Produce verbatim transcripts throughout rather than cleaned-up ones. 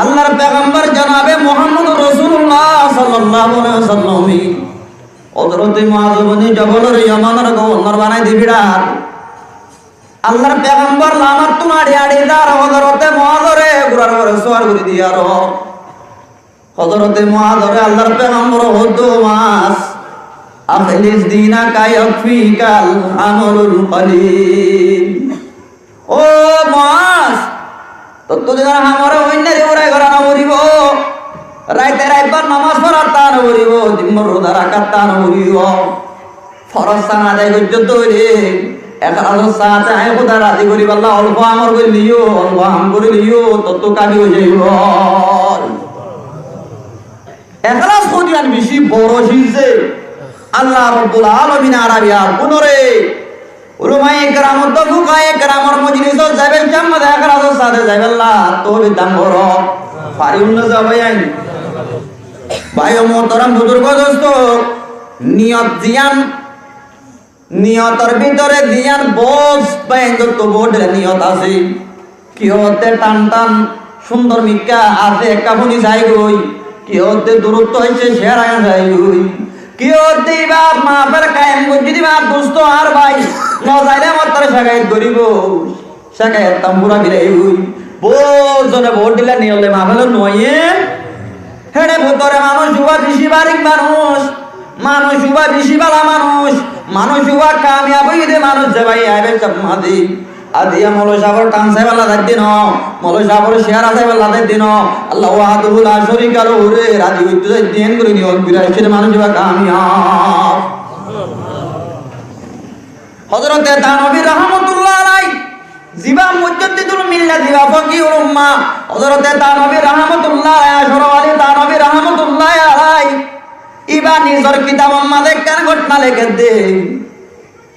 Allar pegambor jonabe Muhammadur Rosulullah sallallahu alaihi wasallame Hozrote Muaz ibne Jobolore Yomonor gobornor banai di firar. Allar pegambor lamattún añçi añçi zar, Hozrote Muazore gurar uore suwar gori diyar. Hozrote Muazore Allar pegambore hoódde, Muaz, akhlis dinaka yakfikal amalul qalil. Ó Muaz, tottú dinor hamore óinna di furai gora no foribó. Raite raitbár nomaz forat táka no foribó, dinbár ruza rakat táka no foribó. Foros san adai goijjó de óile, ekhlasor sáte añí Hódare razi goríballa olfo amol goilleyó, olfo ham goilleyó, tottú kafi ói zaibói. Ekhlas hodún bicí boro ciz de. Allah Rabbul Alamine Arabi ar kunore ulamaye keramor, fukahaye keramor mojlisot zaibar sammat de ekhlasor sáte zaiballa toufik dan goró. Fari unna zabai ain. Bái o muhtaram buzurgo dosto, niyot ziyan, niyotor bútore ziyan bos bái, hintu bout dila niyot asé. Kiyóde tán tán cúndor mikká asé, ekká fúni saigói. Kiyóde durottu aiccé, céra saigói. Kiyóde ibá mahfel kaim goijjé de ibá dustó ar bái, no zaile mottor cekayet goríbou. Cekayet tan fura bilaibói. Bout zone bout dila niyot loi mahfelot no aiyé. Héçe bútore manúic uwá bicí barik manúic, manúic uwá bicí bála manúic, manúic uwá kamiyab óiye de manúic ze bái aibar sammat de. Aijja moloi sábor tán saiballa zaidde no, moloi sábor céra saiballa zaidde no, Allah wahdahu la sharika lahu re razi óite zaidde, en gorí niyot gorí aiccé de manúic uwá kamiyab. Hozrote Tanovi rahmatullah alaih, zibá mujjaddidul millat, zibá fokihul ummah, Hozrote Tanovi rahmatullah alaih, Ashraf Ali Tanovi rahmatullah alaih, ibá nizor kitabor maze ekkán gótna lekédde.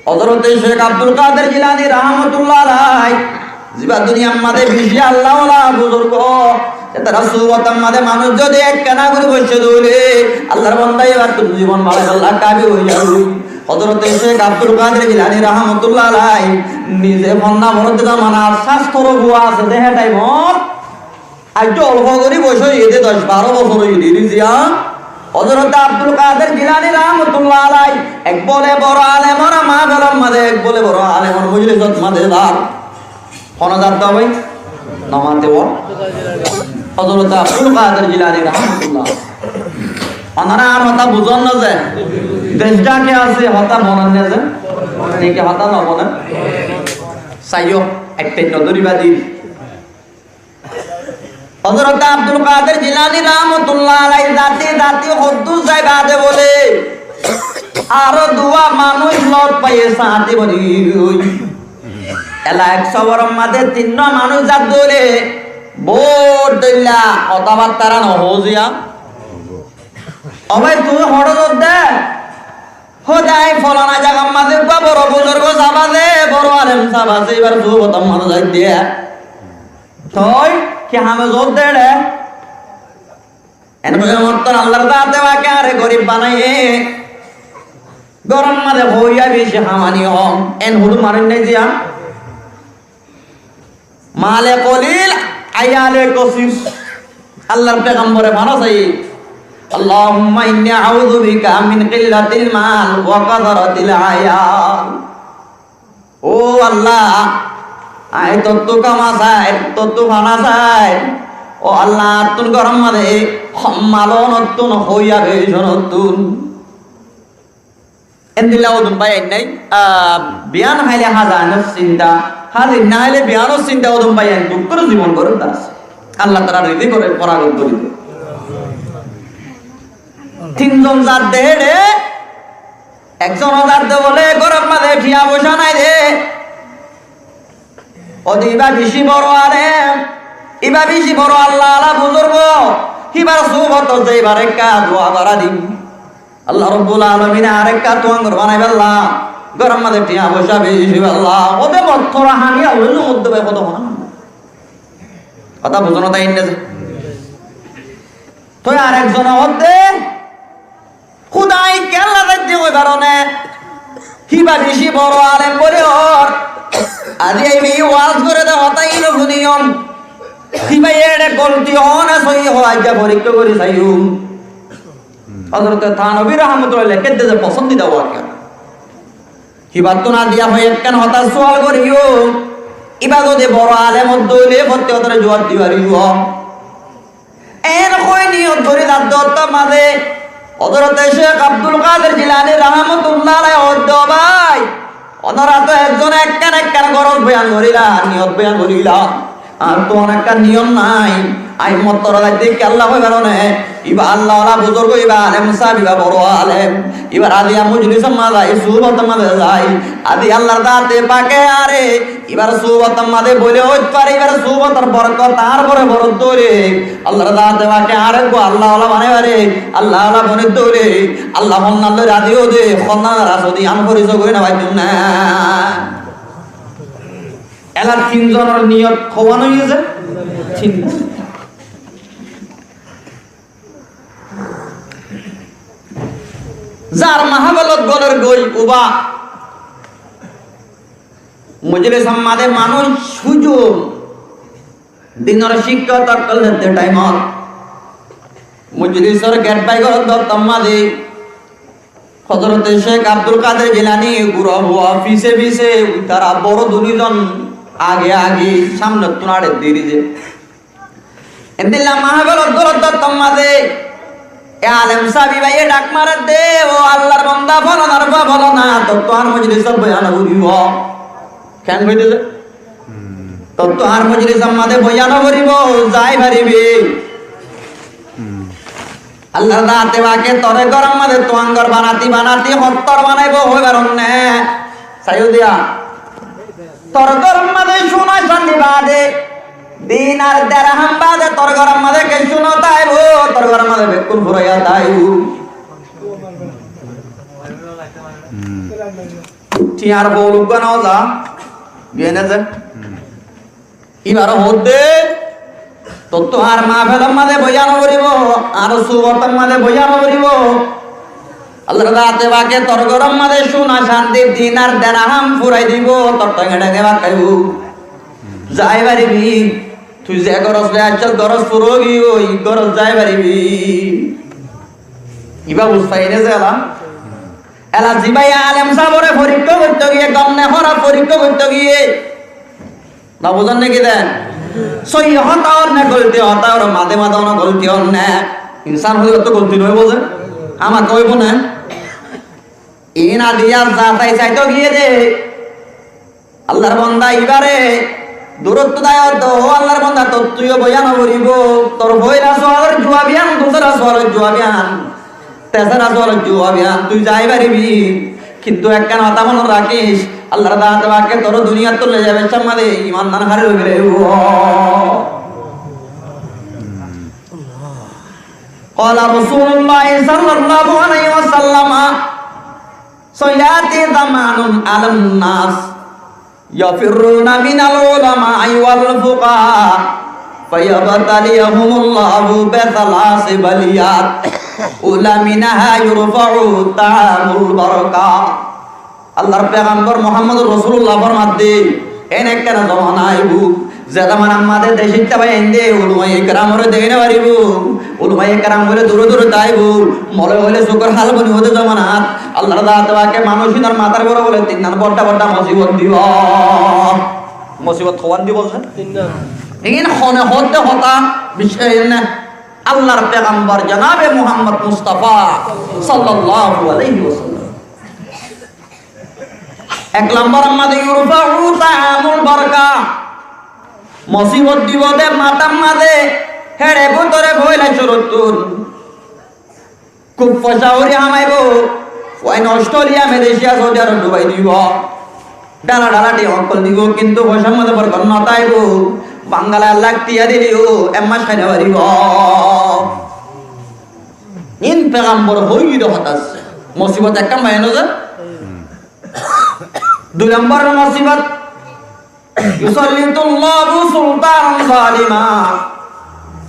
Hozrote Cekh Abdul Kader Jilani rahmatullah alaih, zibá duniyar maze bicí Allah wala buzurgo, ze tarár suhbotor maze manúic zodi ekkána gorí boiccé de óile, Allar banda ibár zibon bála Allah kafi ói zaibo. Hozrote Cekh Abdul Kader Jilani rahmatullah alaih nize fonná foródde zomanat sastor fua asé de, hé thaimot aijjó olfo gorí boc óiye de, doc baró bosór óiye de, ziyan. Hozrote Abdul Kader Jilani rahmatullah alaih ek bole boro alemor mahfelor maze, ek bole boro alemor mojlisot maze zar. Hone zar de bái? No mate ó. Hozrote Abdul Kader Jilani rahmatullah. Onora añár hotá buzón né ze? Dec dháke asé, hotá bonen né ze? Niki hotá no bonen? Saiyó, ektain no dóriba de. Hozrote Abdul Kader Jilani rahmatullah alaih zati zati hoddúr zai bade bole, aró duwa manúic lot faiye sáñti boni. Ela ek soforor maze tinnúa manúic zar de óile bout dóilla hotábattára no hoó ziyan. Ó bái, tuñí hoçé zodde? Hóde añí folana zagar maze uggúa boro buzurgo sáb asé, boro alem sáb asé, ibár suhbotor maze zaidde. Toi ki hame zodde re? En hoiyé mottor Allar zate pake añáre gorib banaiyé. Góror maze hoiya beci hamani hom. En hudu manúic nai ziyan. Male kolil, ayale kosir. Allar pegambore fana saiyé, Allahumma inni a'udhu bika min qillatil mal wa kathratil ayal. Ó Allah, añí tottú kama sai, tottú fana sai. Ó Allah, añáttun góror maze hom mal ónottún, hoiya beci ónottún. Endilla odun bái ainnái, ah, biyan háile haza ainor sinta, haza ainna háile biyanor sinta, odun bái ain duk gorí zibon gorér das. Allah taala rizi gorér, foragot gorí de. Tin zon zadde héçe, ek zon zadde bole góror maze tiya foisa nai de. Óde ibá beci boro alem, ibá beci boro Allah ala buzurgo, híbar suhbotot zaibar ekka dua gorá di. Allah Rabbul Alamine arekka tuáñgor banaibálla, góror maze tiya foisa beci óibálla, óde mottor hami Allah loi zomodde bái hoto hona. Hotá buzón né? Toi arek zone hoódde, Húdai kiyólla zaidde hoi faro né? Híba beci boro alem boli hoór. Aijja imi waz goré de hotá íno fúniyon. Híba eçe golti hoó né sóiyi hoó, aijja forikká gorí saiyum. Hozorote Thanobí rahmatullah lekédde ze fosóndida wakiya. Híbattú no diya hoi ekkán hotá sual goríyum. Íba zodi boro alem ódde óile fottí hotáre juab di faribó. Eén hoi niyot gorí zadde ottót mazé Hozorote Cék Abdul Kádir Jilani rahmatullah alaihi hoódde, ó bái, onorá to ekzone ekkán ekkán goróz boyan goríla, niyot boyan goríla. Añár to ekkán niyot nái. Añí mottor zaitté kiyólla hoibar né? Íba Allah wala buzurg, íba alem sáb, íba boro alem. Íbar aziya mojlisor mazé zai, suhbotor mazé zai. Azi Allar zate pake añáre íbar suhbotor mazé boile óit fare, íbar suhbotor borkot añár uore borók dóre. Allar zate pake añáre uggwá Allah wala banai fare, Allah wala boni dóre. Allah honnán loi razi óde, honnán razi óde, añí foriso gorí no faijjum né. Ela tin zonor niyot hoán óiye ze? Tin. Zar mahábalot golor goi uba. Mojlisor mazé manúic cújum. Dinor cíkkot ókkol dedde thaimot mojlisor get bái goródde ottót mazé Hozorote Cék Abdul Kádir Jilani gura fua fise fise, uitara boro dui zon age age, sámnottún añçe diri ze. Endilla mahábalot goródde ottót mazé e alem sáb íbaye dhak maredde, ó Allar bonda folana, ar fua folana, tottú añár mojlisot boyan no goríbo. Keén hoiye de ze? Tottú añár mojlisor mazé boyan no goríbo, zai faribi. Allar zate pake toré góror mazé tuáñgor banati banati hottór banaibo hoibar né? Saiyó diya. Tor góror mazé cúna candi baade, dinar derham baade tor góror mazé kessú no táibo, tor góror mazé bekkún furaiya táibo. Tiañr foul uggwá no za, giyé né ze? Íbaré hoódde, tottú añár maáfelor mazé boiya no foribó, añár suhbotor mazé boiya no foribó. Allar zate pake tor góror mazé cúna candi dinar derham furai dibó, tor thénge thénge bákkaibó. Zai faribi, tui ze górot loi aiccós górot fura ói giyói, górot zai faribi. Ibá buzái né ze ela? Ela zibáye alem sábore forikká goittó giyé, gom né hóraf forikká goittó giyé. No buzón né ki de? Sóiyi hotá ór né golti hotá ór, mazé mazé óno golti ór né. Insán óile to golti no óibo ze. Amakká óibo né. Iín adiyar zatai saitó giyé de. Allar bonda ibáre durottú dayot do, ó Allar bonda, tottú yó boiya no foribó. Tor foila sualor juab yián, dusára sualor juab yián, tesara sualor juab yián, tui zai faribi. Kintu ekkán hotá monot rakís, Allar zate pake toré duniyattú loi zaibar somot mazé iman nan hári ói gele. قال رسول الله صلى الله عليه وسلم سيأتي زمان على الناس يفرون من العلماء والفقهاء فيبتليهم الله بثلاث بليات أولى منها يرفع طعام البركة. Allar pegambor Muhammadur Rosulullah formadde, en ekkán zomana aibó, ze zomanar mazé decót táibo ende ulamaye keramore deki no faribó, ulamaye keram óile dure dure táibo, mole óile sukor hál boni óde zomanat, Allar zate pake manúic ínor matár uore bole tinnán bodda bodda mosibot dibo. Mosibot hoán dibo ze? Tinnán. Iín hone hoódde hotá, biccác ne, Allar pegambor janabe Muhammad Mustafa sallallahu alaihi wasallam. Ek lombor mazé يرفع طعام البركة. Mosibot dibo de matár mazé, héçe bútore foila cúruttún. Kúb foicá óri hamaibó, fuain Ostréliya, Malaysia, Saudi Arob dubai dibo. Dhála dhála thing ókkol dibo, kintu foicár mazé borkot no táibo. Bangala ek lak tiya dileyo ek mac hái no faribo. Iín pegambore hoiyé de hotá asé. Mosibot ekkán báiya no ze? Dui lombor mosibot, يسلط الله سلطانا ظالما.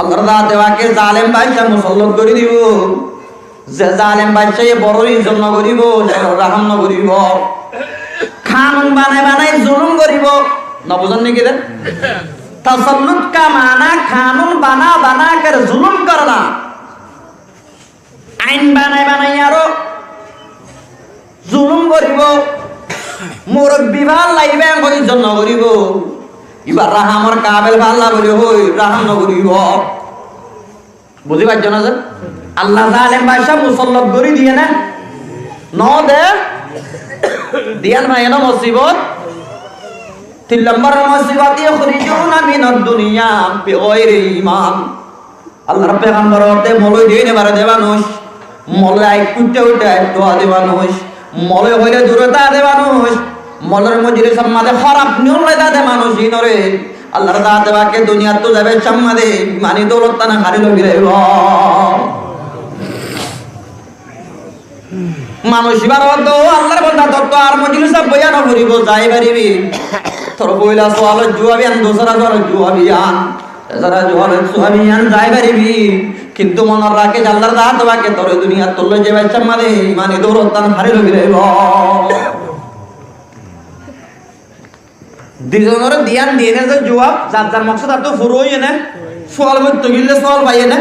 Allar zate pake zalem bacca musallot gorí dibo. Ze zalem baccaye boror izzot no goríbo, boror rahám no goríbo. Kanun banai banai zulum goríbo. No buzón né ki de? Tasallut ka mana kanun bana bana kar zulum karna. Ain banai banai aró zulum goribo. Murobbi fálla iba engori izzot no goribo. Iba rahamor kabil fálla buli hoi raham no goribo. Buzí faijjó né ze? Allah zalem bacá musallat gorí diyé né? No de. Diyan faiyé né musibot? Tin lombor musibot, yukhrijuna minad dunya bighairi iman. Allar pegambor hoódde, moloi diyé né bare de manúic, moloi aik uiththé uiththé aik dua de manúic, moloi hoilé dure táke de manúic, molor mojlisor mazé hóraf niyot loi táke de manúic, iínoré Allar zaate pake duniyattú zaibar somot imani doulot tán hári loi felaibó. Manúic ibáre hoódde, ó Allar banda, tottú ar mojlisot boiya no foribó, zai faribi. Tor foila sualor juab yián, dusára sualor juab yián, tesára sualor juab yián, zai faribi. Kintu monot rakíc, Allar zaate pake tore duniyattú loi zaibar somot imani doulot tán hári loi felaibó. Duizonoré diyan diyé né ze juab, zar zar moksod attú fura óiye né? Sual goittó gile sual faiyé né?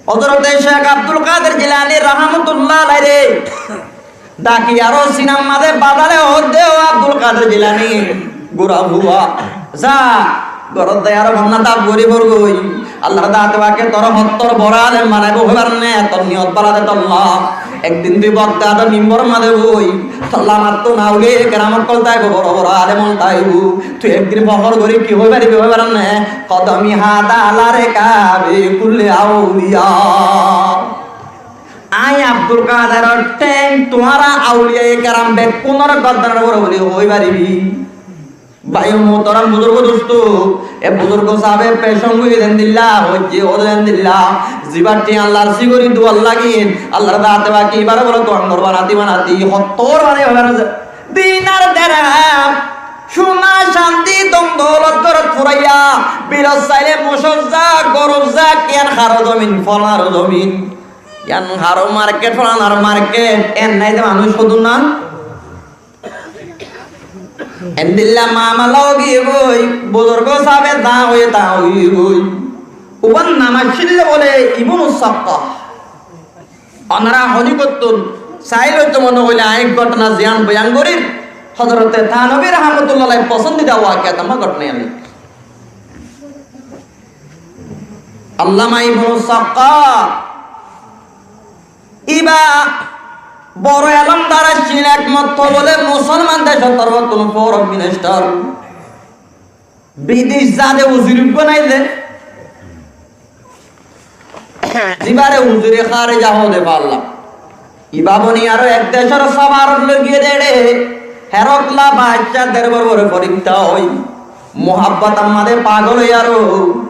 Hozorote Cek Abdul Kadir Jilani rahmatullah alaire daki aró sinar mazé bazale hoódde, ó Abdul Kadir Jilani, gura fua, za, górot zai aró honná daf gorí forgói. Allar zaate pake tore hottór boro alem banaibó, hoibar né? Tor niyot bála de tolla. Ek din tui Bogdador mimbor mazé boi, tolla mattú auliyaye keram ókkol táibo, boro boro alem ókkol táibo. Tui ek din fókor gorí ki hoi faribi, hoibar né? Kodami hada ala rikabi kulli auliya. Añí Abdul Kadiror théng tuáñra auliyaye keram bekkúnor gordanor uore buli hoi faribi. Bái muhtaram buzurgo dustó, e buzurgo sábe pecón gorí zendilla hoiyé, ó zendilla, zibar théng larsi gorí duar lagiyé, Allar zaate pake ibáre bóle tuáñr banati banati, hottór banai hoibar né? Dinar derham, suna, candi, don doulot górot furaiya, bilot sailé mocór zag, góror zag, yián haro zomin, folanar zomin, yián haro market, folanar market, en nái de manúic hodún nan? Endilla mamala ói giyé goi, buzurgo sábe dá hoiyé dá ói giyé goi. Ubar nam accíl de bóle Ibnu Sakka. Onora honi gottún, sailé to mone hoilé añí gótona ziyán boyan gorír, Hozorote Tanobi rahmatullah alair fosóndida wakiya tamá gótona yián. Allama Ibnu Sakka, iba boro elómdar accíl, ek motto bóle musolman decór torfóttun foreign minister. Bidec zade uzir uggúa nái de, zibáre uzire kárija hoó de falla. Ibá boni aró ek decór sófarot loi giyé de, Herakla bacá derbor uore forikká ói, muhabbotor mazé pagol ói aró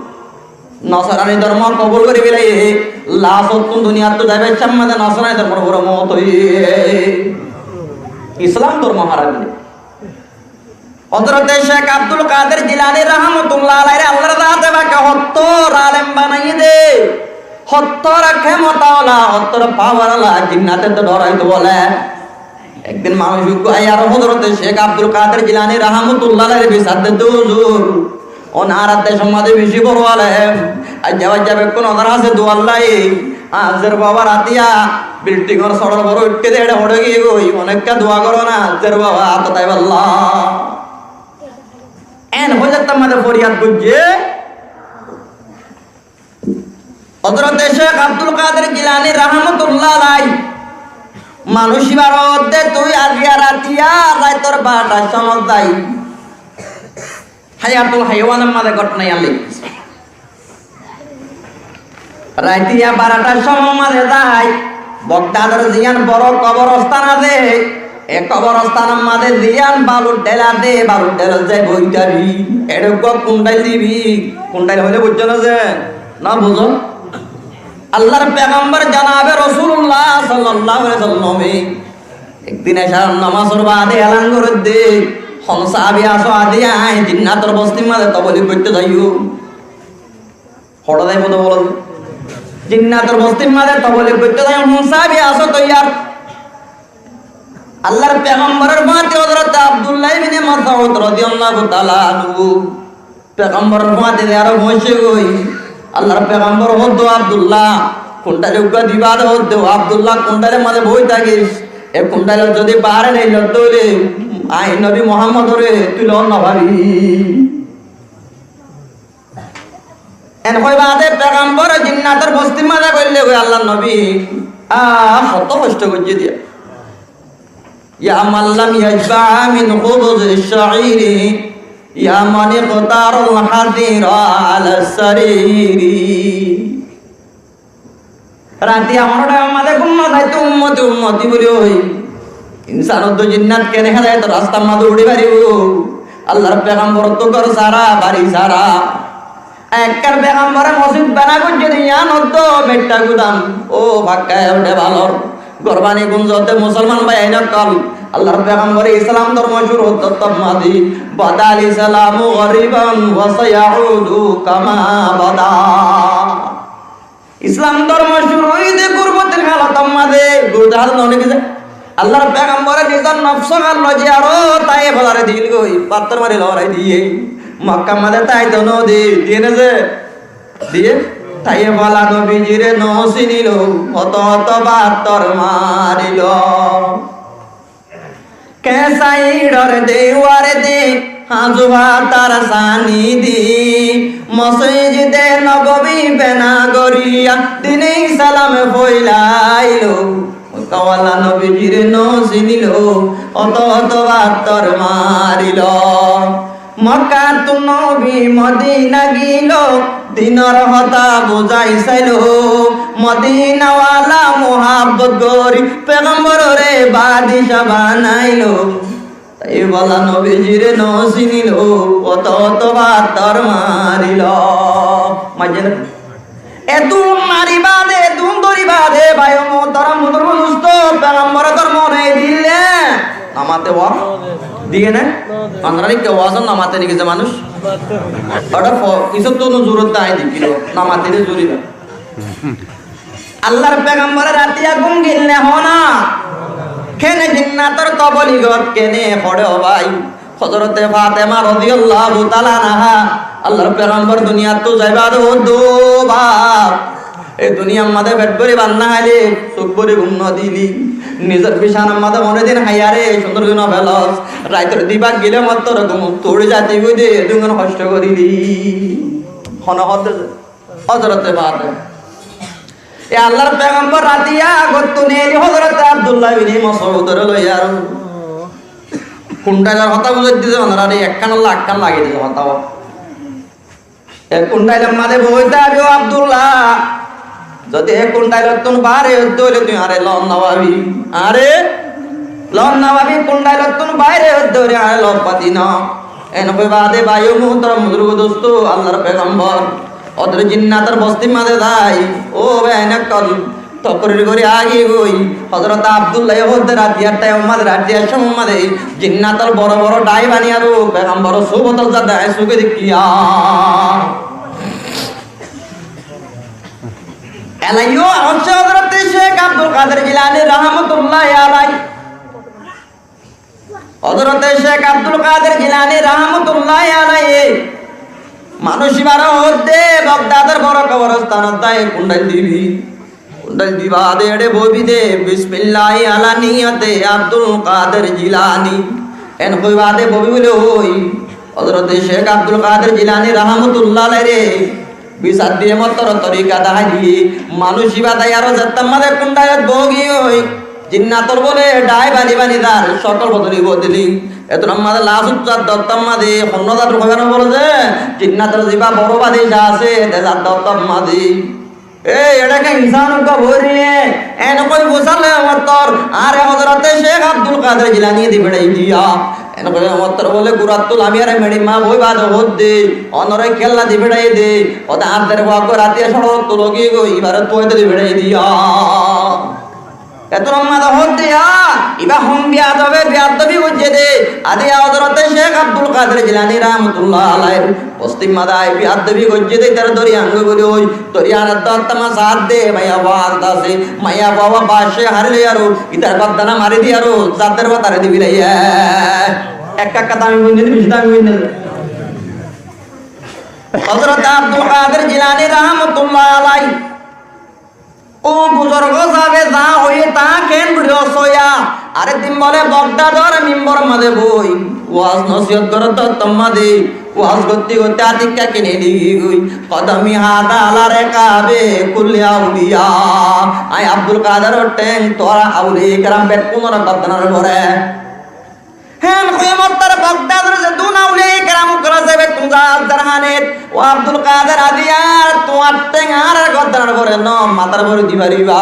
Nosrani dormo kobul gorí felaiyé, lasottún duniyattú zaibar somot Nosrani dormor uore moot óiye, Islam dormo hárai diyé. Hozorote Cek Abdul Kadir Jilani rahmatullah alaire Allar zaate pake hottór alem banaiyé de, hottór kemota ola, hottór pawar ola, jinnate to dhoraito bóle. Ek din manúic uggúa aiyaró Hozorote Cek Abdul Kadir Jilani rahmatullah alaire bisar de, huzur, onarar decór mazé beci boro alem, aijja faijja bekkún onar hañsé duar loi, añár baba ratiya bildingor sódor uore uiththé de, ére hoçé giyé goi, onekká dua goró na, añár baba átot aibálla. En hoiléttar mazé foriyad goijjé. Hozorote Cek Abdul Kadir Jilani rahmatullah alai manúic ibáre hoódde, tui aijja ratiya raitor barotar somot zai Hayatul Hayawanor mazé gótona yián lekíyes. Ratiya barotar somot mazé zai Bogdador ziyán boro koborostan asé, e koborostánor mazé ziyán balur dhél asé, balur dhélot zai boi táibi. Eçé uggúa kundhail dibi. Kundhail hoilé buijjó né ze? No buzó? Allar pegambor janabe Rosulullah sallallahu alaihi wasallame ek din ecár nomazor baade elan gorédde, hon sábi asó, aijja añí jinnator bostir mazé tobolig goitté zaiyum. Hoçé zaibo de bolo? Jinnator bostir mazé tobolig goitté zaiyum, hon sábi asó toiyar? Allar pegamboror fúañti Hozorote Abdullah ibne Masud rodiyallahu taala anhu Pegamboror fúañti de aró foóñiccé goi. Allar pegambor hoódde, "Ó Abdullah, kuntáil uggúa diba de?" Hoódde, "Ó Abdullah, kuntáilor mazé boói tákis, e kuntáilot zodi baáre neillós de óile, añí nobi Muhámmodoré tui loot no faibi." En hoi baade pegambore jinnator bostir mazé hoóille goi, "Allar nobi, a, hotó hoctó goijjé diya." يا من لم يشبع من خبز الشعير، يا من اختار الحصير على السرير. Ratiya honó thaimor mazé gúm no zaito, ummoti, ummoti buli hoi. Insán ottú jinnat kene hedayetor rastar mazé uçí faribó? Allar pegambor ottú gór sára, bari sára. Ekkán pegambore mosjid bana goijjé de yián ottú beittá gudam, ó fakka uçé balor. Gór bani gunzóte musolman báiyain ókkol, Allar pegambore Islam dormo cúru hoódde ottót mazé, "بدأ الإسلام غريبا وسيعود كما بدأ." Islam dormo cúru óiye de gurbotir hálotor mazé, gurbotir hálot no óiye de. Allar pegambore nizor nofs gán loi aró Taif olaré dil goi, fattór mari lorai diyé. Mokkar mazé táito no de, diyé né ze? Diyé? Taif ola nobijire no sinilo, hoto hoto fattór marilo. Keñsa iñçor dewar de, hañsu fattór sani di, Mosjide Nobowi bena goriya, dine Islam foilailo. Mokka ola nobijire no sinilo, hoto hoto fattór marilo. Mokkattú nobi Modina gilo, dinor hotá buzái sailo. Modina wala muhabbot gori, pegamborore badica banailo. Taif ola nobijire no sinilo, hoto hoto fattór marilo. Maijjé né? Edún mari baade, edún dóri baade, bái o muhtaram buzurg dustó, pegambore dormo no dile, no mate wa? Diyé né? Onora ki wazot no mate né ki ze manúc? Ora fo-, kisóttu no zurot nai de, ki no mate de zuri na. Allar pegambore ratiya gúm gil né hoó na? Kene jinnator toboligot kene fore ó bái? Hozrote Fatema roziyallahu taala anha, Allar pegambor duniyattú zaibar age hoódde, "Ó baf, e duniyar mazé fet bóri bát no háile, suk bóri gúm no dili, nizor bisánar mazé honódin háiyare cúndor gori no felos, raitor dibak gile mottor gúm uçí zaito goi de, edún hoctó gorili." Hone hoódde? Hozrote Fatema. E Allar pegambor ratiya górottú neeli Hozrote Abdullah ibne Mosudore loi aró kuntáilor hotá buzái diye, onorare ekkán olla ekkán lagái diye hotá. E kuntáilor mazé boói táibi, ó Abdullah, zodi e kuntáilottún baáre óile tui añáre loot no faibi, añáre loot no faibi, kuntáilottún baáre óile añáre loot faibi no. En hoi baade bái o muhtaram buzurg dustó, Allar pegambor Ódor jinnator bostir mazé zai, ó báiyain ókkol, tokrir gorí agi goi, Hozrot Abdullaye hoódde, ratiyar thaimor mazé, ratiyar cómor mazé jinnator boro boro dhái bani aró pegambor subotot zadde añí suke dekíyum. Elaiyo hoódde Hozrot Cék Abdul Kader Jilani rahmatullahi alaihi. Hozrote Cék Abdul Kader Jilani rahmatullahi alaihi manúic ibáre hoódde, Bogdador boro koborstanot zai kundail dibi. Kundail diba de eçe boibi de, "Bismillahi ala niyate Abdul Kader Jilani." En hoi baade boibi buli hoi, Hozrote Cék Abdul Kader Jilani rahmatullahi alaihi re bisar diye, mottor torika dahái diye. Manúic ibá zai aró zettót mazé kundailot boógi ói, jinnator bóle dhái bani bani zar cókol bodoli bodoli. Ettót mazé lasót zar dottót mazé honnó zar hoibar bóle ze jinnator zibá boro badica asé, te zar dottót mazé. Ei, eçe ke insán uggwá boói riye, en hoi fusár loi mottor, añáre Hozrote Cék Abdul Kader Jilani di beçai diya. En hoi mottor bóle gurattú lami aró meçi ma boi baade hoódde, onore kiyólla di beçai de, hoódde añár der fuaggúa ratiya cóñçottú logi goi, ibáre tuwaitó di beçai diya. Ettót mazé hoódde ya, ibá hon biyadobe, biyaddobi goijjé de, ade Hozrote Cék Abdul Kader Jilani rahmatullahi alaihi bostir mazé ai biyaddobi goijjé de, itaré dóri an goi buli hoi, dóri anottót mazé saádde, maiyafua asé, maiyafua bacce hári loi aró itar gordana mari di aró zadder bá taré di bilaiye. Ek ek dami boinne, beci dami boinne. Hozrot Abdul Kadir Jilani rahmatullah alai. Ó buzurgo sábe za hoiyé ta ken buri soya. Arek din bole Bogdador mimbar maze boi waz nosiyot gorer, to tomma de waz gotte gotte atikka kine di goi. Kodami hada ala rekabe kulli auliya. Ai Abdul Kadir or theng tora auliya keram bekkunor gordanor gore. Hén hoiyé mottor Bogdador ze duna auliya keram ukra zebe tun za zarhanit. Ó Abdul Kadir, aijja tuáñr theng añárar gordanor gore no, matar gore di fariba.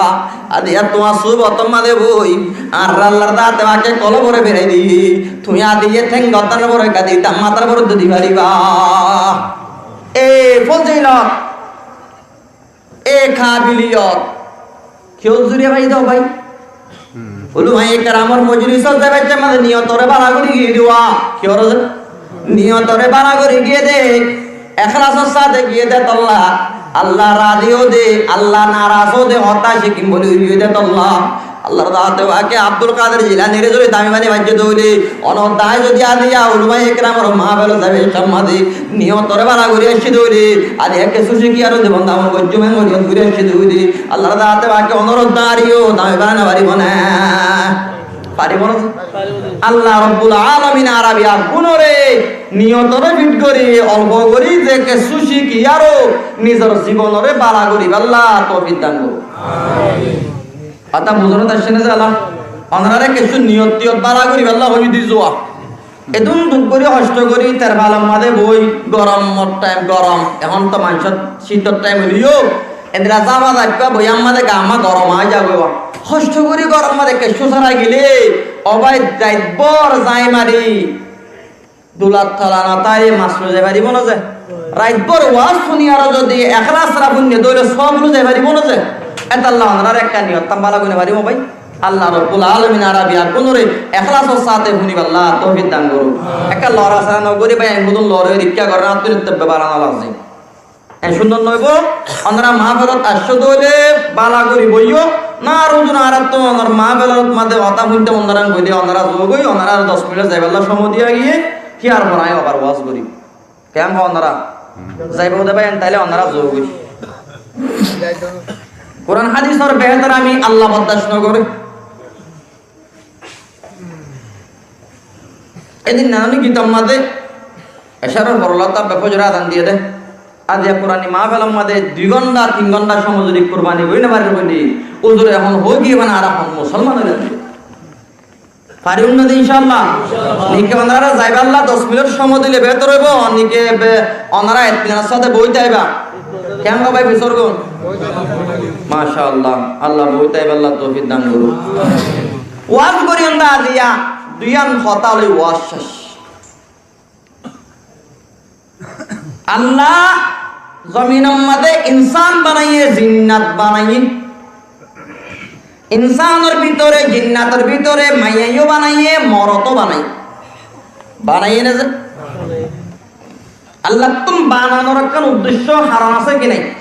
Aijja tuáñr subotor maze boi añárar Allar zate pake kolobore berai di. Tuñí aijja theng gordanor gore gadi ta matar gore di fariba. E fozilot. E kabiliyot kiyór zoriya faiyé de bái? Ulamaye keramor mojlisot zai baiccá maze niyotore bála gori giyé de wa. Kiyór niyotore bála gori giyé de, ekhlasor sáte giyé de tolla. Allah razi ó de, Allah naraz ó de, hotá cikim buli giyé de tolla. Allar zate pake Abdul Kadir Jilanire zodi dami banai faijje de óile, onor dai zodi aijja ulamaye keramor mahfilot zai baiccá maze niyotore bála gori aicce de óile, aijja kessú ciki aró zibon dam goijjum, en niyot gori aicce de óile, Allar zate pake onor dai ó dami banai no faribo né? Faribo né? Allah Rabbul Alamin añára beggúnore niyotore fit gori, olfo gori ze kessú ciki aró nizor zibonore bála gori bálla toufik dan gorouk. Amin. Hotá buzonot aiccé né zala? Onorare kessú niyot tiyot bála gori bálla hoiyé di zuwa. Edún duk gori, hoctho gori, terfalor maze boi, goromor thaim gorom, ehón to maincór cítor thaim óileyo, endilla zaba zaibba boiyar maze gama gorom ói zagói. Hoctho gori goromor maze kessú sára gele, ó bái, rait bór zai mari, Dular tola no táiye mas loi zai faribo né ze? Rait bór waz fúni aró zodi ekhlas sára fúnne de óile sóob loi zai faribo né ze? Etolla onorar ekka niyot tán bála gori no faribo bái? Allah Rabbul Alamin añára beggúnore ekhlasor sáte fúni bálla toufik dan gorouk. Ekka lora sára no gori bái, añí hodún lore rikká gorer, añáttu tebbe bála no lage. E cúndor no óibo, onora mahfilot aiccó de óile bála gori boiyó, no ar uzu no ar to onor mahfilot maze hotá fúnte onora goi de, onora zogói, onora ar doc minit zaibálla cómot diya giyé, ki ar fore añí abar waz gorim. Ken hoó onora? Zaibo de bái, en taile onora zogói. Kuran hadisor behétor ami Allah bordac no gorí. Edin nanani gitor maze ecár or fore tákbe, fozor or azan diye de. Aijja Kurani mahfilor maze dui gonta, tin gonta cómot zodi kurbani gori no fari de, uzure ehón hoói giyé mane añára ehón musolman ói giyé. Fari unnot incállah. Niki onora zaibálla doc minit cómot dile behétor óibo, niki be-, onora ek dinor sáte boói táiba. Ken hoó bái, fisór gun? Macállah, Allah boói táibálla toufik dan gorouk. Waz gorí yó de aijja, duiyan hotá loi waz céc. Allah zominor maze insán banaiyé, jinnat banaiyé. Insánor bútore, jinnator bútore maiya yó banaiyé, morot ó banaiyé. Banaiyé né ze? Allattún bananor ekkán uddecco, haron asé ki nai?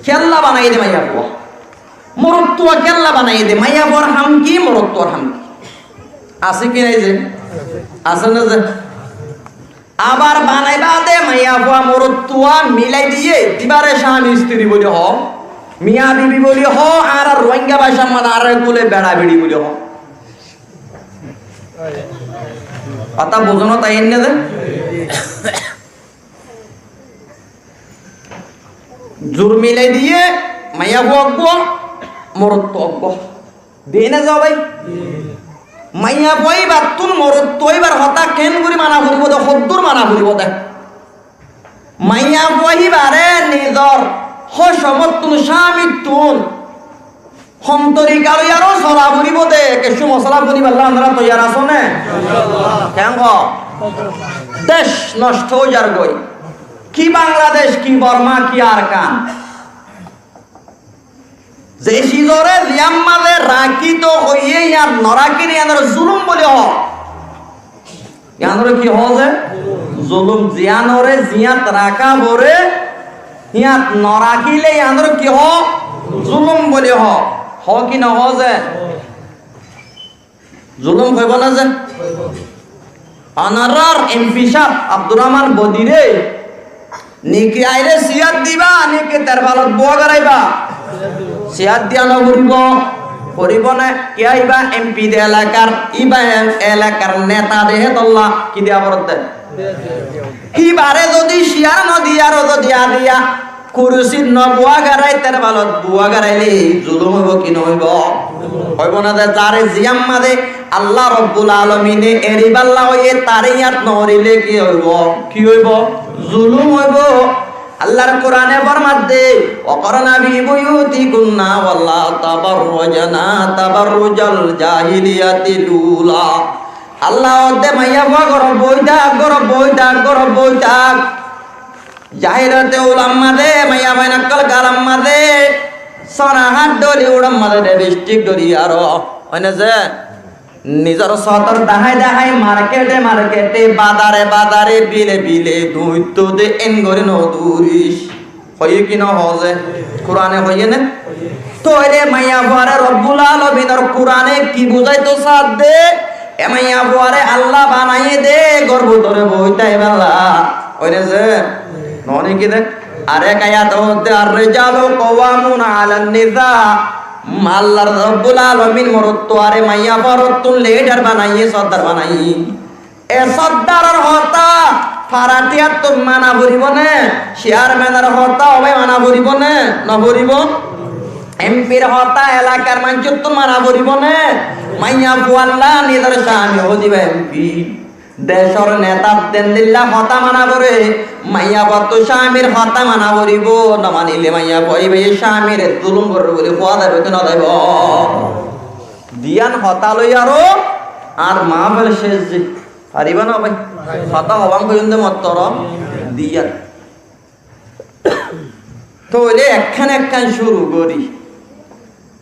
Kiyólla banaiyé de maiyafua? Morotfua kiyólla banaiyé de? Maiyafuar ham ki, morotfuar ham ki? Asé ki nai ze? Asé né ze? Abar banai bade maiyafua morotfua milai diyé, dibare cami istiri buli hoó, miya bibi buli hoó, añárar Ruáingga bacár maze añárar kule bera beri buli hoó. Hotá buzonot aiyér né ze? Zur milai diyé, maiyafua eggúa, morotfua eggúa. Diyé né ze bái? Maiyafua íbattún morotfua íbar hotá ken gorí mana foribó de, hoddúr mana foribó de. Maiyafua íbare nizor hócomottún, cámittún, hon torika loi aró sola foribó de, kessú mosala fúnibálla onora toiyar asó né? Ken hoó? Dec noctó ói zargói. Ki Bangladec, ki Borma, ki Arkan. Ze cizore ziyán maze rakí to hoiyé, yían norakíle yíanore zulum buli hoó. Yíanore ki hoó ze? Zulum. Ziyánore ziyát raká foré, yíat norakíle yíanore ki hoó? Zulum buli hoó. Hoó ki no hoó ze? Zulum hoibo né ze? Onorár em pi sáb Abdur Rahman Bodire Niki aile siyat diba, niki terfalot bua goráiba? Siyat diya no foribó? Foribó né? Kiyá iba M P de elakar, iba elakar neta de, hétolla ki diya foredde? Híbare zodi siyat no diyar, zodi adiya kursit no bua gorái, terfalot bua goráile zulum óibo ki no óibo? Óibo né? Zare ziyán mazé Allah Rabbul Alamine eribálla hoiyé, taré yían no erile ki óibo? Ki óibo? Zulum óibo. Allar Kurane formadde, "Wa qarna fi buyutikunna wa la tabarrajna tabarrujal jahiliyatil ula." Allah hoódde, maiyafua górot boi táak, górot boi táak, górot boi táak. Jahiliyate ular mazé, maiyafuain ókkol galar mazé, sona hát dóri, uçar mazé lipstik dóri, aró óine ze nizor sodor dahái dahái, markete markete, bazare bazare, bile bile, duittu de, en gorí no duris. Hoiyé ki no hoó ze? Kurane hoiyé né? Tóile maiyafuare Rabbul Alaminor Kurane ki buzáito saádde? E maiyafuare Allah banaiyé dé gór bútore boi táibolla. Óine ze? Noó né ki dé? Arek ayat hoódde, "Ar-rijalu qawwamuna alan nisa." Allar Rabbul Alamin morotfuare maiyafuarottún lidar banaiyé, sordar banaiyé. E soddaror hotá faratiyáttun mana foribó né? Ciyarmenor hotá óbai mana foribó né? No foribó? M Pir hotá elakar maincóttun mana foribó né? Maiyafualla nizor cámi ódiba M P. Decór netar zendilla hotá mana foré, maiyafuattú cámir hotá mana foribó. No manile maiyafua íbaye cámire zulum gorer buli fua zaibo ki no zaibo? Diyan hotá loi aró añár mahfil céc ze. Faribá no bái? Hotá hoibán hoiyúm dé mottor diyan. Tóile ekkán ekkán cúru gorí.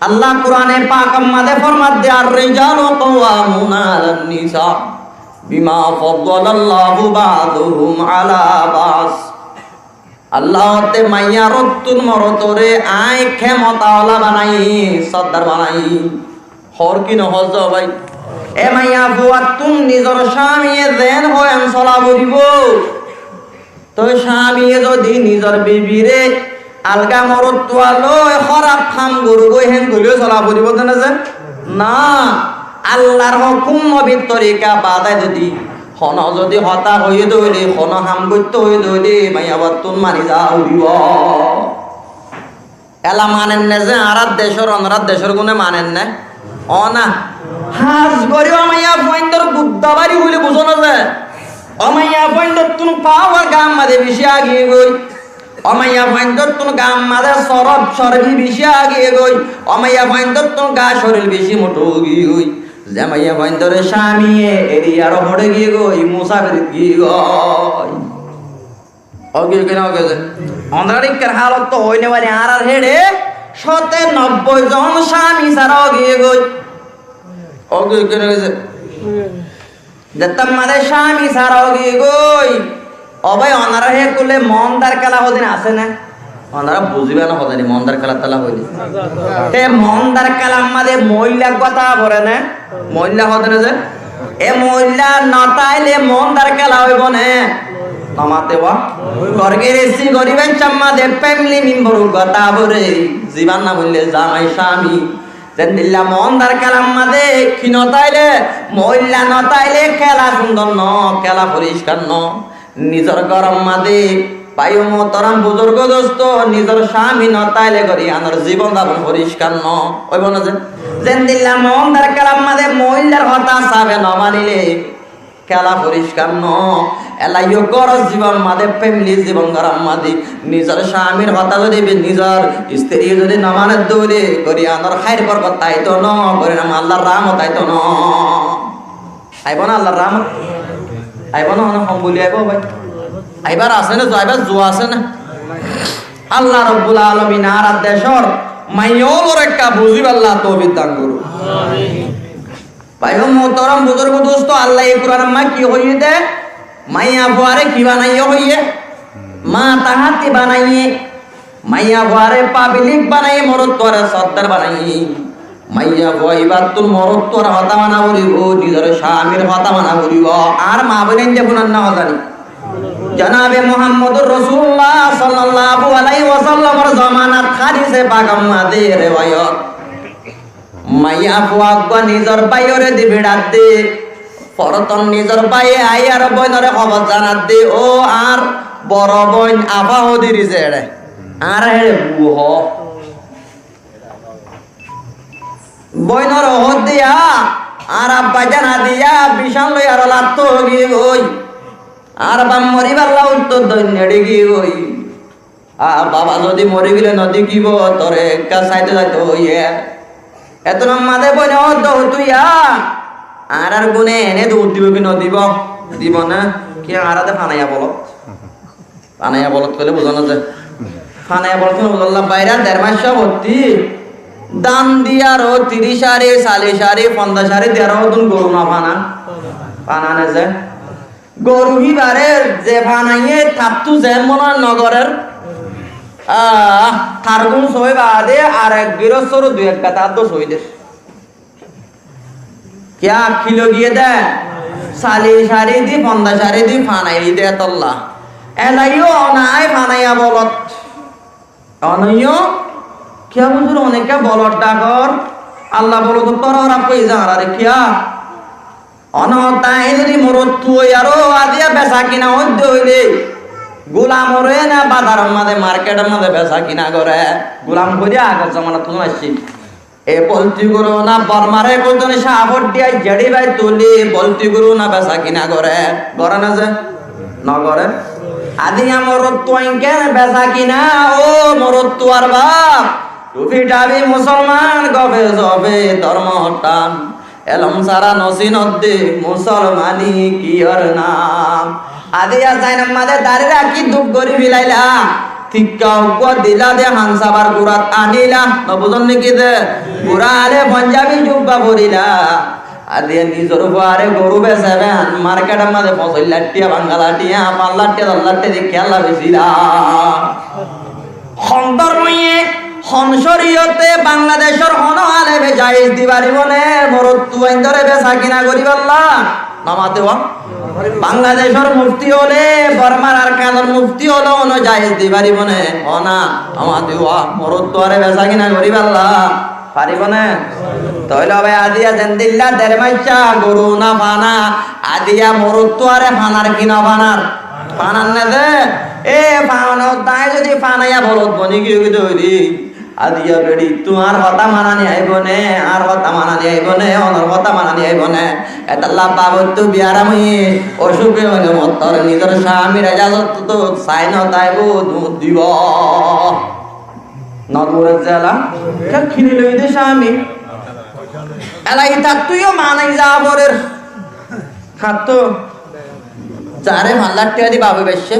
Allah Kurane Pakor mazé formadde, "Ar-rijalu qawwamuna alan nisa bima faddalallahu ba'dahum ala ba'd." Allah hoódde, maiyafuattún morotore aññí kemota ola banaiyí, sordar banaiyí. Hoór ki no hoór ze bái? E maiyafuattún nizor cámiye zeén hoó eén sola foribó. Toi cámiye zodi nizor bibire alga morotfua loi hóraf ham goré goi, héen goillé sola foribó dé né ze? Na, Allar hókum, nobir torika bade zodi honó zodi hotá hoiyé dé óile, honó ham goitté hoiyé dé óile, maiyafuattún mani za foribó. Ela manen né ze añárar decór, onorar decór gúne manen né? Ó na. Hás gorí ó maiyafuaindor gudda bari hoilé buzó na ze. Ó maiyafuaindottún pawar gaar mazé bicí agiyé goi. Ó maiyafuaindottún gaar mazé sorof corbi bicí agiyé goi. Ó maiyafuaindottún gaa coril bicí muthó giyé goi. Ze maiyafuaindore cámiye eri aró hoçé giyé goi, musafirit giyé goi. Ógiyoi ki no ógiyoi ze? Onorar ikkár hálot to óine bari, añárar héçe cóte nobboi zon cámi sára ógiyoi goi. Ógiyoi ki no ógiyoi ze? Zettót mazé cámi sára ógiyoi goi. Ó bái, onorar hé kule moóndar kéla hodin asé né? Onorá buzíba no hodin, moóndar kéla téla hoilé. Te moóndar kélar mazé moóilla gotá foré né? Moóilla hoó dé né ze? E moóilla no táile moóndar kéla óibo né? No mate wa? Gór geresti goríbar cámma de fémili mimbor uggúa táa foré, zibár nam óilde zamai cámi. Zendilla moóndar kélar mazé ki no táile, moóilla no táile kéla cúndor no, kéla forískar no. Nizor góror mazé, bái ó muhtaram buzurgo dustó, nizor cámi no táile gorí anor zibon zabon forískar no óibo né ze? Zendilla moóndar kélar mazé moóillar hotá safe no manile kéla forískar no. Elaiyó góror zibon mazé, fémili zibon góror mazé, nizor cámir hotá zodi be-, nizor istiriye zodi no mane dóile gorí anor háir borkot táito no, gorí anor Allar rahmot táito no. Aibó né Allar rahmot? Aibó né? Hone hom buli aibó bái? Aibar asé né, aibar zua asé né? Allah Rabbul Alamine añárar decór maiyafuainore ekka buzíballa toufik dan goró. Bái ó muhtaram buzurgo dustó, Allah e Kuranor mazé ki hoiyé dé? Maiyafuare ki banaiyé hoiyé? Matahati banaiyé. Maiyafuare pablik banaiyé, morotfuare sordar banaiyé. Maiyafua íbattún morotfuar hotá mana foribó, nizor cámir hotá mana foribó. Añár maa boináinde fúnan né hozani? Janabe Muhammadur Rosulullah sallallahu alaihi wasallamor zomanat hadise pagor maze rewayot. Maiyafua uggwá nizor báiyore di beçadde, forotton nizor báiye aiyaró boinore hóbor zanadde, "Ó añár boro boin afa hodirise eçe, añáre héçe buu hoó." Boinore hoódde, "Yá, añár abba zana diya bicán loi aró latto giyé goi, añár baf moribálla uttor doinne eçe giyé goi." A, baba zodi mori gile no dekíbo, tore ekka saite saite hoiye. Etunor maze boine hoódde, "Ó tui yá, añárar gune ene duñr dibo ki no dibo?" Dibo na? Ki añára de fanaiya bolot? Fanaiya bolot hoile buzá no za? Fanaiya bolot hoile buzá no za? Baire der mac fottí dan diyaró tiríc ari, callic ari, fonzaic ari diyaró hodún goru no fana? Fana ne ze? Goru híbare ze fanaiye tattú ze mone no gorer. Ah, tar gún sói baade arek girostór dui ek beta addo sói der. Kiyá kilo giyé de? Callic ari di, fonzaic ari di fanaiye de tolla. Elaiyo onai fanaiya bolot. Onoiyo, kiyá huzur, onekká bolot dhakor, Allah bolotottú hóraf óiye añárar kiyá? Ono tañí zodi morottu ói aró aziya besakina óidde óile, gulamoré na bazaror maze, marketor maze besakina gore, gulam hoiya agor zomanattún aiccí. E bolti goru na Bormar ekzone cafór diya jeçi bái tuli bolti goru na besakina gore, gore na ze? No gore. Aziya morottu ain kene besakina, ó morottuar baf, tufi thabi musolman, gofe zofe dormo than, elom sára no sinodde musolmani kiyór nam. Aziya zainor maze dari rakí duk gori filaila, tikka uggwá dila de hansabar gurat anila, no buzon niki de? Gura ale ponjabi jubba forila. Aziya nizor fuare goru beseben, marketor maze foñsai lak tiya, Bangala tiya, fañs lak tiya, dos lak tiya di kiyólla besila? Hon dormoye, hon córiyote Bangladecór hono aleme jaiz di faribo ne morottu aindóre besakina goribálla? No mate wa. Bangladecór mufti óle, Bormar Arkanor mufti óle, hono jaiz di faribo ne? Hoó na, no mate wa. Morottuare besakina goribálla faribo ne? Tóile bái, aziya zendilla der maicca goru no fana, aziya morottuare fanar ki no fanar? Fanar ne ze? E fano, tañí zodi fanaiya bolot boni giyói de óile, aziya beçi, tuáñr hotá manani aibo ne, añár hotá manani aibo ne, onor hotá manani aibo ne? Etolla babottú biyaram óiye, ocúke óile mottor, nizor camir ejazottú sai no táibo, duñr dibo. No duñr zela, ke kini loi de cami. Ela itattú yo manai za forer. Hattú zare fañs lak tiya di babe baiccé.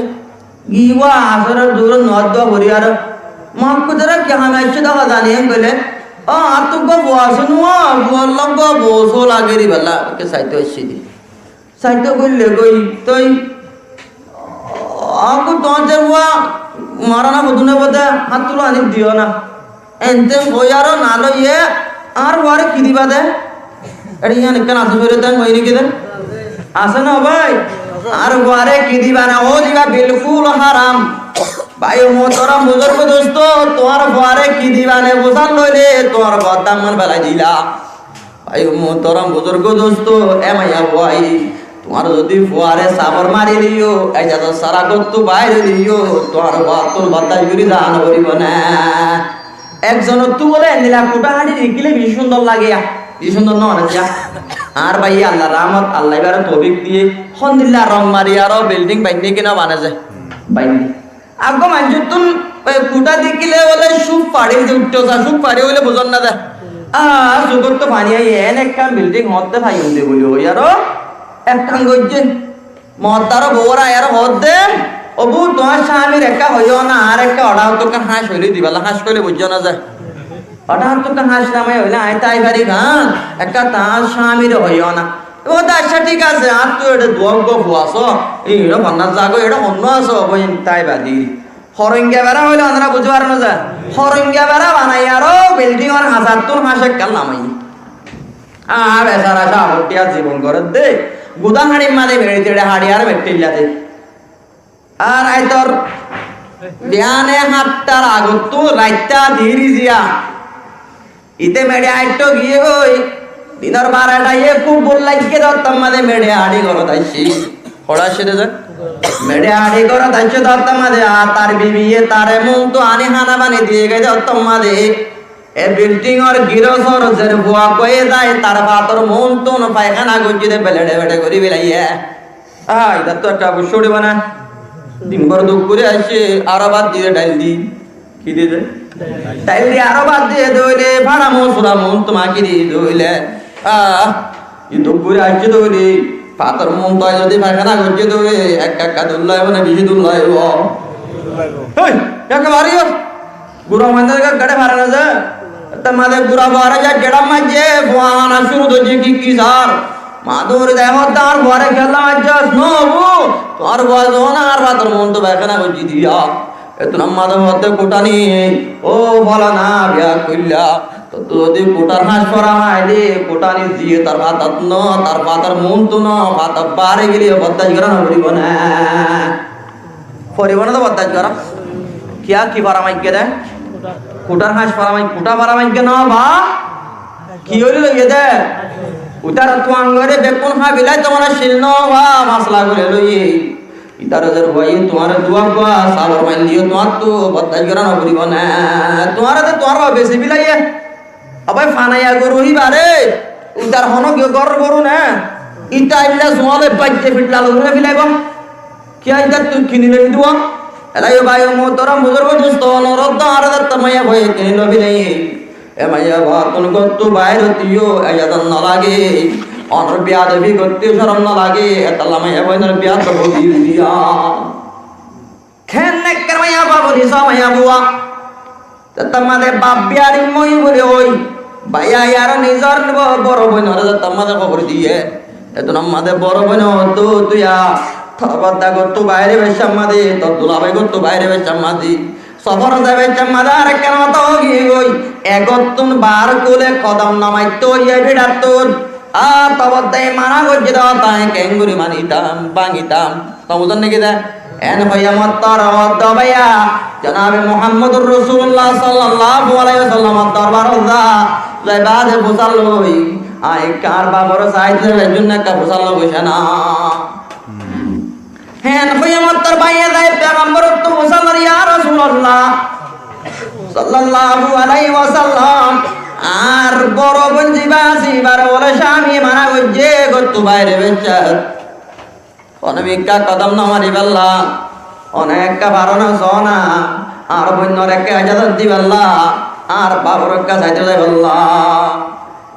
Giwa asór duwar no dua fori aró. Mokko dara ki ham aiccé dóka zani en goile. Ó, añáttu uggwá fua asé nuwa, fuar lói uggwá bou só lageri balla, ke saito aiccé di. Saito goille goi, toi, añáttu tuáñr ze fua, marana hodún ebo de, añáttu loi ani diyo na. Ente hoi aró no loiye, añár fuare ki diba de? Eçe yián ekkán asé, fere de hoi niki de? Asé no bái? Añár fuare ki diba na, ó diba bilkul haram. Bái o muhtaram buzurgo dosto, tuáñr fuare ki diba ne buzán loile, tuáñr fuar dam man felai dila. Bái o muhtaram buzurgo dosto, e maiyafuai, tuáñr zodi fuare sabor mari liyo, ejazot sára góttu bair ói liyo, tuáñr fuattún bordác gori za no foribo ne. Ekzonottú bóle endilla kuthá hañçi dekíle beci cúndor lage ya, beci cúndor no lage ya. Añár báiye Allar rahmot, Allah ibáre toufik diye, hondilla rong mari aró bilding bainne ki no bane ze? Bainne. Aggwá maincóttun, e, kuthá dekíle bóle cúk fari uiththó za, cúk fari óile buzón na za. Aá, cúkottú faní aiyé, en ekkán bilding hoódde faiyum de buli hoi aró ekkán goijjé. Moddar bouwar aiyaró hoódde, "Ó bou, tuáñr cámir ekká hoiyó na, añár ekká oçáhottú ekkán háñc hoilé dibálla, háñc hoilé buijjó na ze." Oçáhottú ekkán háñc namai hoilé aññí tái fari fán, ekká tuáñr cámire hoiyó na. Ibá hoódde, "Accá, thík asé, añáttu eçé duwá uggwá fua asó, iín fannát zagói, eçé honnúa asó, bóin tái badi." Horóingga berá hoilé onorá buzí faró na ze? Horóingga berá banaiyaró bildingor hañsattún háñc ekkán lamaiyé. Aá, besara cáfottiya zibon gorédde, gudá hañçir mazé meçi teçe hañçi ar meçi teilla de. Ar aitor biyane háñttar agottú raitta diri ziya. Ite meçe aittó giyé goi, dinor barataye kúb búk laiggé de ottót mazé meçe añçí górot aiccé. Hoçé aiccé de ze? Meçe añçí górot aiccé de ottót mazé, ar tar bibiye tare muúntu aní hána bani diyé goi de ottót mazé. E bildingor girosór zer fua hoiyé zai, tar fator muúntu faikána goijjé de beleçe beçe gorí felaiyé. Á, itattú ekká buccí uçíbo né? Din bór duk gorí aiccé, aró bát diyé de dhail di. Ki diyé de? Dhail di aró bát diyé de óile, fára muúntu, sura muúntu maki diyé de óile. Á, i duk gorí aiccé de óile, fator muúntu zodi faikána goijjé de óile, ekká ekká dul laibo né, bicí dul laibo? Héi, ekká bari gura maincór gare fare na ze. Ette mazé gura fuare ze gera maijjé, fua hana cúru goijjé ki ki sar. Maá dóri dé hoódde añár fuare kiyólla maijjós, no óibo. Tuáñr fua zon añár fator muúntu faikána goijjé diya. Ettún mazé hoódde kuthani, ó folana biya koilla. Tottú zodi kuthar háñc fora maile, kuthani ziye tar fatot no, tar fator muúntu no, fatot bari gile boddac gora no foribo né? Foribo né de boddac gora? Kiyá ki fora maijjé de? Kuthar háñc fora maij-, kutha fora maijjé no ba? Ki óile loiyé de? Uitar tuang gorí bekkún hábilai tuáñra cil no ba, masala gorí loiyé. Itará zer fuaye tuáñre duwa gua sabor mailleyó tuáñttu boddac gora no foribo né? Tuáñre de tuáñr besi bilaiyé. Abai fanaiya goru híbare, itar honó giyó góror goru né? Ita ailla suále baijje fitla loi gori filaibo. Kiyá itattú kini loi duwa? Elai ó bái ó muhtaram buzurg dustó, onorót añáre zatta maiyafuaye kini loi filaiye. E maiyafuattún góttu bair óitteyó ejazot no lage. Onor biyadobi gotteyó corom no lage. Etolla maiyafuainor biyadobi diya. Keén nekkar maiyafua buli só maiyafua. Zettót mazé baf biyari moi buli hoi. Báiyaye aró nizor bo-, boro boinore zettót mazé hóbor diye. Ettún mazé boro boine hoódde, tuiya tor bodda góttu baire beccá mazé, tor dulabái góttu baire beccá mazé. Sofórot zai beccá mazé arekkán hotá óigiyoi. Egottún bar kule kodom no maitto óiye biçattún. Ar tobodde mana goijjé de hotá añí keéngorí manitam, báñgitam. Nobuzón né ki de? En hoiyé mottor hoódde báiya, jonabe Muhammodur Rosulullah sallallahu alaihi wasallamor dorbarot za, zai baade fusár loi, añí ekka añár baforé saái zaibar zonno ekka fusár loi boicé na. En hoiyé mottor báiye zai pegamborottú fusár loi, ya Rosulullah, sallallahu alaihi wasallam, añár boro boin ziba asé, ibare bóle Cámiye mana goijjé, góttu baire beccá. Honó mikká kodom no maribálla, honó ekká faro na só na, añár boinnore ekká ejazot dibálla, añár baforé ekká saái zaibálla.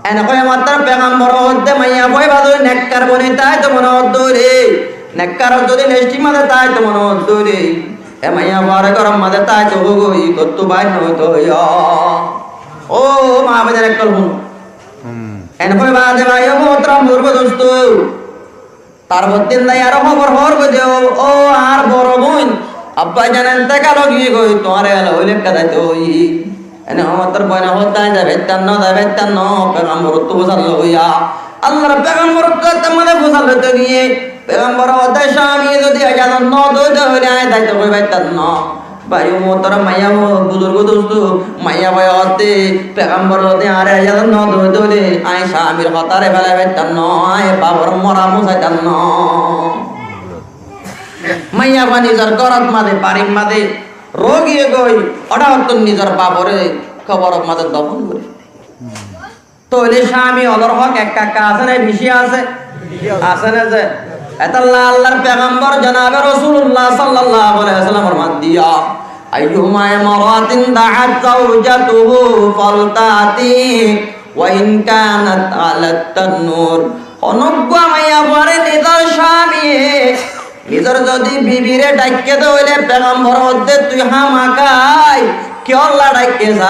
En hoiyé mottor pegambore hoódde maiyafua ibá zodi nekkar boni táito mone hoódde óile, nekkar zodi lesti mazé táito mone hoódde óile, e maiyafuare góror mazé táito hoógoi, góttu bair no óito hoiyó. Ó maa boinor ekkol fúno. En hoiyé baade bái ó muhtaram buzurg dustó. Tar fottún zai aró hóbor hoór goi de, ó, ó, añár boro boin, abbajan entekal ói giyé goi, tuáñre ela óile ekká zaito óiye. Ene hoór mottor boine hoódde, añí zai faittam no, zai faittam no, pegamborottú fusár loi hoiyé. Allar pegamborottú zettót mazé fusár loito giyé, pegambore hoódde, Cámiye zodi ejazot no dói de óile añí zaito goi faittam no. Bái ó muhtaram, maiyafua, buzurg dustó, maiyafuaye hoódde, pegambore zodi añáre ejazot no dói de óile, añí Cámir hotáre félai faittam no, añí bafor mora musaitam no. Maiyafua nizor górot mazé, barir mazé roói giyé goi, óthattún nizor baforé kóborot mazé dofon gorí. Tóile Cámi ókkolor hók ekka ekka asé né, bicí asé? Asé né ze? Etolla Allar pegambor jonabe Rosulullah sallallahu alaihi wasallam formaiddé, أيما امرأة دعت زوجته فلتأته وإن كانت على التنور. Honó uggwá maiyafuare nizor cámiye nizor zodi bibire dhaikké de óile pegambore hoódde tui hámaká kiyólla dhaikkós?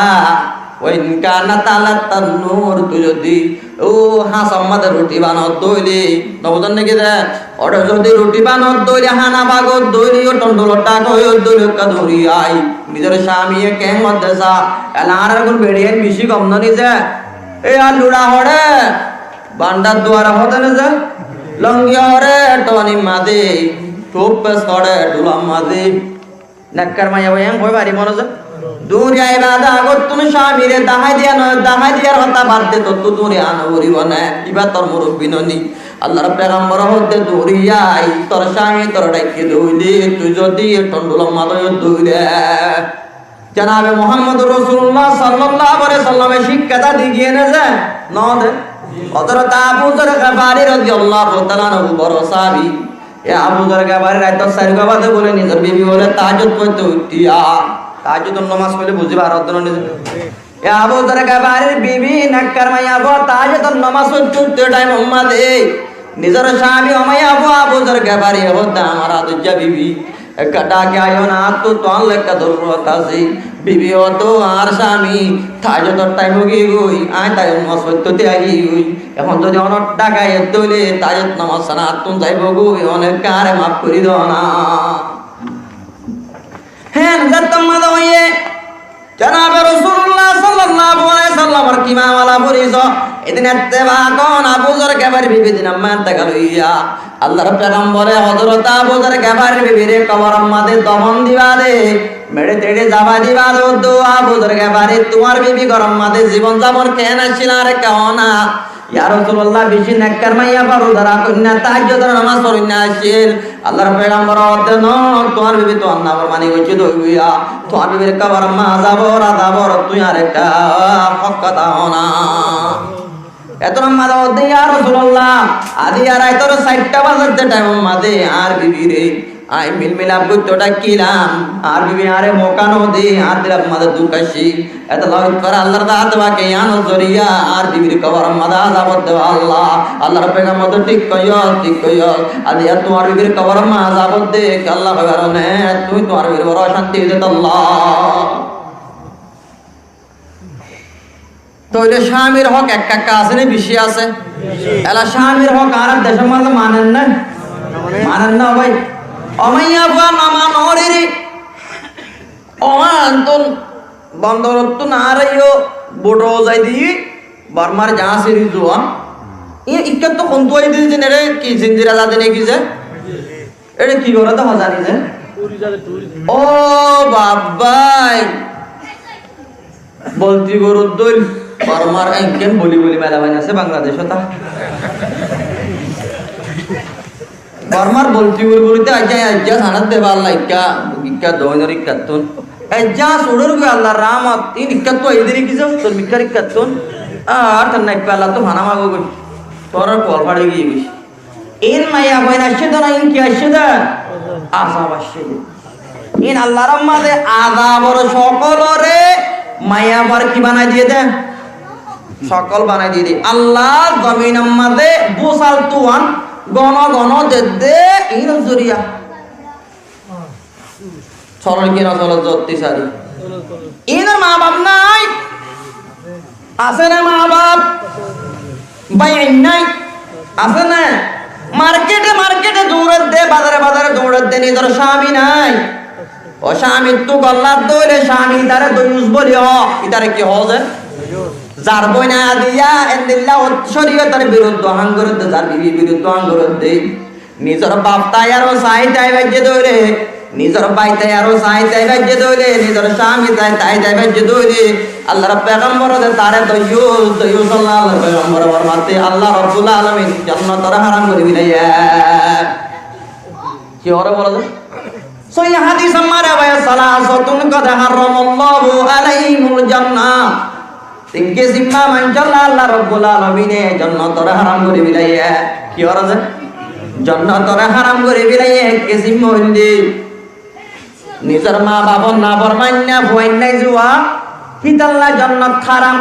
وإن كانت على التنور, tui zodi ó háñsor mazé ruthi banodde óile, nobuzón né ki de? Óre zodi ruthi banodde óile, hána bagodde óile, ó thondulor dhak óiyodde óile, ekka dóri ai. Nizor cámiye keén hoódde sa, ela añárar gun beçiyain bicí gom no ni ze? E ar lura hoçé, bandhar duare hoóde né ze, longi hoçé, thonir mazé, Cúb fes goré dhulor mazé. Nekkar maiyafua en hoi fari mone ze. Duñriya ibá de agottún camire dahái diya no, dahái diyar hotá bad de, tottú duñriya no foribó né. Ibá tor murubbi no ni. Allar pegambore hoódde duñriya, tor cami tore dhaikké de óile, tui zodi e dhulor mazé dóire. Janabe Muhammadur Rosulullah sallallahu alaihi wasallame cíkka dá di giyé né ze? No de. Hozrot Abu Zar Gefari radiyallahu taala anhu boro sahabi. E Abu Zar Gefari raitor sair gua baze bóle nizor bibi bóle tahajjud foitto uiththé. Tahajjudor nomaz foile buzí faroddé no nize? E Abu Zar Gefarir bibi nekkar maiyafua tahajjudor nomaz foitto uiththé thaimor mazé nizor cami o maiyafua Abu Zar Gefari hoódde, amar adoijja bibi, ekka dhaki aiyó na, añáttu tuáñlla ekka zorurot asé. Bibi hoódde, añár cami tahajjudor thaim ói giyói, aññí tahajjud nomaz foitto táki giyói. Ehón zodi onor dhaki aiyé de óile tahajjud nomaz san añáttun zaibói, onor ekka añáre maf gorí do na. Hén, zettót mazé hoiyé, Janabe Rosulullah sallallahu alaihi wasallamor ki mamala foriso, edin ettefak on Abu Zar Gefarir bibi edin amma entekal óiya. Allar pegambore hozrot Abu Zar Gefarir bibire koboror mazé dofon diba de, meçe teçe zaba diba de, uddú Abu Zar Gefari, tuáñr bibi góror mazé zibon zabon keén accíl añáre ekka hoó na. Ya Rosulullah, beci nekkar maiyafua, ruza rakoinna, tahajjudor nomaz forinna accíl. Allar pegambor hoódde, no, tuáñr bibi tuáñr naformani goijjé de óibo ya. Tuáñr bibir koboror mazé azab or, azab or, tui añáre ekka hók hotá hoó na. Ettór mazé hoódde, ya Rosulullah, aijja raitor sairtá bazar de thaimor mazé añár bibire aññí milmilaf goitto dhaikkílam, añár bibi añáre mouka no de, añár dilor mazé duk aiccé. Etolla hoit fare Allar zate pake yiánor zoriya añár bibir koboror mazé azab ódde Allah. Allar pegambor hoódde, thík hoiyós, thík hoiyós. Aijja tuáñr bibir koboror mazé azab ódde, Allah hoibar né, tuñí tuáñr bibir boro ocanti óiye de Allah. Tóile camir hók ekka ekka asé né beci asé? Ela camir hók añárar decór mazé manen né? Manen né ó bái? Ó maiyafua, no mano ré. Ó ma, entón bondorottún añára yó boto zai di, Bormar jañsiri zuan. Iín ikkattú hontú aiyé de, eçé ki zinzira zade né ki ze? Eçé ki goré de hozani ze? Ó babbái! Bolti goró dóil, Bormar enkén boli boli mela bain asé Bangladecót. Bormar bolti boli boli de aijja, aijja sanat de balla ikka, ikka doinor ikkattún. Aijja suçur goi Allar rahmot, iín ikkattú aiyé de ki ze, tor mikkar ikkattún. Ar tar naippa Allattú fana mago goi. Tor ar kual fari giyé goi. Iín maiyafuain aiccé de na, iín ki aiccé de? Azab aiccé de. Iín Allar mazé azabor cokol ore maiyafuar ki banai diyé de? Cokol banai diyé de. Allah zominor mazé busal tuan gono gono dedde iínor zoriya. Solor ki no solor zotti sari? Iínor ma baf nai? Asé né ma baf? Bái ain nai? Asé né? Markete markete duñredde, bazare bazare duñredde, nizor cami nai. Ó camittú gollá dóile cami itare doiyus buli hoó, itare ki hoó ze? Zar bóin adiya endilla coriyotor biruddó ham goredde, zar bibir biruddó ham goredde. Nizor baf tai aró sai tai baijje dóile, nizor bái tai aró sai tai baijje dóile, nizor cami tai tai tai baijje dóile, Allar pegambor de tare doiyus, doiyus Allah, Allar pegambor formaiye, Allah Rabbul Alamin jonnotor haram gori félaiye. Ki ore bole de? Sóhi hadis ammar bái, salasatun qad harramallahu alaihimul jannah. Tin kisim manúcolla Allah Rabbul Alamine jonnotor haram gori félaiye. Ki ore ze? Jonnotor haram gori félaiye. Ek kisim óilde nizor ma bafor naformainna fuain nai zuwa, hítalla jonnot haram.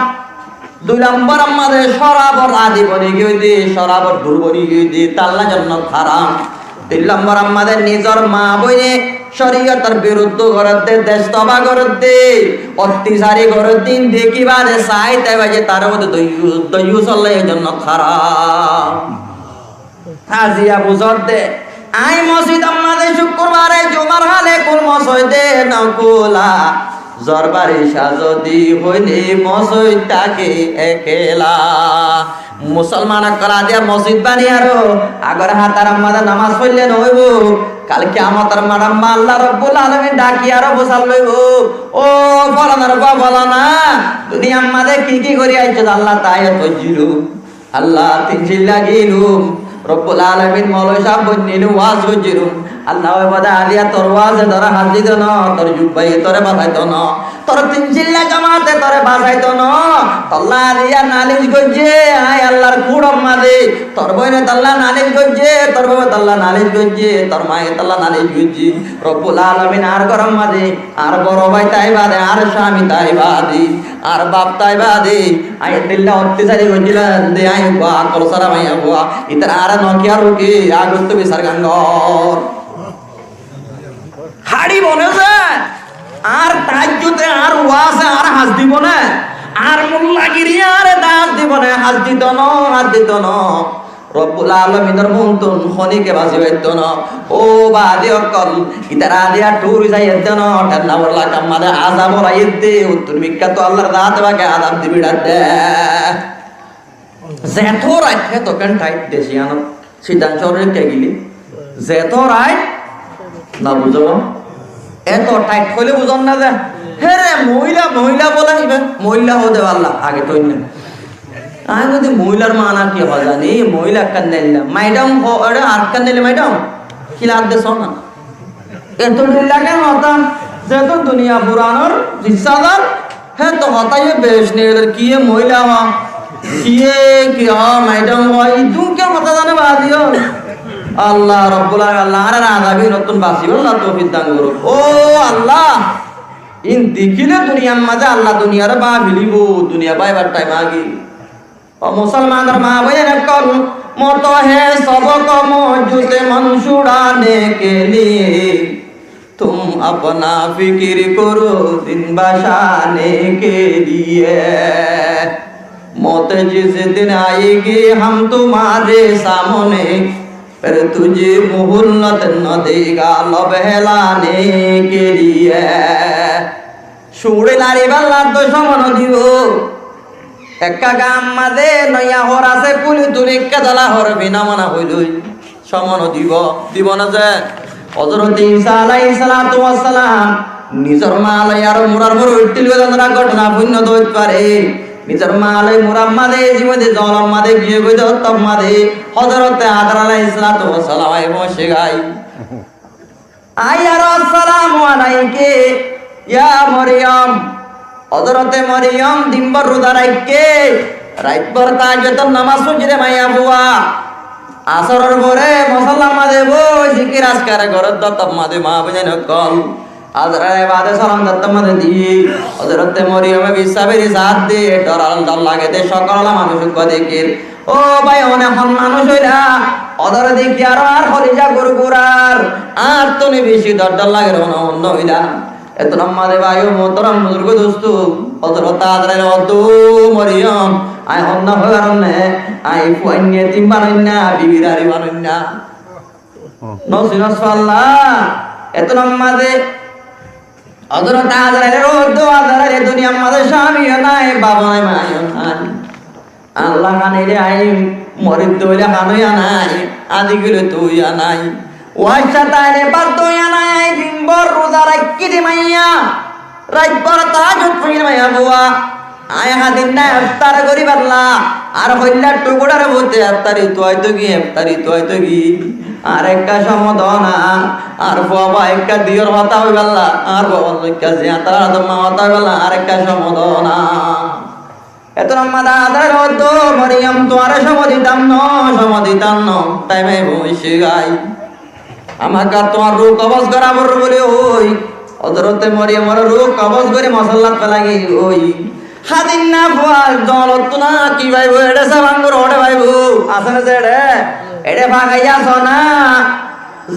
Dui lombor mazé corabor adi boni giyói de, corabor dur boni giyói de, talla jonnot haram. Tin lombor mazé nizor ma boine coriyotor biruddó goredde, dec toba goredde, ottisari goredde, iín deki bade sai tai baijje tare hoó de doiyus, doiyus olla jonnot haram. Aziya buzódde, aññí mosjidor mazé cukkurbare jumar hale kul mosjide no kula, zor baric zodi hoile mosjid táke ekela. Musolman ókkol adiya mosjid bani aró agor hátar mazé nomaz foille no óibo, Kal kiyamotor maçot Allah Robbul Alamin dhaki aró fusár loibó, "Ó folanor fua folana, duniyar maze ki ki gori aiccós Allah, taa yad goijjílu?" Allah, tin cilla giyílum, Robbul Alamin moloi sáb boinnílum, waz goijjílum. Allah hoibó de, "Aziya tor waze tore hás dito no, tor jubbaye tore basaito no, tor tin cilla jamaate tore basaito no. Tolla aziya nalic goijjé, añí Allar kuçor maze, tor boine tolla nalic goijjé, tor babe tolla nalic goijjé, tor maye tolla nalic goijjé." Robbul Alamin añár góror maze añár boro bái tái bade, añár cámi tái bade, añár baf tái bade, añí endilla ottacari goijjílam de, añí uggwá akol sára maiyafua, itará añáre no kiyá ruke, agottú bisar gan gor. Háçi bone ze, añár taajjude, añár waze añáre hás dibo né, añár mullagiriye añáre hás dibo né, hás dito no, hás dito no. Robbul Alaminor muúntu honíkka basi faittó no. Ó baázi ókkol, itará aziya thuri saiyé de no, thenna bolla kamma de azab óraiyé de, uttún mikká to Allar zate pake azab dibi dhátte. Zeto rait, heto ken thait deci anor, Sitan cóhor ekka gili. Zeto rait, no buzó? Eto thait hoile buzón na ze. Here, mohila, mohila bole iba, mohila hode balla, age to inne. Añí buli mohílar maána ki hoó zani? Mohíla ekkán neilla, maidam hoó, ere ar ekkán neilla maidam. Ki lage de sóna? Eto neilla ken hotá? Zeto duniya furanor issá zar, hé to hotá ye bec neilla, kiyé mohíla hoó, kiyé ki hoó, maidam hoó, idún ki hotá zane baázi ókkol? Allah Robbul Alamin, Allah añáre azabi nottún basibolla toufik dan goruk. Ó Allah, in dekíle duniyar maze Allah duniyare báfi felibo, duniya báibar thaim agi. او مسلمان اور ماں بہن کن، موت ہے سبق موجود من چھڑانے کے لیے، تم اپنا فکر کرو دن بچانے کے لیے۔ موت جس دن آئے گی ہم تمہارے سامنے، پھر تجھے مہلت نہ دے گا لب ہلانے کے لیے۔ Cúçi laribálla to cómo no dibo. Ekka gaar maze noiya hór asé, kúli tuli ekka dala hór bina mana hoilói. Cómo no dibo, dibo na ze. Hozorot Isa alaihissalatu wassalam nizor maa loi aró murar uore uiththíl goi, zendilla góthona fuinno de óit fare. Nizor maa loi murar maze, zibon de zolor maze giyé goi de, óttor maze Hozorot Azar alaihissalatu wassalam aiyé foóñiccé goi. Aiyaré, "السلام عليك يا مريم." Hozorote Moriyom din bór ruza raikké, rait bór tahajjudor nomaz foijjé de maiyafua. Asóror fore mosólla maze boi zikir azkar gorér de, tar maze maa bóinain ókkol. Azrail baade salam de, tar maze di. Hozorote Moriyome bissá beri saát de, dor ar dor lage de, cókkol ola manúic uggwá dekír. Ó bái, one hon manúic óila? Odóre dekí aró añár holija gurgurar, añártú ni beci dor dor lager, one hon óila? Ettór maze bái ó muhtaram buzurgo dustó, Hozorot Azrail hoódde, "Ó Moriyom, añí hon no hoibar né, añí fuain yetim banoinna, bibir ari banoinna." No sinos falla, ettór maze Hozorot Azrailore hoódde, "Azrail, e duniyar maze cámiyo nai, baf nai, maiyo nai. Añálla hane de añí moridde óile hanoiya nai, añdí gile tuiya nai. Uaccá taile baf doiya nai, añí din bór ruza raikkí de maiya, rait bór tahajjud foijjí de maiyafua. Añí hadinna eftar goríballa, añár hoillár thukurar uore eftari tuaitó goi, eftari tuaitó goi. Añár ekká cómo do na, añár fua bái ekká diyór hotá hoibálla, añár bou ekká ziyán, tar ador maa hotá hoibálla, añár ekká cómo do na." Ettór maze Azrail hoódde, "Moriyom, tuáñre cómo ditam no, cómo ditam no, thaim aibó, foóñiccé goi." Hámaká tuáñr ruh kobos gorá foribó buli hoi, Hozorote Moriyomor ruh kobos gorí mosóllat félai giyói. Hadinna fua zolottú na ki faibo, eçé sab anggur hoçé faibo, asé né ze eçé? Eçé fagaiya sona,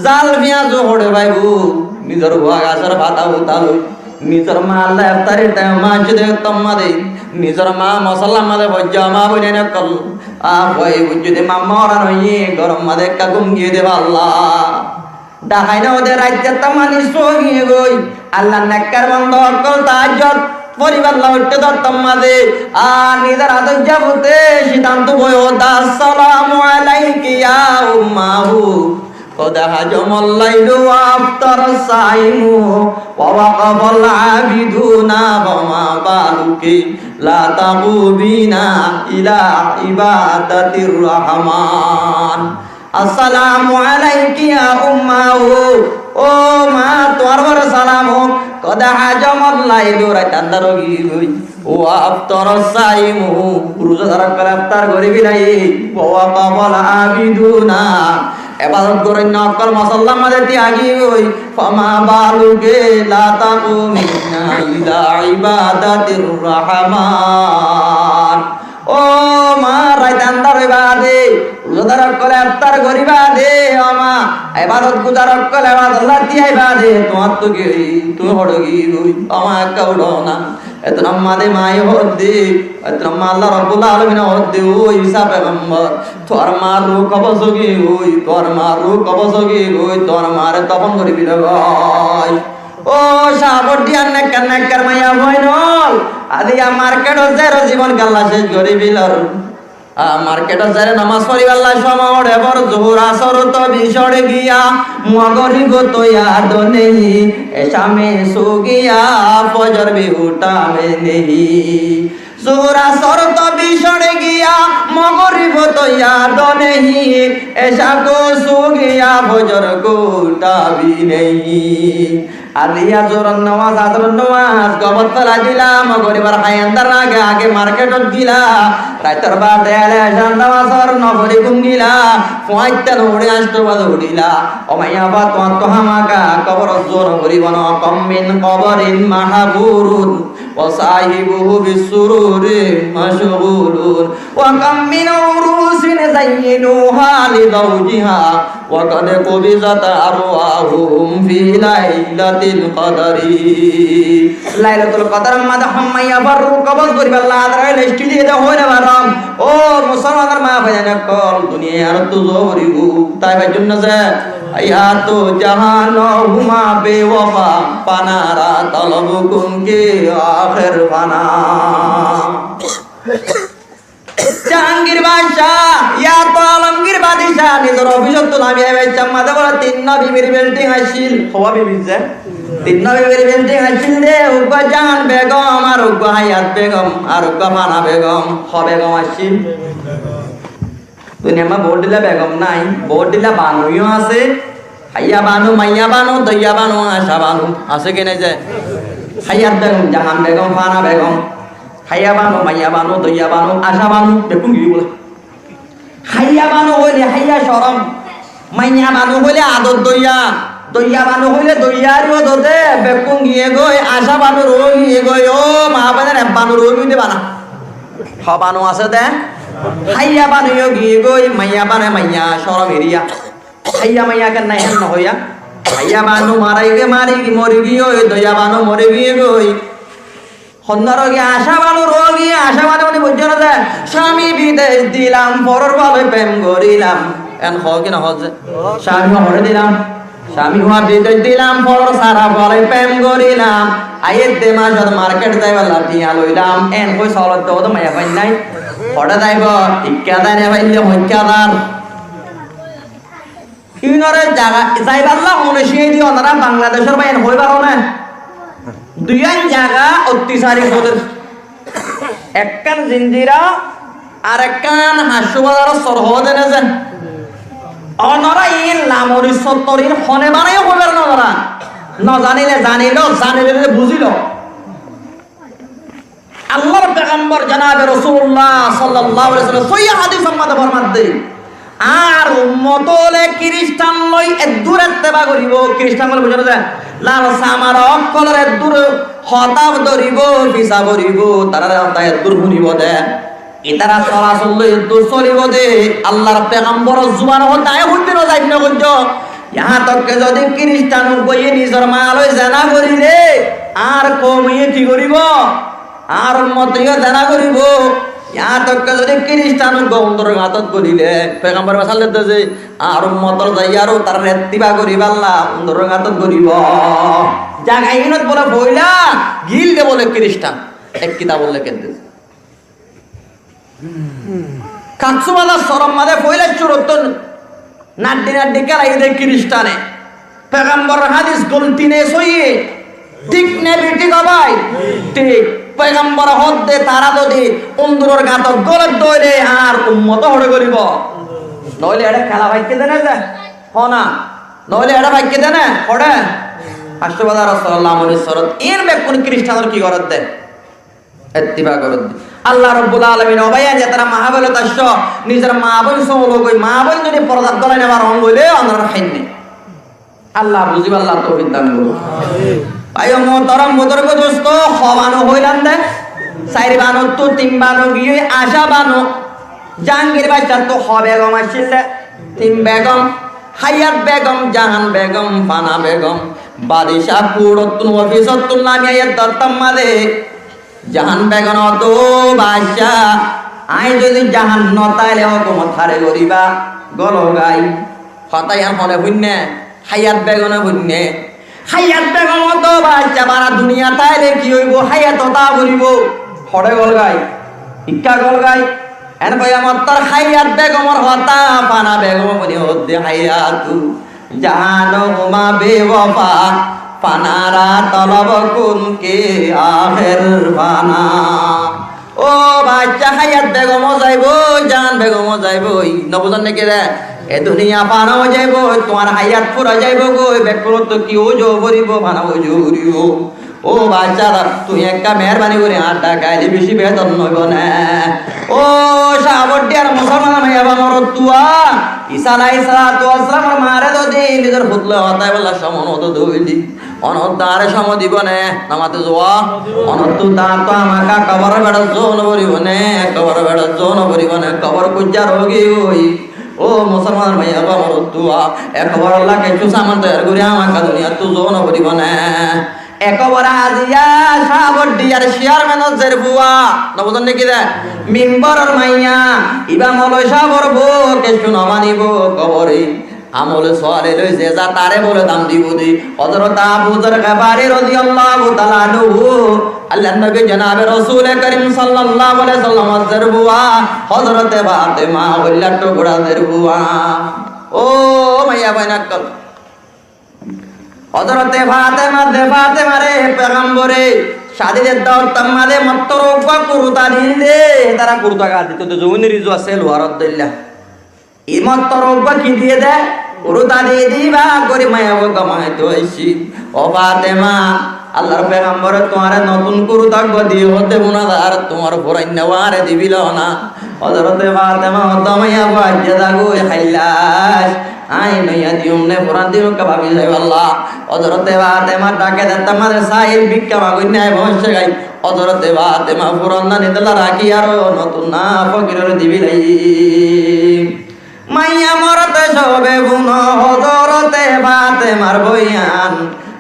zal fiyañsu hoçé faibo, nizor fua gasór fata uta loi. Nizor maa olla eftarir thaim aiccé de, ettór maze nizor maa mosóllar maze foijjé, maa bóinain ókkol. Añár fua, e buijjó de maa moran óiye, góror maze ekká gúm giyé de falla. Dahái no de, rait ettór maze nisfu ói giyé goi. Allar nekkar bonda ókkol, tahajjud foribálla uiththé de ettór maze, ar nizor ador za fute, citantú boi hoódde, "السلام عليك يا أمه." قد هجم الليل وأفطر الصائم ووقف العابدون فما بالك لا تقومين إلى عبادة الرحمن. السلام عليك يا أمه. Ó ma, tuáñr uore salam ók. قد هجم الليل, rait andár ói giyói. وأفطر الصائم, ruzadar ókkole iftar gorí félaiye. ووقف العابدون, ebadot goróinna ókkol mosólar mazé tíyai giyói. فما بالك لا تقومين إلى عبادة الرحمن. Ó ma, rait andár ói baade, ruzadar ókkole iftar gorí baade, ó ma, ebadot guzar ókkol ebadot latti ai baade, tuáñttu ki, tuñí hoçé giyói, ó ma, ekká uçó na. Ettót mazé maye hoódde, ettót mazé Allah Rabbul Alamine hoódde, ó Isa pegambor, tuáñr mar ruh kobos ói giyói, tuáñr mar ruh kobos ói giyói, tuáñr mare dofon gorí félaiyo goi. Ó cábor diyan nekkar nekkar maiyafuain ókkol, aijja marketot zaiyóre zibon galla céc gorí félor. Á, marketot zaiyóre nomaz foribálla cómot ebar zuhur asor to biçór giya, mogorib to yad nehi, ecá mein só giya, fozor bhi utha mein nehi. Zuhur asor to biçór giya, mogorib to yad nehi, ecá ko só giya, fozor ko utha bhi nehi. Aijja zuhuror nomaz, asror nomaz, gobot félai dila, mogoribor háiyanor age age marketot gila, raitor baade aile ecár nomazor no fori gúm gila, fuañitta no uçí añctó baze uçíla. Ó maiyafua, tuáñttu hámaka kobor zuwa no foribo no. كم من قبر محفور وصاحبه بالسرور مشغول. وكم من عروس زينوها لزوجها وقد قبضت أرواحهم في ليلة القدر. Lailatul Qadror mazé hon maiyafuar ruh kobos goríballa añára list diyé de hoói no farom. Ó musolmanor mafuain ókkol, duniyai añáráttu zobori gú, tai faijjum na ze. حیات و جہان و ہما بے وفا، فنا را طلب کن کہ آخر فنا. Jahangir Badcá, yá to Alomgir Badcá, nizor ofisottu namiya baiccá mazé bóle tinnwá bibir bilding accíl. Hoiba bibir ze? Tinnwá bibir bilding accíl de, uggwá Jahan Begom, ar uggwá Hayat Begom, ar uggwá Fana Begom. Ho Begom accíl? Duniyar mazé bout dilla Begom nái, bout dilla Banu yó asé. Háiya Banu, Maiya Banu, Doiya Banu, Aca Banu. Asé ki nái ze? Háiya Begom, Jahan Begom, Fana Begom. Háiya Banu, Maiya Banu, Doiya Banu, Aca Banu, bekkún giyói bóle. Háiya Banu hoilé háiya corom, Maiya Banu hoilé ador doiya, Doiya Banu hoilé doiya ar yó dode, bekkún giyé goi, Aca Banu roói giyé goi, ó mafuain, ek Banu roói giyé de bana. Ho Banu asé de, háiya Banu yó giyé goi, Maiya Banu, Maiya corom eriya. Háiya Maiya kennai hén no hoiya. Háiya Banu mari giyé, mari giyé, mori giyé goi, Doiya Banu mori giyé goi. Honnúa roói giyé, Aca Banu roói giyé, Aca Banu mani buijjó na ze, "Cámi bidec dilam, foror bale prem gorilam." Eén hoó ki no hoó ze? Cámi horé dilam, cámi fua bidec dilam, foror sára bale prem gorilam. Aiyér de macót market zaibálla tiañ loilam. Eén hoi solodde óde maiyafuain nái. Hoçé zaibo, ikká zai no faille hoikká zar. Iínoré zaga zaibálla hone cíyai diye, onora Bangladecór bái, en hoi faro né? Duiyán zaga ottisari gorér. Ekkán Zinjira, arekkán Haccú Bazaror sor hoó de né ze. Onora iín Lamori sottor iín hone banaiye hoi faro né onora? No zanile zanilo, zanile buzilo. Allar pegambor janabe Rosulullah sallallahu alaihi wasallam sóiyi hádisor mazé formadde, añár ummot ókkole kiristan loi eddur etteba goribo, kiristan ókkol buzó né ze, lal samara ókkolor eddur hotá dóribo, fisá goribo, tarár hotá eddur fúnibo de, itará solasol loi eddur solibo de, Allar pegamboror zuban hoddé añí hoddé no zaib no goijjó. Yahá tok ke zodi kiristan uggwáye nizor maa loi zena gorile, añár koum ye ki goribo? Añár ummot ye zena goribo. Yahá tok ke zodi kiristan uggwá undoror gáñtot gorile, pegambore mesal diyé de ze, añár ummotor zaiyaró tará etteba goribálla undoror gáñtot goribo. Zaga inot bole foila gil de bole kiristan, ek kitabot lekédde. Kaksubazar soror mazé foila cúruttún Naddi naddi kélaiyé dé kiristane. Pegambor hádis golti né sóiyi? Thík né bethík ó bái? Thík. Pegambore hoódde tará zodi unduror gañtot góledde óile añár ummot ó hoçé gólibou? Noóile eçé kéla faikké dé né ze? Hoó na. Noóile eçé faikké dé né? Hoçé? Fañscó bazar Rosulullá amolor sorot. Iín bekkún kiristanor ki gorédde? Ettibá gorédde. Allah Robbul Alamin, ó bái, añí zetará maháfilot aiccó, nizor maa bóin sóologói, maa bóin zodi fordát gólai nebar hon goilé, onorár háinne. Allah buzíballa toufik dan gorouk. Bái ó muhtaram, buzurg dustó, hó banu hoilam dé, sair banottú tin banu giyói, Acá banu, Jahangir baccattú hó begom accíl dé, tin begom, Háiyat begom, Jahan begom, Fana begom, badicá kuçottún, ofisottún nami aiyér dóttar mazé, Jahan begoné hoódde, "Ó bacca, aññí zodi Jahan no táile hókumot háre goríba?" Gólgai. Hotá yián hone fúinne? Háiyat begoné fúinne. Háiyat begom hoódde, "Ó bacca, bana duniya táile ki óibo? Háiyat otá foribó." Hoçé gólgai? Ikká gólgai. En hoiyé mottor Háiyat begomor hotá Fana begom fúni hoódde, "Háiyatu, Jahanó huma bewafa, Fanara tolob kun ke ahér fana." Ó bacca, Háiyat begom ó zaibói, Jahan begom ó zaibói. Nobuzón né ki dé? E duniya fana ó zaibói, tuáñr háiyat fura zaibói goi, bekkúnottú ki ó zoo foribó, fana ó zoo foribó. Ó bacca, tuñí ekká meérbani gorí añár dhakailé beci behétor noóibo né? Ó cáboddi ar musolmanor maiyafuwa, moroddúwa, Isa alaihissalatu wassalamor maáre zodi nizor fut loi hotá hoibolla cómo no dóile, onor dañre cómo dibó né? Nomate zuwa, onottú dañttú hámaká kobor beçot zoo no foribó né? Kobor beçot zoo no foribó né? Kobor kuijja roói giyói. Ó musolmanor maiyafuwa, moroddúwa, e koboror lá kessú saman toiyar gorí hámaká duniyattú zoo no foribó né? E kobor aziya cáboddi ar ciyarmenor zerfua, nobuzón né ki dé? Mimboror maiya, ibá moloi cábor bou, kessú no manibo kobore. Amole sóle loi ze za taré bole dam dibo de. Hozorot Abu Zar Gefari rodiyallahu taala anhu, Allar nobi jonabe Rosule Korim sallallahu alaihi wasallamor zerfua, Hozorote Fatema, óillar tuñgura zerfua. Ó maiyafuain ókkol, Hozorote Fatema de, Fatemare pegambore cádi dedde ottót mazé mottor uggúa kurta diyé, tará kurta gañr dito de, zubunir izu asé, luaror dóilla. Í mottor uggúa ki diyé de? Kurta diyé de, ibá gorí maiyafua gom aitó aiccí. Ó Fatema, Allar pegambore tuáñre notún kurta uggúa diyé hoódde fúna zar, tuáñr furainna uáñre dibiló na. Hozorote Fatema hoódde, ó maiyafua, aijja zagói, háilla aññí noiya diyum né furan diyum, ekká báfi saibálla. Hozorote Fatema dhake de, ottót mazé sail, bikká magoinná aibó, hoicce gái. Hozorote Fatema furan nani dólla rakí aró notún na fokirore dibilai. Maiya morot cóbe fúno Hozorote Fatemar boyan.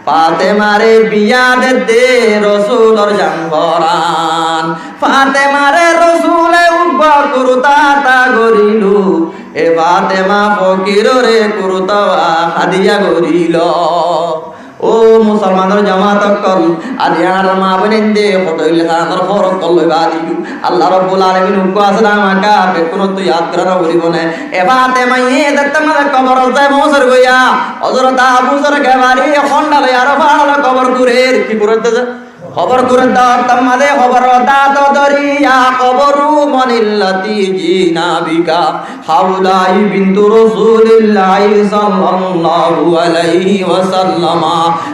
Fatemare biya dedde Rosulor jan foran. Fatemare Rosule uggúa kurta ata gorílo. E Fatema fokirore kurta uwá hadiya gorílo. Ó musolmanor jomaat ókkol, aijja añárar maa boinain de hoto óile tarár hór ókkol loi baádiyo. Allah Robbul Alamin uggúa asé de, hámaká bekkúnottú yad gorá no foribó né? E Fatemaye zettót mazé koborot zai foóñsor goi, Hozorot Abu Zar Gefari hondha loi aró fañçala kobor kurer, ki kurer de ze? Kobor kurer de ottót mazé koboror dañt dóri, ya koboru, man illati jina bika? Haulai bintu Rasulillahi sallallahu alaihi wasallam.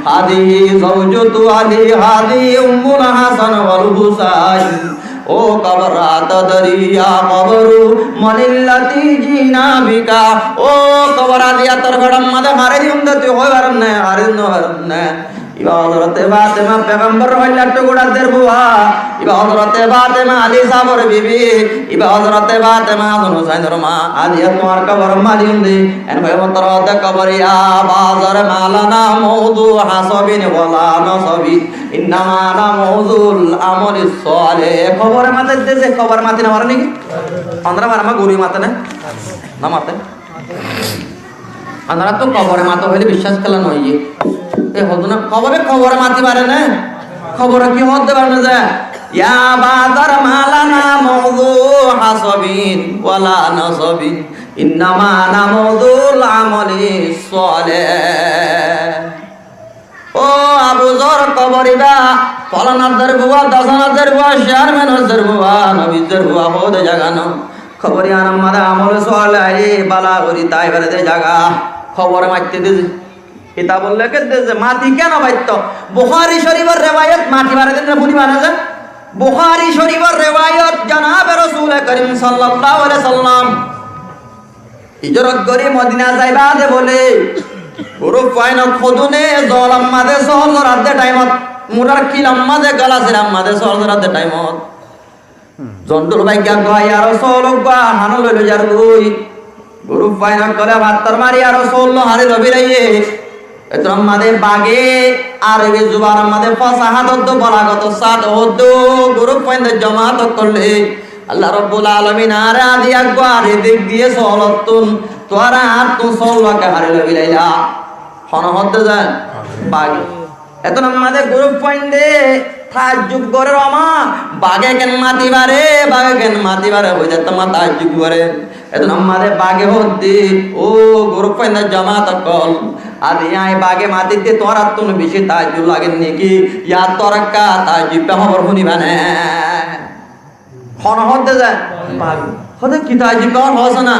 Hadihi zaujatu Ali, hadihi Ummul Hasan wal Husain. Ó kobor, ata dari ya koboru, man illati jina bika? Ó kobor, aijja tor feçor mazé fari diyum de, tui hoi faros né, fari no faros né? Ibá Hozorote Fatema, pegambor óillar tuñgura zerfua. Ibá Hozorote Fatema, Ali sabor bibi. Ibá Hozorote Fatema, Hasan Husainor maa. Aijja tuáñr koborot maiyum de. En hoiyé mottor hoódde kobore, ya Aba Zar, ma lana maudu hasabin wala nasabin, innama lana maudu amali sole. Kobore mate de ze, kobore mati no fare né ki? Onora faro, guri mate né? No mate. Añára to kobore mato hoile biccác kiyólla no óiye. E hoódde na, kobore, kobore mati fare né? Kobore ki hoódde fare né ze, ya Aba Zar, ma lana maudu hasabin wala nasabin, Innama namudul amali soleh. Ó Abu Zor, kobor ibá folanar zor fua, dosanar zor fua, ceyarmenor zor fua, nobir zor fua, hoó de zaga no. Kobor iyanor maze amol soleh aile bála gori táibar de zaga. Kobore maitté de ze. Kitabot lekédde ze mati kiyá no faitto? Buhári Córifor rewayot, mati fare de né fúni fare ze? Buhári Córifor rewayot, janabe Rosule Korim sallallahu alaihi wasallam hijrot gorí Modina zaiba de bóle, gurúf fuain ókkol hodún e zolor maze sóol zorar de thaimot, murar kilar maze, gala sirar maze sóol zorar de thaimot zondul báigga gua, yar sóol gua, hano loi loi zar goi. Gurúf fuain ókkole fattór mari yar sóol loi hari loi beraiyé. Ettór maze bage, Arobi zubanor maze fosahat hoó de, balagotor sat hoó de, gurúf fuaindor jomaat ókkole, Allah Robbul Alamin añáre aijja eggúa rizik diyé sóolottún, tuáñra añáttun sóol loi ke hari loi beraila. Hone hoó de ze? Bage. Ettór maze gurúf fuainde taajjub gorer, ó ma, bage ken mati fare, bage ken mati fare, hoói de tamá taajjub gorer. Ettór maze bage hoó de, ó gurúf fuaindor jomaat ókkol, aijja añí bage matir de tuáñrattún beci taajjub lager né ki? Yar tuáñra ekka taajjub hóbor fúniba né? Hone hoó de ze? Bage. Hoó de ki taajjub hóbor hoó de na?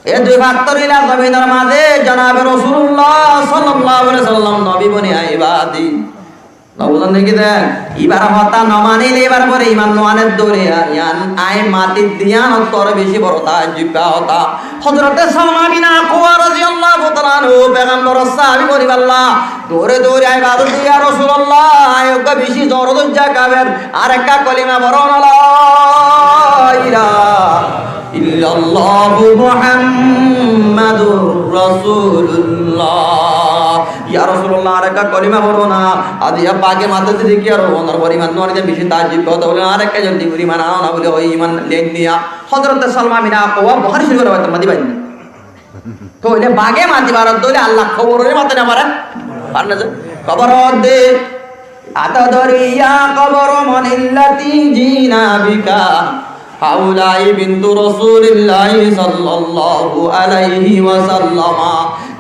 E dui fattór ila zominor maze janabe Rosulullah sallallahu alaihi wasallam nobi boni aiba de. No buzón né ki de? Ibar hotá no manile, ibar uore iman no aner dóilla, yián añí matir de yiánottu beci boro taajjub hotá. Hozrote Salma bin Akwa radiyallahu taala anhu, pegambor sahabi boni balla, dóri dóri aiba de, ya Rosulullah, añí eggúa beci zoro dóijja kafer, arekka kolima foro na, la ilaha illallahu Muhammadur Rasulullah. Ya Rosulullah, arekka kolima foro na. Aijja bage matir de ki ar onor uore iman no aner de, beci taajjub hotá bóle, arekka zoldi gorí iman ano na bóle, ói iman loi aiyé. Hozrote Salma bin Akwa, Buhári Córifor rewayot maze bainé. Tóile bage mati fare de óile Allah koborore mati no fare? Fare na ze? Kobor hoó de, "Atadri ya koboru manillati ji'na bika? Haulai bintu Rasulillahi sallallahu alaihi wasallam."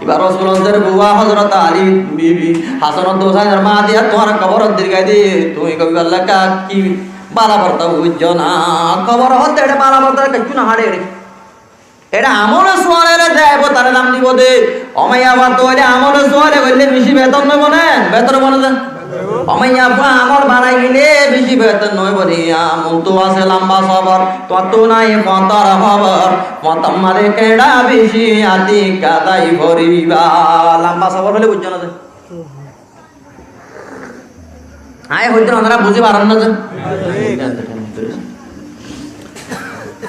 Iba Rosulor zor fua Hozrot Ali bibi, Hasan ar Husainor ma de, tuáñr kobor dirgai de, tuñí hoiba lagá ki bála borta buijjó na? Kobor hoó de, ére bála borta kessú no haçe ére. Ére amole suwale re daibo, tare dam dibo de. Ó maiyafuwa, tóile amole suwale goille beci betor no óibo né? Betor óibo né de? Ó maiyafuwa, amol banai gile beci betor no óibo né? Muntú asé lamba sofor, tuáñttu nai fotor hóbor. Fotor maze keçe beci atikka zai foriba. Lamba sofor óile buijjó né de? Añí hoitó onára buzí faron né de?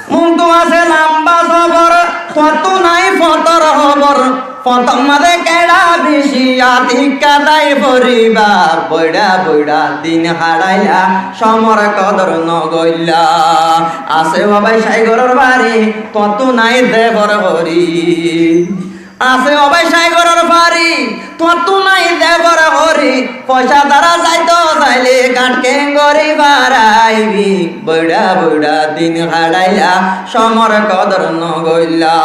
Muntú asé lamba sofor, tuáñttu nai fotor hóbor. Fotor maze keçe beci atikka zai foriba. Boira boira din haçaila, somor kodor no goilla. Asé ó bái Cai Goror bari, tuáñttu nai de bor hori. Asé ó bái Cai Goror bari, tuáñttu nai de bor hori, foisa dara zaito zaile gat kengori baraibi, boira boira din haçaila, somor kodor no goilla.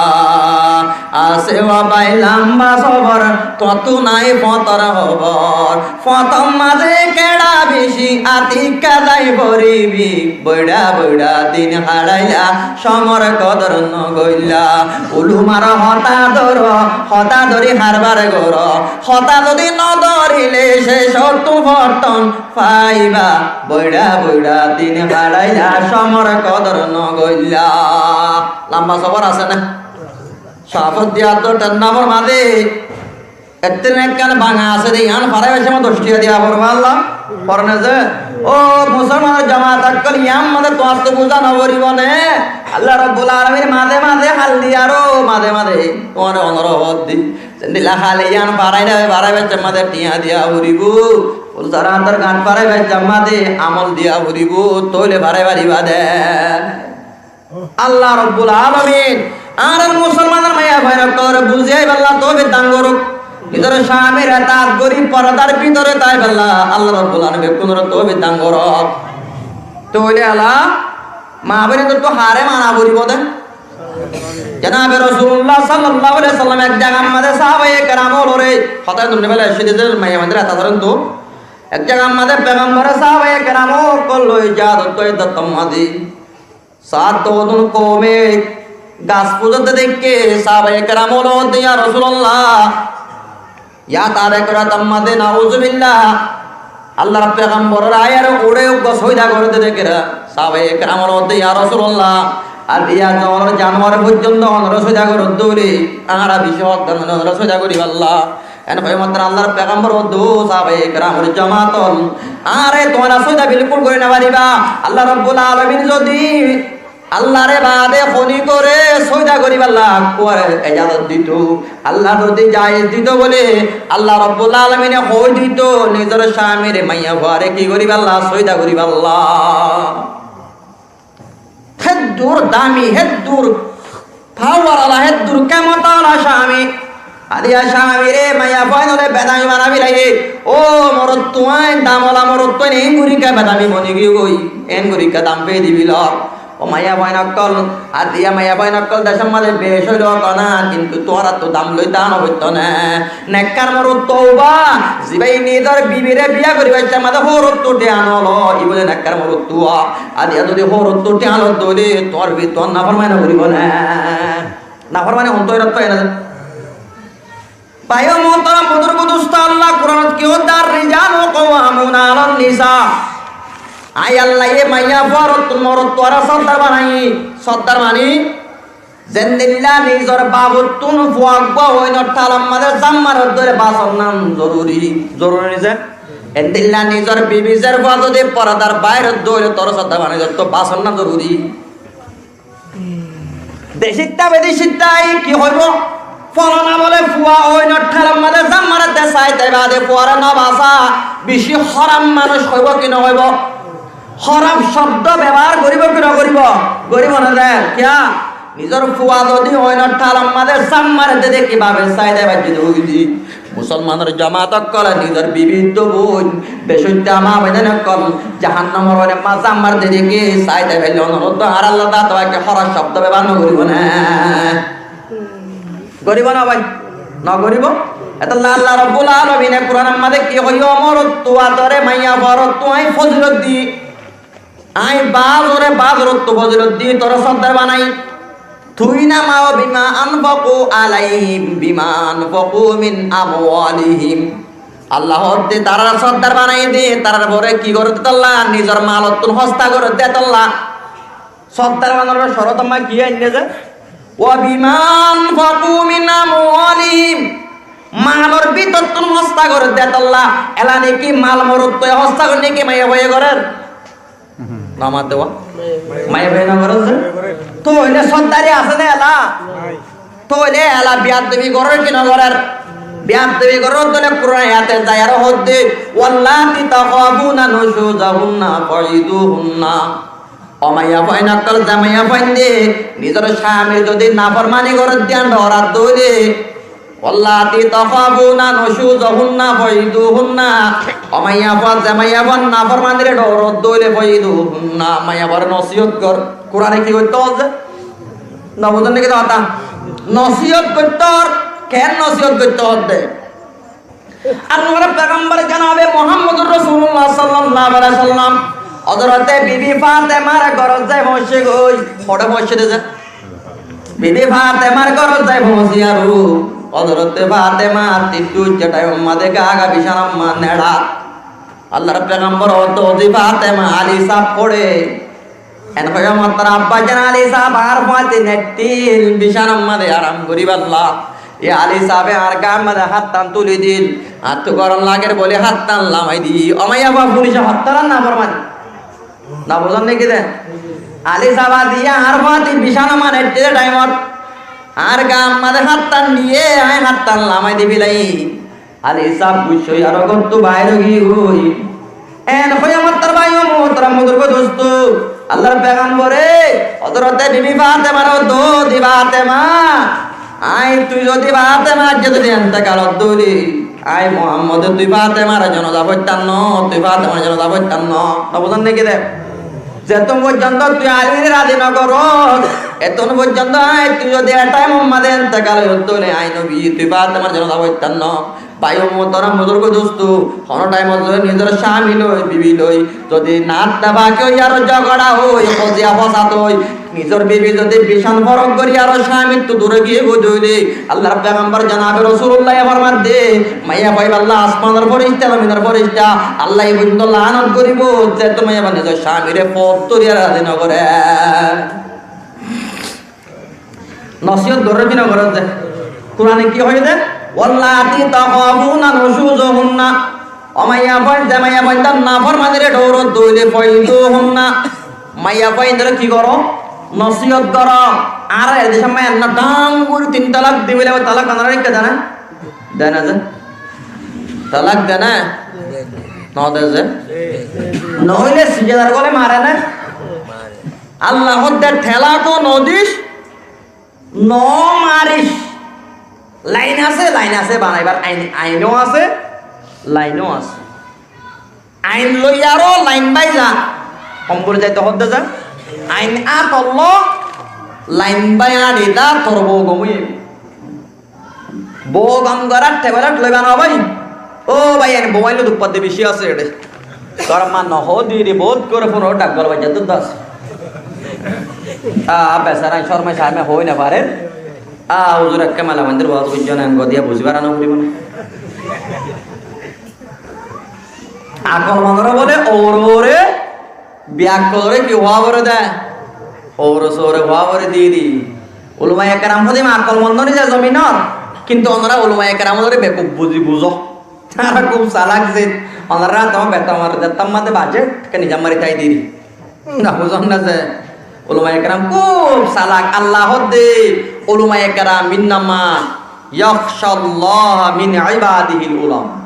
Asé ó bái lamba sofor, tuáñttu nai fotor hóbor, fotor maze keçe beci atikka zai foribi, boira boira din haçaila, somor kodor no goilla. Ulumar hotá dóro, hotá dóri harbar goro, hotá zodi no dórile cecottu fotton faiba, boira boira din haçaila, somor kodor no goilla. Lamba sofor asé né? Cafot diya to tennabor maze Ettór ekkán báñga asé de, yián faraibár cómot doc tiya diya foribo, Allah. Fore né ze? Ó musolmanor jomaat ókkol, yián maze tuáñttu buzá no foribo né? Allah Rabbul Alamin maze maze hál diyaró, maze maze tuáñre onor hoódde. Zendilla hále yián faraibár, faraibár cómot tiya diya foribo. Ful sara añtar gat faraibár cómot amol diya foribo, tóile faraibár ibá de. Allah Rabbul Alamin añárar musolmanor maiyafuain ókkolore buzí aibálla toufik dan gorouk. Nizor camir etaat gorí fordar bútore táibálla Allah Rabbul Alamin bekkúnore toufik dan gorouk. Tóile ela maboinottu haré mana foribo de? Janabe Rosulullah sallallahu alaihi wasallam ek jagar maze sahabaye keram ókkolore hotá dóri félaiye, cíde ze maiyafuain dóre hotá dóren to. Ek jagar maze pegambore sahabaye keram ókkol loi ziyarot goijjé, dottor maze. Saat dottor koume gas fuzótte deikké sahabaye keram ókkole hoódde, "Ya Rosulullah, yá tarek ratan maze, nauzubillah, Allar pegamboror ayar uçé uggúa sóida gorédde dekíyore." Sahabaye keram ókkole hoódde, "Ya Rosulullah, ar iyá zolor januar foijjonto onora sóida gorédde óile, añára beci hok dóron onora sóida goríballa." En hoiyé mattor Allar pegambor hoódde, "Ó sahabaye keramor jamaat ól, añáre tuáñra sóida bilkul gorí no faribá. Allah Rabbul Alamin zodi Allar baade honíkore sóida goríballa ekkuare ejazot dito, Allah zodi jaiz dito bóle, Allah Rabbul Alamine hoi dito nizor camire maiyafuare ki goríballa, sóida goríballa." Héddur dami, héddur pawar ola, héddur kemota ola cami. Ar iyá camire maiyafuainore bedami banai félaiye. Ó morotfuain, dam ola morotfuain, enggori kiyá bedami boni giyói, enggori kiyá dam fei dibilor. Ó maiyafuain ókkol, ar iyá maiyafuain ókkol decór maze beci óile hotá nai, kintu tuáñrattú dam loi táno foitto né. Nekkar morotfua óiba, zibá nizor bibire biya goríbar maze hórottú thiañ no lo, ibá óilde nekkar morotfua. Ar iyá zodi hórottú thiañ lodde óile, tuáñr bi-, tuáñr naformani no goríbo né? Naformani hontú óirattu ene. Bái ó muhtaram buzurg dustó, Allah Kuranot ki hoódde, "Ar-rijalu qawwamuna alan nisa." Añí Allaye maiyafuarottún morotfuare sordar banaiyí, sordar mani Zendilla nizor bafottún fua uggúa óinor thalor maze zam maredde óile basonnan zoruri. Zoruri né? Endilla nizor bibi zerfua zodi foradar bairedde óile toré sordar banai zottó basonnan zoruri. Decítta bedecítta añí ki hoibó? Folona bole fua óinor thalor maze zam maredde, saite bade fuare no basa, beci hóram manúic hoibó ki no hoibó? Hóram cobdo bebohar goríbo ki no goríbo? Goríbo né de. Kiyá? Nizor fua zodi óinor thalor maze zam maredde deki bafe saite baijjé de óile. Musolmanor jamaat ókkol, nizor bibi uggúa boin, becoitta ma boin ókkol, jahannamor óinor maze zam maredde deki saite baille onorottu añár Allah taala ki hóram cobdo bebohar no goríbo né? Goríbo né bái? No goríbo. Etolla Allah Rabbul Alamine Kuranor maze ki hoiyé, morotfuattú ar maiyafuattú añí fozilot di. Añí bazore bazorottú fozilot di, toré sordar banai. Tu'inama wa bima anfaqu alaihim, bima anfaqu min amwalihim. Allah hoódde tarare sordar banai de, tarar fore ki gorédde tolla, nizor malottún hósta gorédde tolla. Sordar bananor corot amma ki ainné de? Wa bima anfaqu min amwalihim. Malor bútottún hósta gorédde tolla. Ela niki mal morotfuaye hósta gorér niki maiyafuaye gorér? No mato de wa? Maiyafuaye no gorér de? Tóile sordari asé né ela? Tóile ela biyadobi gorér ki no gorér? Biyadobi gorér de óile Kuran ayate zai aró hoódde, "Wallati takhafuna nushuzahunna fa'izuhunna." Ó maiyafuain ókkol, ze maiyafuainde nizor camir zodi naformani gorédde yián dhoradde óile, "Wallati takhafuna nushuzahunna fa'izuhunna." Ó maiyafua, ze maiyafua naformanire dhoradde óile, fa'izuhunna, maiyafuare nosiyot gor. Kurane ki goitto hoódde? No buzón niki de hotá? Nosiyot goitto hoór. Ken nosiyot goitto hoódde? Añárar pegambor janabe Muhammadur Rosulullah sallallahu alaihi wasallam, Hozorote bibi Fatemar górot zai foóñiccé goi. Hoçé foóñiccé de ze? Bibi Fatemar górot zai foóñiccé aró Hozorote Fatema tittú uiththé thaimor mazé gága bisánar mazé neçat. Allar pegambor hoódde, "Ó di Fatema, Ali sáb hoçé?" En hoiyé mattor abbajan Ali sáb añár fuañti neiththíl bisánar mazé aram goríballa. Yé Ali sábe añár gaar mazé háttán tulí dil. Añáttu gorom lager bóli háttán lamai di. Ó maiyafua, fulice hottára naformani. No buzón niki de? Ali sáb aijja añár fuañti bisánar mazé neiththíl thaimot añár gaar mazé háttán diyé, aññí háttán lamai di félaiyi. Ali sáb guccá ói aró górttú bair ói giyói. En hoiyé mattor bái ó muhtaram buzurgó dustó, Allar pegambore Hozorote bibi Fatemare hoódde, "Ó di Fatema, aññí tui zodi Fatema aijja zodi entekal ódde óile, aññí Muhammode tui Fatemar jonaza foittám no, tui Fatemar jonaza foittám no." No buzón niki de? Zetún foijjonto tui Alire razi no gorós, etún foijjonto aññí tui zodi e thaimor maze entekal ói zaitói óile aññí nobi tui Fatimar zene zaitói no. Bái o muhtaram buzurgo dustó, hono thaimot zodi nizor cámi loi, bibi loi, zodi natta baki ói aró zogora ói, hoziya fosad ói, nizor bibi zodi bicán forók gorí aró cámittú dure giyé goi de óile, Allar pegambar jonabe Rosulullah ye formadde, maiyafuaibálla asmanor forista, zominor forista, Allah ye foijjonto laanot goríbo, zetún maiyafuain nizor cámire fot dóri razi no goré. Nosiyot gorór ki no gorór de? Kurane ki hoiyé de? "Wallati takhafuna nushuzahunna." Ó maiyafuain, ze maiyafuain tar naformanire dhouro de óile, "fa'izuhunna." Maiyafuaindóre ki goró? Nosiyot goró. Añára e decót maiyafuain dháñr gorí tin talak di bóli, talak onora raikká de né? De né ze? Talak de né? No de ze? No óile sijadar gole mare né? Allah hoódde telak ó no dis, no maris. Lain asé, lain asé, banaibar ain, ain ó asé, lain ó asé. Ain loi aró lain bái za. Hom buli zaito hoódde za. Ain átot lo, lain bái añçi za, tor bou gom óiye. Bou gom gorár tebelet loiba no bái. Ó bái, en bou ailé duk fadde beci asé ede. Tor ma no hoó diri, bout goré fúnor dhak gol baijjá duk das. A, besara córmai córmai hoói no farer. A, huzur, ekká mala mandir waz goijjón, en godiya buzi fara no foribo né. Akolmondoré bóle oure oure, beakkoloré ki hoó foré de? Oure soure hoó foré diri. Ulamaye keram hoó de akolmond no nize zominor, kintu onora ulamaye keramoré bekuf buzi buzó. Tará kúb salak zet, onora to betamar de tamma de baje, ke nizam mari tai diri. Na buzón na ze, ulamaye keram kúb salak, Allah hoódde, ulamaye keram, "Innama yakhshallaha min ibadihil ulama."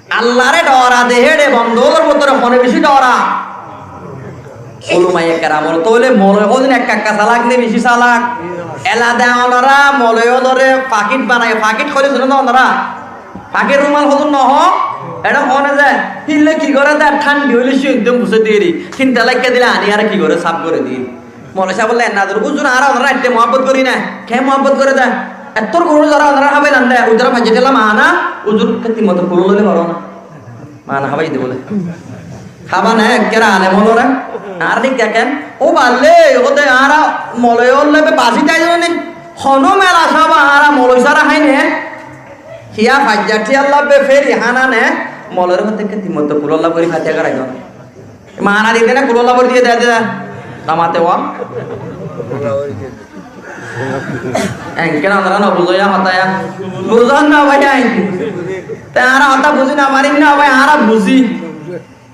Allaré dhora de héçe bondor bútore hone beci dhora? Ulamaye keramor. Tóile moloi hodún ekka ekka salak né beci salak? Elade onora moloi ókkolore fakit banai, fakit hoile suno de onora? Fakir rumal hodún no hoó? Eçe hone ze, hille ki gore de, thandi óile ciyó ekdom buzé deri. Tin tela ekka dile ani ar ki gore, saf gore deri. Moloi sáb bóle, "Nazar huzur, añára onorá ette muhabbot gorí na." Ke muhabbot gore de? Ettór gurú zara onorá hábailan de, uddara faijjá tela maana, huzur ke tin moto kuló loile baro na. Maana hábai de bóle. Hába na, ekkere alem ólore. Añára thík eken. Ó balle, ó de añára moloi ólle be basi tai zoni. Hono mela sába añára moloi sára hái ne. Hiya faijjá tiyalla be feri hána ne. Moloire hotte ke tin moto kuló lolla bori fatiya gorai don. Maana dite na, kulólla bori diye de, de. Tamate wa. Enke na, onora no buzo ya hotá ya. Buzón na bái, enke. Te añára hotá buzi no farir na bái, añára buzi.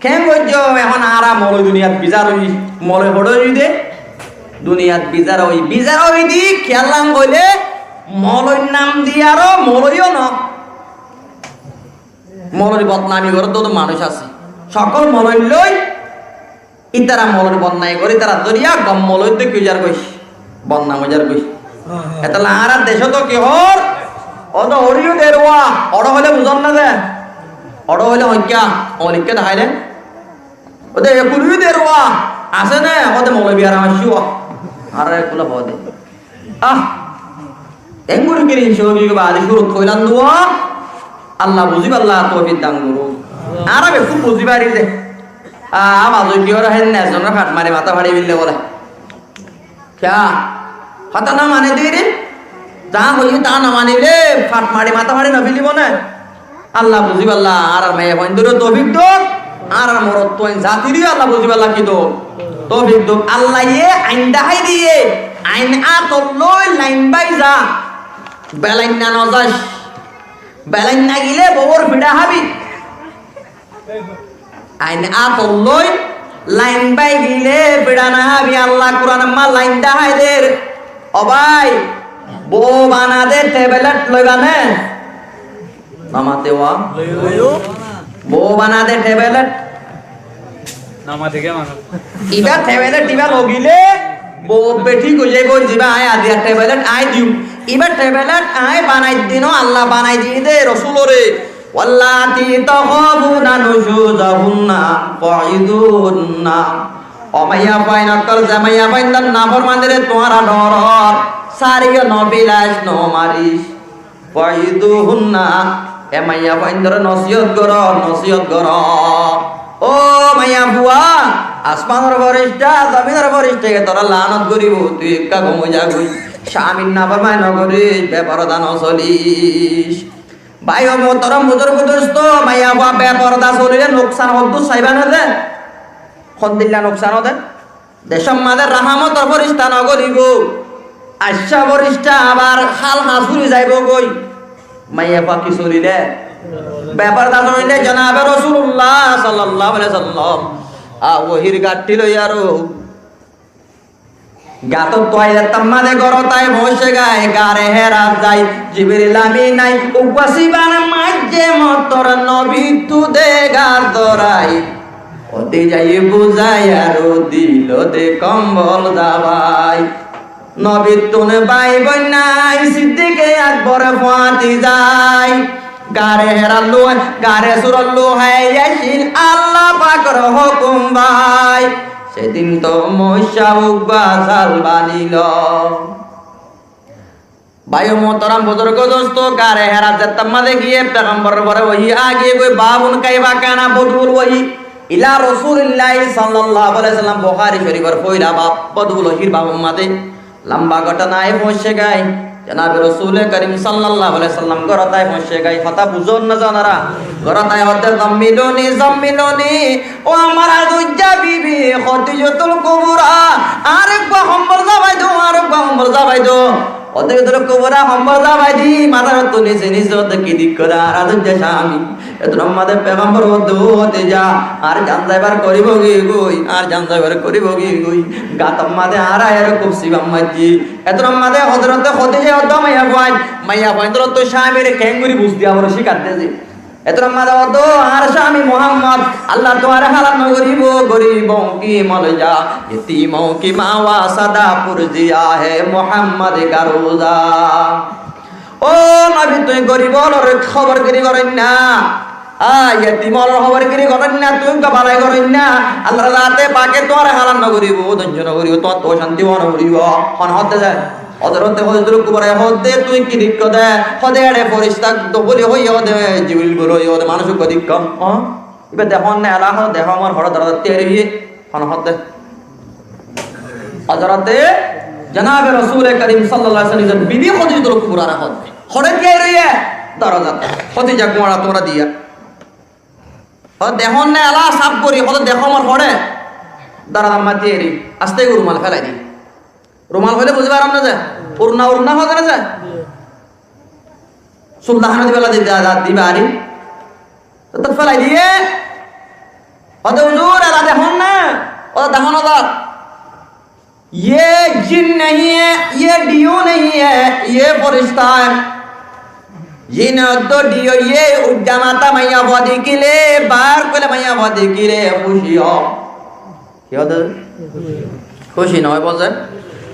Ken goijjó, ehón añára moloi duniyat bizar ói, moloi hoçé ói de? Duniyat bizar ói, bizar ói de, kiyólla hoilé, moloir nam di aró moloi ó no. Moloir bodnami goródde manúic asé. Sokól moloi loi, ítara moloir bodnami gorí, ítarar zoriya gom moloi de ki ói zar goi? Bodnam ói zar goi. Etolla añárar decót ki hoór? Ó de horiyo deruwa, hoçé hoilé buzón na de. Hoçé hoilé hoikká, hoikká deháile. Ó de ekuriyo deruwa, asé ne, ó de moloi biyaram aiccé. Añára ekula hoó de. Ah, enggori kirin córi baade cúrut hoilam duwa, Allah buzibálla toufik dan goruk. Añára bekkún buzi fari de. Ah, abar zodi kiyóre hénna ekzonor fat mari matá fari félaibo bóle. Kiyá? Hotá no mane de re? Za hoiyé tá no manilé fat mari matá fari no félaibo né? Allah buzibálla añárar maiyafuaindóre toufik douk, añárar morotfuain zatiré Allah buzibálla ki douk? Toufik douk. Allaye ain dahái diyé, ain átot loi lain bái za. Belainna no zais. Belainna gilé bouwor fiçá hábi. Ain átot loi lain bái gilé fiçá no hábi. Allah Kuranor maze lain dahái der. Ó bái, bou banade tebelet loiba né? Namate wa? Loiyo. Bou banade tebelet. Namate ke mano? Iba tebelet iba logile, bou bethi goijé goi ziba aññí adiya tebelet aññí diyum. Iba tebelet aññí banai dino, Allah banai diyé de Rosulore. Wallati takhafuna nushuzahunna fa'izuhunna. Ó maiyafuain ókkol, ze maiyafuaindor naformanire tuáñra dórór, sáriyo nofiláis, nomaris. Fa'izuhunna, e maiyafuaindore nosiyot goró, nosiyot goró. Ó maiyafua, asmanor forista, zominor forista, e toré laanot goríbo, tui ekká gom ói zagói. Cámir naformani nogoríc, beforda nosolis. Bái ó muhtaram buzurgo dustó, maiyafua beforda solile nuksan hoddúr saiba né de? Hondilla nuksan ó de? Decór mazé rahámotor forista nogolibó, aiccá forista abar hál hañsúri zaibógoi. Maiyafua ki solile? Beforda solile. Jonabe Rosulullah sallallahu alaihi wasallam, a, wohir gaththi loiyaró gatóttu aiyér, tar mazé górot ai foóñiccé goi, gare Hérat zai, Jibril Amin ai, uggúa siban maijjé mottor nobittú dega dorai. Ódde zai buzái aró dilóde kombol zabai. Nobittún bái boinnái Siddiqe Akbor fuáñti zai. Gare Hérat loi, gare Surot loi aiyécil Allah pakor hókum bái. Sedin to moicca uggúa sal banilo. Bái ó muhtaram buzurgo dustó, gare Hérat zettar mazé giyé pegambor uore wohi a giyé goi, babun kaifa kana bad'ul wahi ila Rasulillahi sallallahu alaihi wasallam, Buhári Córifor foila bab, bad'ul wahir babor mazé lamba góthona ai foóñiccé goi. Jonabe Rosule Korim sallallahu alaihi wasallam górot ai foóñiccé goi. Hotá buzón né zonora? Górot ai hoódde, zammiluni, zammiluni, ó amár azoijja bibi Khodijatul Kubra, añáre uggúa hombol zabai do, añáre uggúa hombol zabai do. Ódde Khodijatul Kubra hombol zabai di, mazar ottú nise nise ódde ki deikkó de, añár azoijja cámi. Ettór mazé pegambor hoódde, ó Khodiza, añár jan zaibar gorí bogi goi, añár jan zaibar gorí bogi goi. Gator mazé añáre aiyóre kúb siban maijjé. Ettór mazé Hozorote Khodiza hoódde, maiyafuain, maiyafuaindor ottú cámire keéngorí buz diya foribó cíkadde ze. Ettór mazé hoódde, añár cámi Muhammod, Allah tuáñre hálak nogoríbo, goribon ki mol ja, yetiimon ki maa wa sada pur jiya hai Muhammod ka ruza. Ó nobi, tuñí gorib ókkolor hóbor giri goróinna, a, yetim ókkolor hóbor giri goróinna, tuñí uggúa balai goróinna. Allar zate pake tuáñre hálak nogoríbo, dóñjo nogoríbo, tuáñttu ocánti ówa nogoríbo. Hone hoódde ze? Hozorote Khodijatul Kubra hoódde, tuñí ki deikkó de? Hoódde, eçe forista dóboli hoiyé, hoódde Jibril boli hoiyé, hoódde manúic uggúa deikkó. Ó, ibá dehón né ela? Hoó, dehó, añár hoçé dorozattú eri giyé. Hone hoódde? Hozorote Jonabe Rosule Korim sallallahu alaihi wasallam nizor bibi Khodijatul Kubrare hoódde. Hoçé ki eri giyé? Dorozat. Khodiza, kuñára tuñára diya. Hoó, dehón né ela sáf gorí? Hoó, dehó, añár hoçé dorozat mazé eri. Asté gorí rumal félai di. Rumal hoilé buzí faron né ze? Urna, urna hoó né ze? Sul dahánot diba lage, da, da, diba ari. Tót félai diyé. Hoódde, huzur, ela dehón né? Ó dehón, ó dehón. Ye jin nahi hai, ye diyo nahi hai, ye forista hai. Jin oddo diyo ye uddá matá maiyafua dekíle, bar goillé maiyafua dekíle kúci ó. Ki hoó de? Kúci no óibo ze?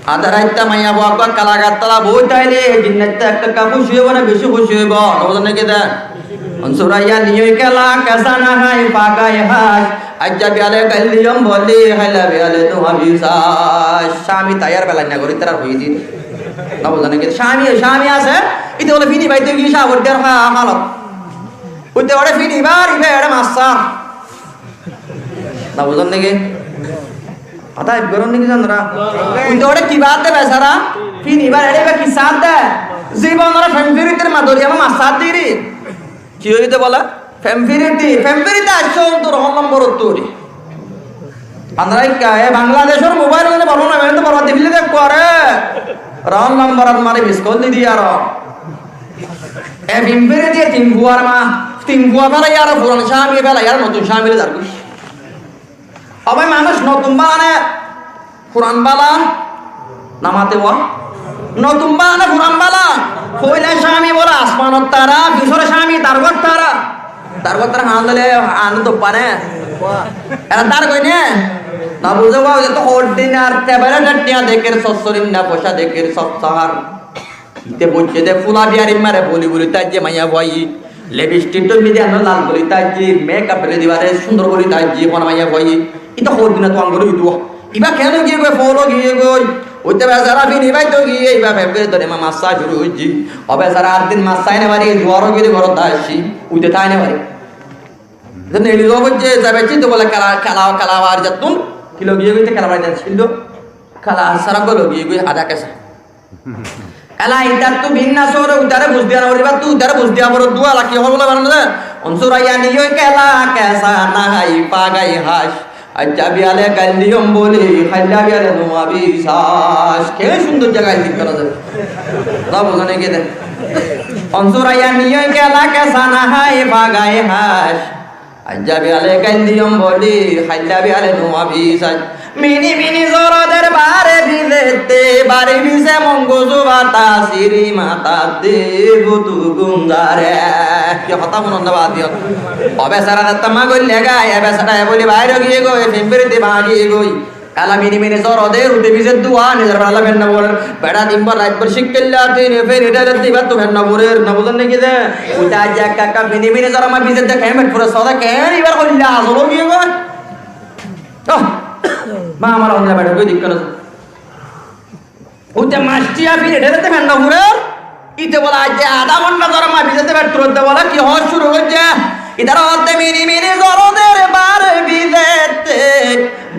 Adá raitta maiyafua uggúa kalagar tola boi táile, e jinnattú ekka ekka kúci óibo né beci kúci óibo? No buzón né ki de? Unsur aya niyo kela, kesa na hai, paka e haj. Aijja biyale, kail diyom boli, hailla biyale duma bisaj. Cámi taiyar belainna gorí tarar hoiyé de. No buzón né ki? Cámi, cámi asé, ite bole fini baite giyé cámi odder ha-, halot. Uite ore fini bar, ibe ere massar. No buzón né ki? Hotá aib goron né ki zonora? Uite ore ki baat de besara? Fini bar ere iba ki saat de? Zibonor fem firitir ma doriyama mas saat diri. Ki óiye de bole? Fem firiti, fem firiti aiccé dur hon lombor ottú uri. Andra ikka, e Bangladecor mobail loi borot na, borot difile de kore. Ron lombor ot mari miss call di di aro. E fem firiti e tin fuar ma, tin fua félai aro furan cámi félai aro notun cámi loi zargói. Ó bái, manúic notun bála né furan bála? Namate wa? Notun bála né furan bála? Foila cámi bóle asmanor tara, fisore cámi dargor tara. Dargor tara hán dile anu doppa né? Era dargoi né? No buzó wa, oi to hoddin ar tebere tetiya deker, sossorin na poca deker, sossahar. Ite boiccé de fula biyari mare boli boli taijje maiyafuaye. Lipstick to midi ano lal boli taijje, makeup beli dibare sundor boli taijje, hon maiyafuaye. Íte hoddin tuáñgoré uituwa. Ibá keén giyé goi, foóil giyé goi. Uite besara fini baito giyé, ibá feb gorí dóri ma-, mas sá cúru goijjé. Ó besara, ar din mas sái no fari, duar giyé górot dá aiccé. Uite tái no fari. Íte neeli zo foijjé, zai baiccé íte bóle kela, kela, kela bar zattún. Ki loi giyé goi, íte kela bar zattún. Kela sára goi loi giyé goi, adá kesa. Ela itattú binna sóore uitaré buz diya no foribá, tú uitaré buz diya foribá, dua lagi hol bóla banana de. Unsur aiyá niyói kela kesa nahái fagai hac. Aijja biyale gail diyum bóli, hailla biyale nuwa bisas. Ke cúndor zaga aiyé, dikká no de. Ná buzó né ki de? Unsur aiyá niyói kela kesa nahái fagai hac. Aijja biyale gail diyum bóli, hailla biyale nuwa bisas. Mini mini zoroder bare bizette, bari bise monguzu bata siri matatte butu gumzare. Ki hotá fúnon de badiyon. Ó besara de tamma goille gai, e besara e bóli bair giyé goi, fim firi di bagi giyé goi. Ela mini mini zoroder, uite bize dua, nizor bela fen no forer. Beça din bor rait bor cíkkilla, tin fen ita ita dibar tu fen no forer, no buzón né ki de? Uite aijja ekka ekka mini mini zor ma bize de keén fen forer, sóda keén ibar hoilla azol giyé goi. Oh, ma amar hoilla beça goi dikká no. Uite mas tiya firi ita ita fen no forer. Íte bóle aijja adá gonthá zor ma bizette, fettur odde bóle ki hoó cúru goijjé? Ítará hoódde mini mini zoroder bare bizette,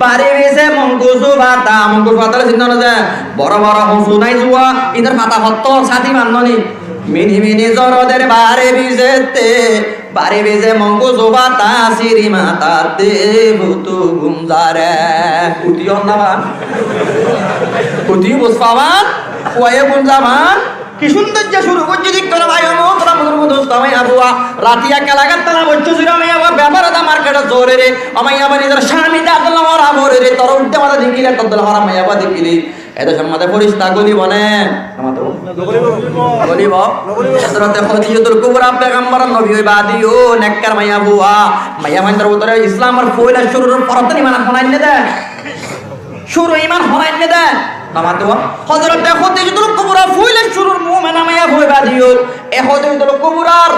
bari bise monguzu bata, monguzu bata óile sinno no de, boro boro hosu nai zuwa, ítar fata hottór sáti mannoni. Mini mini zoroder bare bizette, bari bise monguzu bata siri matatte butu gumzare. Uti hon na ba? Uti buz faban? Kuaye gumzaban? Ki cúndor ze cúru goijjé dikká no bái, ó muhtaram buzurg dustó, maiyafuwa. Rati ekka lagat tala boiccé zira maiyafuwa, bepar eda marketot zore re. Ó maiyafuwa nizor sami de adol hora bore re, tor udde mata dekile, tor dol hora maiyafuwa dekile. E decor maze forista golibo né? Golibo. Hozrote Hodijatul Kubra pegambor nobi ói bade ó nekkar maiyafuwa. Maiyafuaindor bútore Islamor foila cúrur forottún iman hone ainné de. Cúru iman hone ainné de. Nomaz duwa. Hozrote Hodijatul Kubra foila cúrur mumina maiyafuwa bade ó. E Hodijatul Kubrar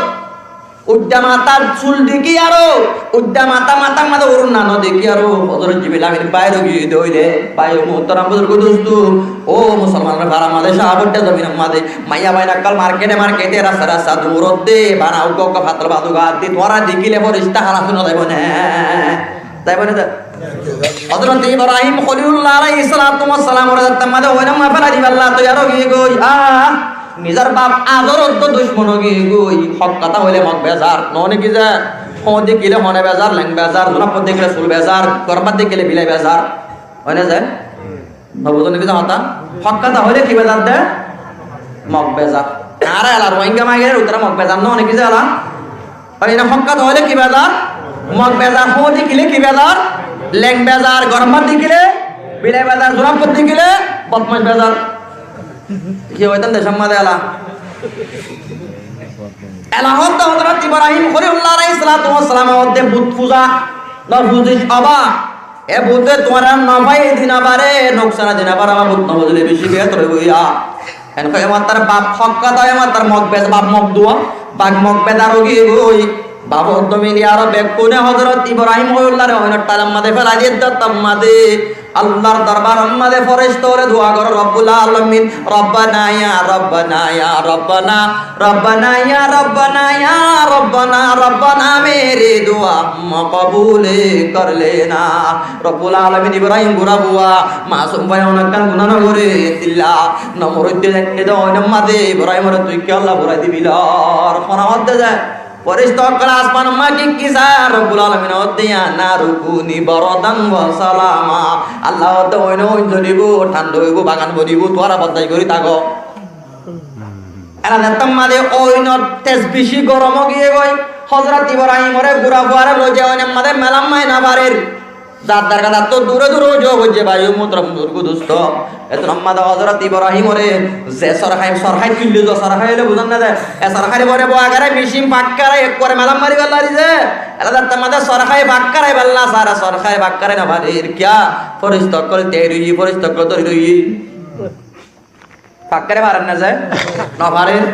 uddá matár sul dekí aró, uddá matá, matár maze urunna no dekí aró, Hozrot Jibril Amin bair ói giyé de óile, bái ó muhtaram buzurg dustó, ó musolmanor farar maze, cáf óitte zominor maze, maiyafuain okkol markete markete, rasta rasta duródde, bana uggwá uggwá fattol bazu gaddí, tuáñra dekíle forista halas no zaibo né? Zaibo né de? Hozrot Ibrahim Kholilullah alaihis salatu wassalamore zattá maze oinor maze félai dibálla toiyar ói giyé goi. Ah, nizor baf adoror ducmon ói giyé goi. Hók hotá hoile mok bezar. Noó né ki ze? Hók dekíle hone bezar, leng bezar, zuraf dekíle sul bezar, gorfat dekíle bilai bezar. Ói né ze? No buzón né ki ze hotá? Hók hotá hoile ki bezar de? Mok bezar. Añára ela Rohingya maigere uttara mok bezar, noó né ki ze ela? Ar ina hók hotá hoile ki bezar? Mok bezar. Hók dekíle ki bezar? Leng bezar. Gorfat dekíle bilai bezar. Zuraf dekíle bodmac bezar. Ki hoitam decor maze ela? Ela hoódde Hozrot Ibrahim Kholilullah alaihis salatu wassalam hoódde but fuza, no fuzis oba. E bute tuáñra no faide no fare, nuksan de no fare, ama but no fuzile beci behétor óibo ya. En hoi e mattar baf hók hotá, e mattar mok bez-, baf mok duwa, baf mok bezar ói giyé goi. Baf óddo mili aró bekkune Hozrot Ibrahim Kholilullah re oinor thailor maze félai diyé de, tar maze Allar dorbaror maze forista ókkole dua goré, Robbul Alamin, Robbana ya Robbana ya Robbana, Robbana ya Robbana ya Robbana, Robbana mere dua makbul kar lena. Robbul Alamin Ibrahim gura fua, masum bái, onekkán guná no goré, tilla Nomrudde dekké de oinor maze Ibrahimore tui kiyólla furai dibilar? Hone hoódde ze forista ókkole asmanor maze ki ki sar, Robbul Alamine hoódde, ya naru kuni bardan wa salama. Allah hoódde oin oin zolibo, thánda óibo, bagan bonibo, tuáñra boddac gorí táko. Ela zettót maze oinor tez beci gorom ói giyé goi, Hozrot Ibrahimore gura fuare loi zai oinor maze melam mai no farer. Zar dargá zattó dure dure ói zagói, bái ó muhtaram buzurg dustó. Ettót maze Hozrot Ibrahimore ze sorhai, sorhai tuille zo, sorhai óile buzón né de, e sorhai bore boi agare micin fakkarai ekkore melam mari félai diye. Ela zettót maze sorhai fakkarai félai sare, sorhai fakkarai no farer. Kiyá? Forista ókkol tiyai roiye, forista ókkol dóri roiye. Fakkare farer né ze? No farer.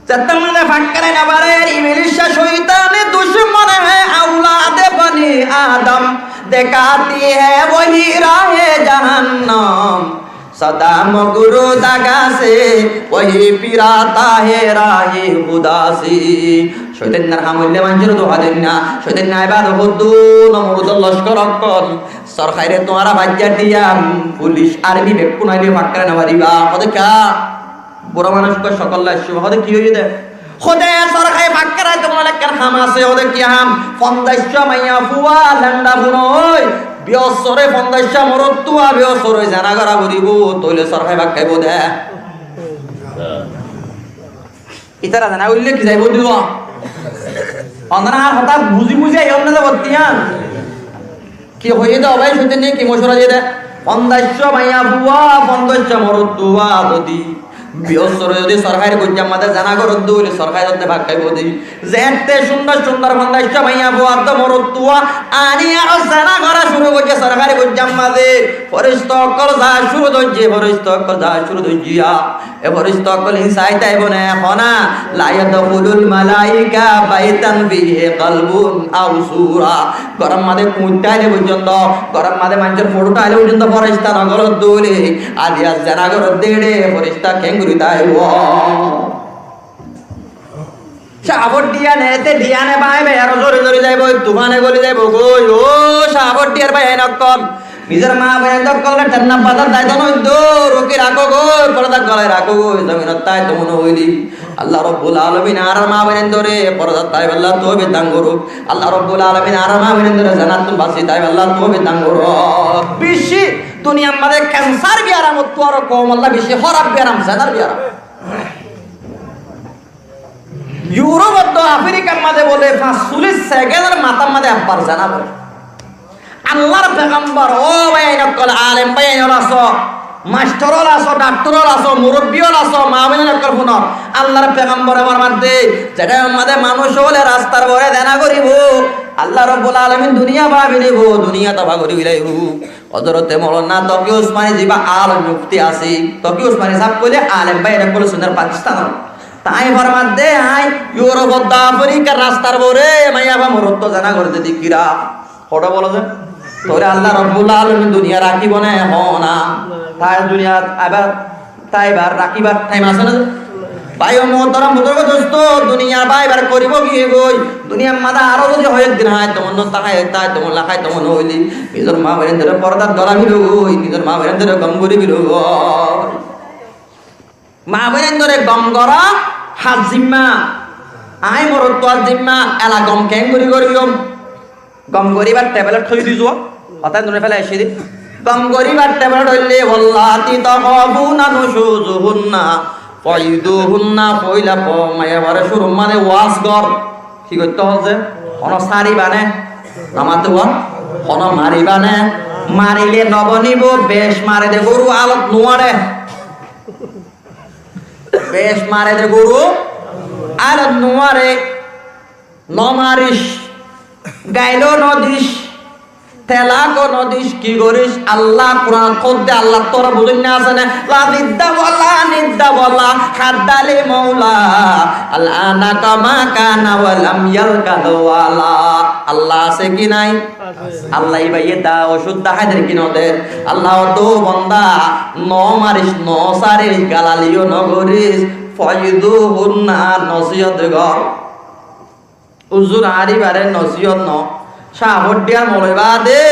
Zettót maze fakkare no farer, iblis coitane ducmone aulade bani Adam, دکھاتی ہے وہی راہِ جہنم، سدا مغرور دغا سے، وہی پھراتا ہے راہِ خدا سے۔ Cóitannar ham óilde maincóre duha dóinna, cóitanne aibá de hoddúr Nomrudor lockor ókkol, sorkaire tuáñra faijja diyam, fulic, armi bekkún aile fakkare no faribá. Hoó de kiyá? Bura manúic koi, sokólla aiccé, hoó de ki óiye de? Hoó de sorkari fakkare tuáñra ekkán ham asé, hoó de ki ham? Fonzaicca maiyafua, lenda funa ói, biyossor ói fonzaicca morotfua, biyossor ói zena gora foribó, tóile sorkari fakkaibo de. Ítara zena goille ki zaibo de? Onora añár hotá buzi buzi aiyó na de bottiyan. Ki hoiyé de, ó bái, cóitanne ki mocuwara diyé de? Fonzaicca maiyafua, fonzaicca morotfua zodi biyossor ói zodi sorkarir goijjar maze zena goródde óile sorkari zodde fakkaibo de. Zette cúndor cúndor fonzaicca maiyafua adde morotfua ani aró zena gora cúru goijje sorkarir goijjar maze. Feresta ókkol za cúru goijje, feresta ókkol za cúru goijje. E feresta ókkol in sai táibo né, hoó na, لا يدخل الملائكة بيتا فيه كلب أو صورة. Góror maze kuñtta aile foijjonto, góror maze maincór foto aile foijjonto feresta no goródde óile, aijja zena goródde ére feresta keéngori táibo? Cáfor dhiyane, ete dhiyane bái bái aró zori zori zaiboi, tufane goli zaiboi goi. Ó cáfor dhiyar báiyain ókkol, nizor maa boinain ókkolore thenna bazar zaito no dito, ruki rakó goi, porda golai rakó goi, zominot táito mone óile. Allah Rabbul Alamin añárar maa boinaindore pordar táibolla toufik dan gorouk. Allah Rabbul Alamin añárar maa boinaindore zenattún basi táibolla toufik dan gorouk. Beci duniyar maze kensar biyaramottu aró koum, Allah, beci hóraf biyaram zenar biyaram. Yurop ottu Afrikar maze bóle fañs sulis sekendor matár maze ekbar zena bóle. Allar pegambor, ó báiyain ókkol, alem báiyain ókkol asó, mastor ókkol asó, daktor ókkol asó, murobbi ókkol asó, maa boinain ókkol fúno. Allar pegambore formaiyé de, ze thaim maze manúic ókkole rastar uore zena goribo, Allah Rabbul Alamin duniya fáñgi dibo, duniya toba gori felaibo. Hozorote Moulana Toki Usmani ziba alem mufti asé, Toki Usmani sáb hoile alem bái, ere hoile sinar Pakistanor. Tañí formaiyé de, añí Yurop ottu Afrikar rastar uore maiyafua morotfua zena goródde dekíyum. Hoçé bolo de? Tóile Allah Rabbul Alamin duniyat rakíbo né? Hoó na. Tóile duniyat abar táibar, rakíbar thaim asé né? Bái ó muhtaram, buzurg ó dosto, duniyat bái bái koribo ki goi? Duniyar maze aró zodi hoyek din háito mone, táito mone, táito mone óile, nizor maa boinaindore pordar dóri felo goi, nizor maa boinaindore gom gori felo goi. Maa boinaindore gom gora hár zimma, añí morotfuar zimma, ela gom keéngori goijjum? Gom goríbar teblet hoi di zuwa, hotá nure félai aiccí de. Gom goríbar teblet óilde, واللاتي تخافون نشوزهن فعظوهن, foila fo maiyafua re cúrur maze waz gor. Ki goittó hoó de? Hono sáriba né? No mato, hono mariba né? Marile no bonibo, bec mare de goru alot nuare. Bec mare de goru alot nuare. No maris, gailo no dis, telako no dis, ki goris? Allah Kuranot hoó de, Allar torof buzón asé né? لا ضد ولا ند ولا حد لمولى، الآن كما كان ولم يلق زوالا. Allah asé ki nai? Allah ibáye da ocút dahái der ki no der? Allah hoó de, ó banda, no maris, no sáris, galaliyo no goris, فعظوهن, nosiyot gor. Uzur, añáre ibáre nosiyot no. Cáfoddhiyar moloi bade,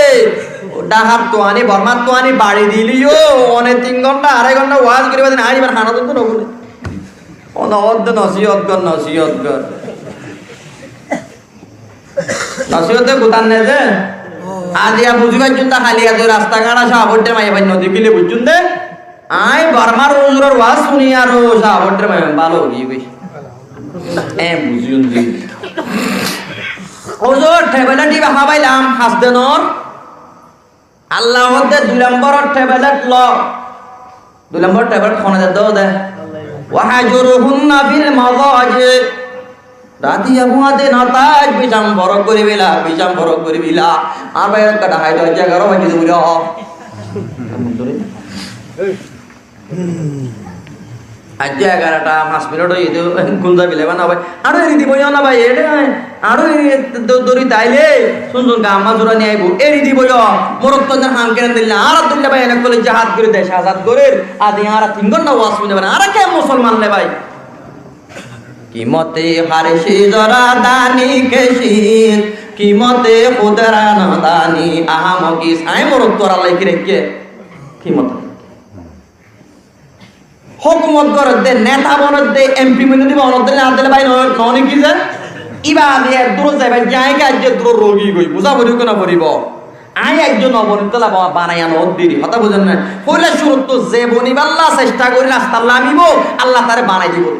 Dhákattu aní, Bormattu aní, bari diliyo, one tin gonthá, arai gonthá waz goriba de, añáre ibár hanottú no fúne. Ono hoó de nosiyot gor, nosiyot gor. Nosiyot de kutar ne de. Aijja buzi faijjum de, háli aijja rasta gáñt cáfoddhiyar maiyafuain no dekíle buijjum de. Añí Bormar uzuror waz fúni aró cáfoddhiyar maiyafuain bála ói giyói. E buziyum de. Uzur, teblet ibá hábailam, has de nor. Allah hoó de dui lombor teblet lo. Dui lombor teblet hone de, do de. واهجروهن في المضاجع. Rati afuña de no táis, bisána forok gori fela, bisána forok gori fela. Añár bái ekka dahái do, aijja egaró baji de buli hoó. Aijja egarota fañs minit óiye de, gúm zai fela, na bái. Aró eri dibo na bái, ere, Añáre do-, dóri táile, sun sun gammá zurani aibó, eri dibo yo. Morottór ham kene dilla, añára dilla bái, ene kole jihad gorí, dec azad gorí, adi añára tin gonta waz fúni fare, añára ke musolman ne bái? Kimote harshi zora dani keshir, kimote khudra nadani ahamogiz. Añí morottór Allah ki raikké? Kimote. Hókumot goredde, neta bonedde, M P mone diba, onodde na dile bái no, no ni ki ze? Iba añí ek duro zaiba, añí ki aijjo duro rogi goi, buza foribo ki no foribo? Añí aijjo no boni tola ba-, banaiya no diri, hotá buzen na? Foila cúruttu ze bonibálla cesta gori rasta lamibo, Allah tare banai dibo.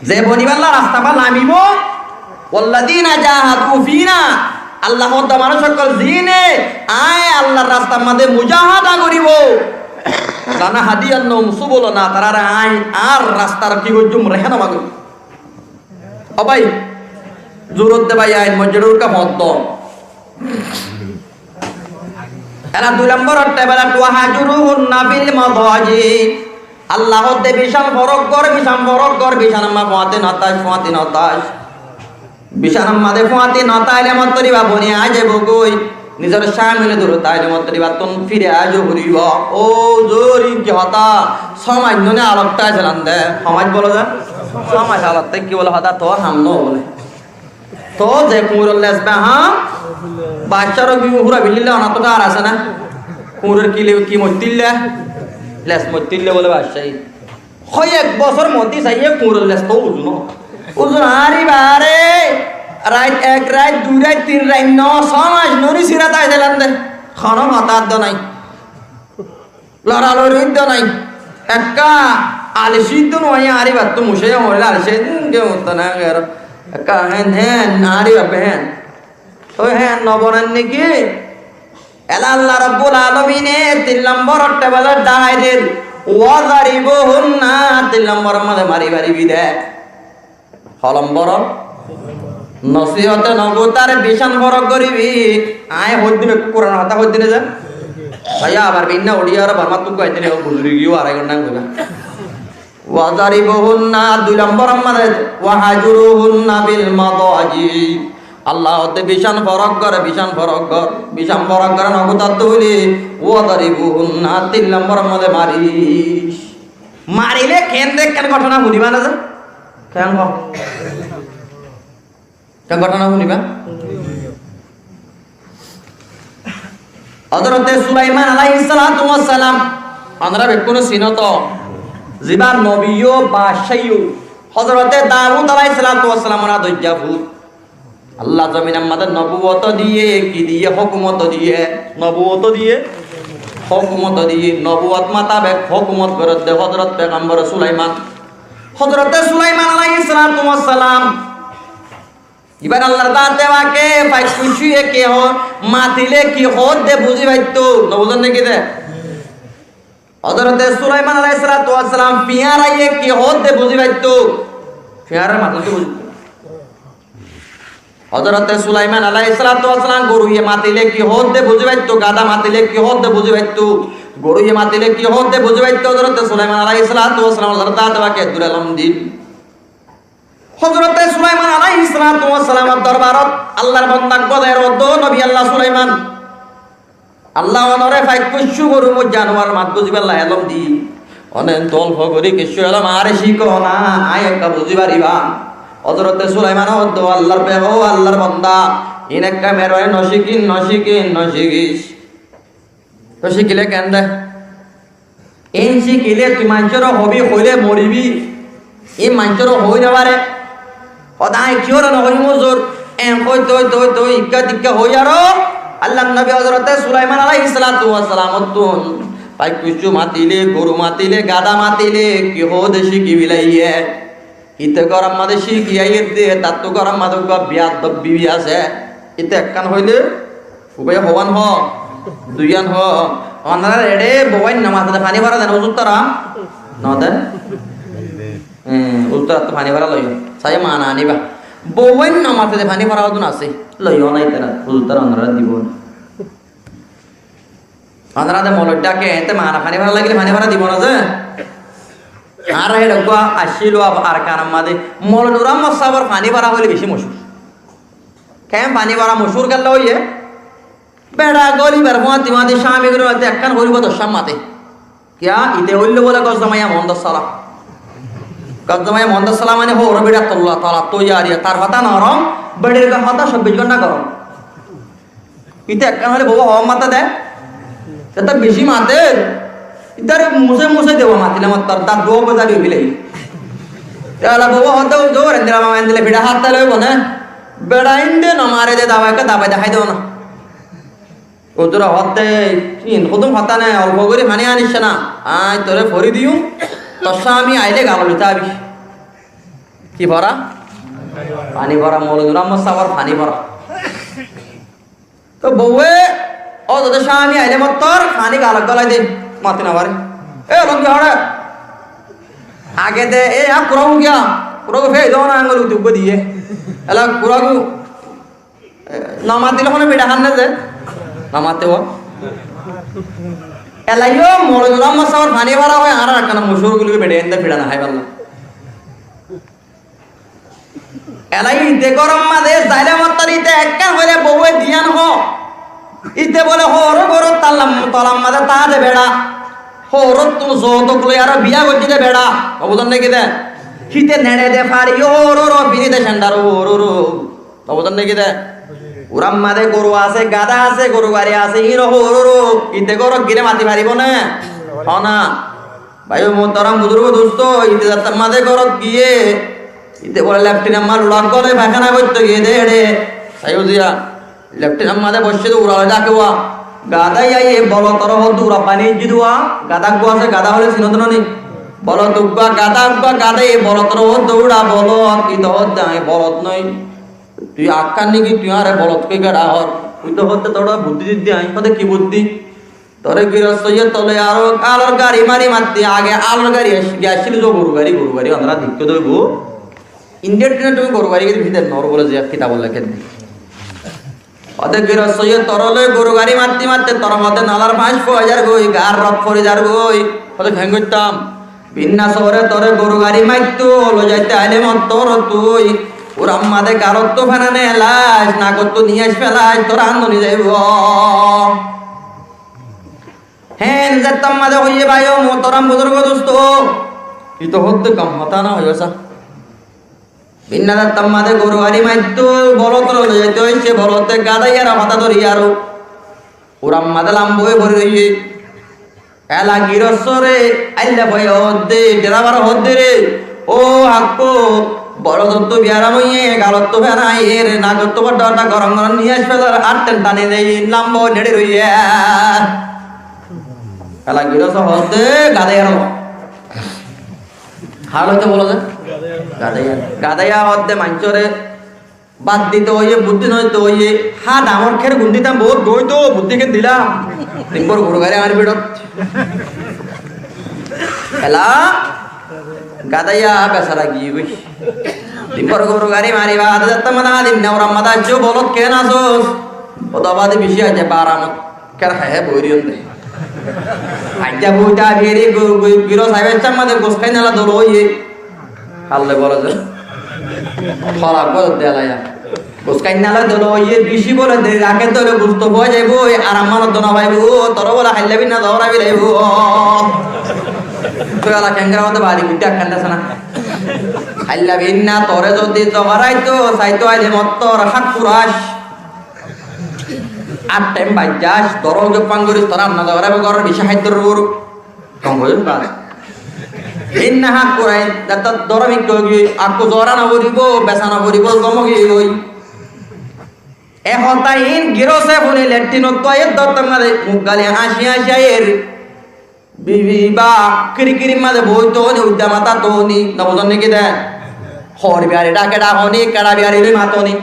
Ze bonibálla rasta ba lamibo, "Walladina jahadu fina", Allah hoódde manúic ókkol zine añí Allar rastar mazé mujahada goribo, "lanahdiyannahum subulana", tarare añí añár rastar ki goijjum, rehénuma goijjum. Ó bái, zurot de bái, ain mojjid urka hoóddo. Ela dui lombor otte bela, "Wahjuruhunna fil madaji." Allah hoódde bican forok gor, bican forok gor, bican amma fuañti no táis, fuañti no táis. Bican amma de fuañti no táile mottor iba boni aái zaibo goi. Nizor camile dure táile mottor ibattún fire aái zaibo goi. Ó zori ki hotá, somaj nune alok táis elan de. Somaj bolo de? Somaj alok táis ki bolo hotá, tor ham no bole. Toó ze kuñiror les beha, baccáro ki hura bilílla, onattú ar asé na? Kuñiror ki le-, ki moittilla? Les moittilla bole baccáye. Hoi ek bosór moddí saiyé kuñiror les toó uzu no. Uzu no, añári bare rait ek rait, dui rait, tin rait no, só mac nori sira táis elan de. Hono hotá addo nai. Loralori iddo nai. Ekka alisi iddo no aiyé, añári battú mucáiya hoóile alisi, um, ke mutta na gero. Ekka hen, hen, añári babbe hen. Toi hen no bonen niki? Ela Allah Rabbul Alamine tin lombor otte bele dahai der. Wadaribuhunna, tin lombor mazé mari faribi de. Holom boro. Nosihote nogutar bican forok goribi. Añí hoiddin ekku Kuran hotá hoiddin ze. Sai abar binna uçi ar Bormat tukku aiddin ekku buzuri giyo arai gonta hoiba. Wadaribuhunna, dui lombor mazé, wahjuruhunna fil madaji. Allah hoódde bican forok gor, bican forok gor, bican forok gor nogutar duli. Wadaribuhunna, tin lombor mazé maris. Marile ken de ekkán góthona funiba na ze? Ken ho? Ken góthona funiba? Hozorote Sulaiman alaihissalatu wassalam, onora bekkúne sino to, ziba nobi yo, baccá yo. Hozorote Dawud alaihissalatu wassalam, onora doijja fut. Allah zominor mazé nobuwot diye, ki diye? Hókumot diye. Nobuwot diye, hókumot diye. Nobuwot mutabek hókumot goredde Hozorot Pegambor Sulaiman. Hozorote Sulaiman alaihissalatu wassalam, ibar Allar zate pake faik kuccuye ki ho-, matile ki hoódde buzi faitto. No buzon niki de? Hozorote Sulaiman alaihissalatu wassalam fiñáraye ki hoódde buzi faitto. Fiñárar matile buzi faitto. Hozorote Sulaiman alaihissalatu wassalam goruye matile ki hoódde buzi faitto, gada matile ki hoódde buzi faitto, goruye matile ki hoódde buzi faitto. Hozorote Sulaiman alaihissalatu wassalam Allar zate pake eddúr elóm dil. Hozorote Sulaiman alaihissalatu wassalamor dorbarot Allar bonda gode roddo nobi Allah Sulaiman. Allah onore faik kuccu goru mui januar mat buzibálla elóm di. One entú olfo gori kessú elóm añáre cíko na, añí ekka buzi faribá. Hozorote Sulaiman hoódde, ó Allar pegambor, ó Allar bonda, iín ekka meherbaní no cíkis, no cíkis, no cíkis. Toi cíkile ken de? Iín cíkile tui maincóre hobi, hoile moribi. Iín maincóre hoi no fare. Hotá añí kiyóre no hoiyum huzur? En hoi toi toi toi ikká tikká hoi aró Allar nobi Hozorote Sulaiman alaihissalatu wassalamottún faik kuccu matile, goru matile, gada matile, ki hoódde cíki bilaiye. Ite gór mazé cíki aiyér de, tattú gór mazé uggwá biyadob bibi asé. Ite ekkán hoile, ubaye hoón hoó, duiyán hoó. Onorá eçé bouwain no maté de faní fora den, huzur tara? No de? Huzur tara to faní fora loiyo. Sai mana aniba. Bouwain no maté de faní fora hodún asé. Loiyo na itara, huzur tara onorá dibo na. Onorá de moloi dháke, ente mana faní fora lagile faní fora dibo na ze? Añára héçe uggúa accíl Arkanor mazé Moulovi Nur Muhammod sábor faní bára hoilé bicí mochúr. Keén faní bára mochúr kiyólla hoiyé? Beça gólibar fúañti fúañti cámi gorí mate ekkán hoilé bóle doccán mate. Kiyá? Íte óilde bóle Gozzamaiya Muhammodor sála. Gozzamaiya Muhammodor sála mane hoóro biçar tolla, tolat tói ar iyá, tar hotá norom, beçir hotá sobbic gónta gorom. Íte ekkán hoilé bouwa hoóm mate dé. Zeta bicí mater, ítare musái musái deba matilé mottor, dar duwa gozari ói félaiye. Te ala bouwa hoódde, "Ó zor, endilla mama, endilla fiça hátta loibo né? Beça inde no mare dé, dabai ekká dabai dehái do na." Ózure hoódde, "Ín hodún hotá né, olfo gorí faní aníc ná, añí toré fori diyum, tor cámi ailé galot loi tábi." Ki fora? Faní fora, Moulovi Nur Muhammod sábor faní fora. Toi bouwe, ó zodi cámi ailé mottor, faní galot gólai de, mati no fare. E, olongi hoçé? Age de, e, a kuragu kiyá? Kuragu fei do na, angol uti uggúa diye. Ela kuragu, e, no matilé hono fiça hán né ze? No mate ó. Ela yó Moulovi Nur Muhammod sábor faní fora hoi, añárar ekkán mochúr gulí beça inde fiça no hái falla. Ela íte góror mazé zaile mottor íte ekkán hoilé bouwe diyan hoó. Íte bóle hoóro góror tolla, tolar mazé táa de beça. Hoórottú zoutuk loi aró biya goijjé de beça. No buzón né ki dé? Híte neçe de fari hoóro, firi de cendar hoóro. No buzón né ki dé? Urar mazé goru asé, gada asé, goru gari asé, hín hoóro. Íte górot gilé mati faribo né? Hoó na. Báiyo muhtaram, buzurgo, dustó, íte zattar mazé górot giyé, íte bóle leftinor mazé luçak gólai faikána goittó giyé dé eçé. Saiyó ziya, leftinor mazé boiccé dé ura loi dáke wá. Gada yá e bolotor hoódde ura bani ejjí dé wá. Gada uggúa asé, gada hoilé sinó dé no ni? Bolot uggúa, gada uggúa, gada e bolotor hoódde ura bolot, íte hoódde añí bolot noói. Tui akkán niki, tui añáre bolot hoi keçá hoór? Tui to hoódde toré buddí diddi añí, hoódde ki buddí? Toré girostóye tole aró alor gari mari matti, age alor gari ac-, giyé accíl zo goru gari, goru gari, onora deikkó de óibo. Indiyar dine tumi goru gari gari bítor noór bóle ze kitabot leké de. Óde girostóye toré loi goru gari matti matti tor modde nolar fañs fori zargói, gaar rot fori zargói. Óde keén goittám? Binna sóore toré goru gari maittó loi zaitó aile mottor tui urar mazé galottú fenane elaic, nagottú niyaic felaic, tor andoni zaibo. Héen zettar mazé hoiyé báiyo muhtaram buzurgo dustó, íte hoódde kom hotá no hoiyó sá. Binna zettar mazé goru gari maittó, bolot loi zaitó aiccé, bolote gada yára hotá dóri aró urar mazé lamba ói fori roiyé. Ela girostóre ailla báiyo hoódde, derabare hoódde re, ó hakkó, bolotottú biyaram óiye, galottú fenaiyer, nagottú bodda bodda gorom gorom niyaic felar, ar ten tani dei, lamba ói neçi roiyé. Ela girostóre hoódde, gadaiya ro. Hál óite bolo de? Gadaiya. Gadaiya hoódde maincóre bad dito óiye, buddí no dito óiye, há dangor khér gun ditam, bout goi to, buddí ken dilam. Dimbor goru gari añár bidot. Ela gadaiya besara giyé goi. Dimbor goru gari mari baade zettar mazé há dinna urar mazé aiccé, bolot ken asos? Ó to bade bicí aijja baramot. Ker hái hái boóri ónde. Aijja buita biri gu-, gu-, giro saiba iccá mazé gos kainnala dolo óiye. Halle bolo ze. Hola bolo de alaya. Gos kainnala dolo óiye, bicí bole de rake dole gos to boi zaibo, aram mano dona paibo, toro bole hailla binna zogora bilaibo. Tui ala kengra mate bari gudda ekkan dasa na. Hailla binna tore zodi zogoraito saito aile mottor hak kuras. Ar thaim baijjas, doro uge fang goris, tora anna dagara be gorer bici haiddor ur. Tong goris bas. Inna hak kurai, datta doro mikko gi, akku zora no foribo, besa no foribo, gomo gi goi. E hotá in girose funi lettin ottu ayer dottor mare muk gali aci aci ayer. Bibi ba kiri kiri maze boi toni, udda mata toni, no buzon niki de? Hor biyari dake dakoni, keda biyari loi matoni.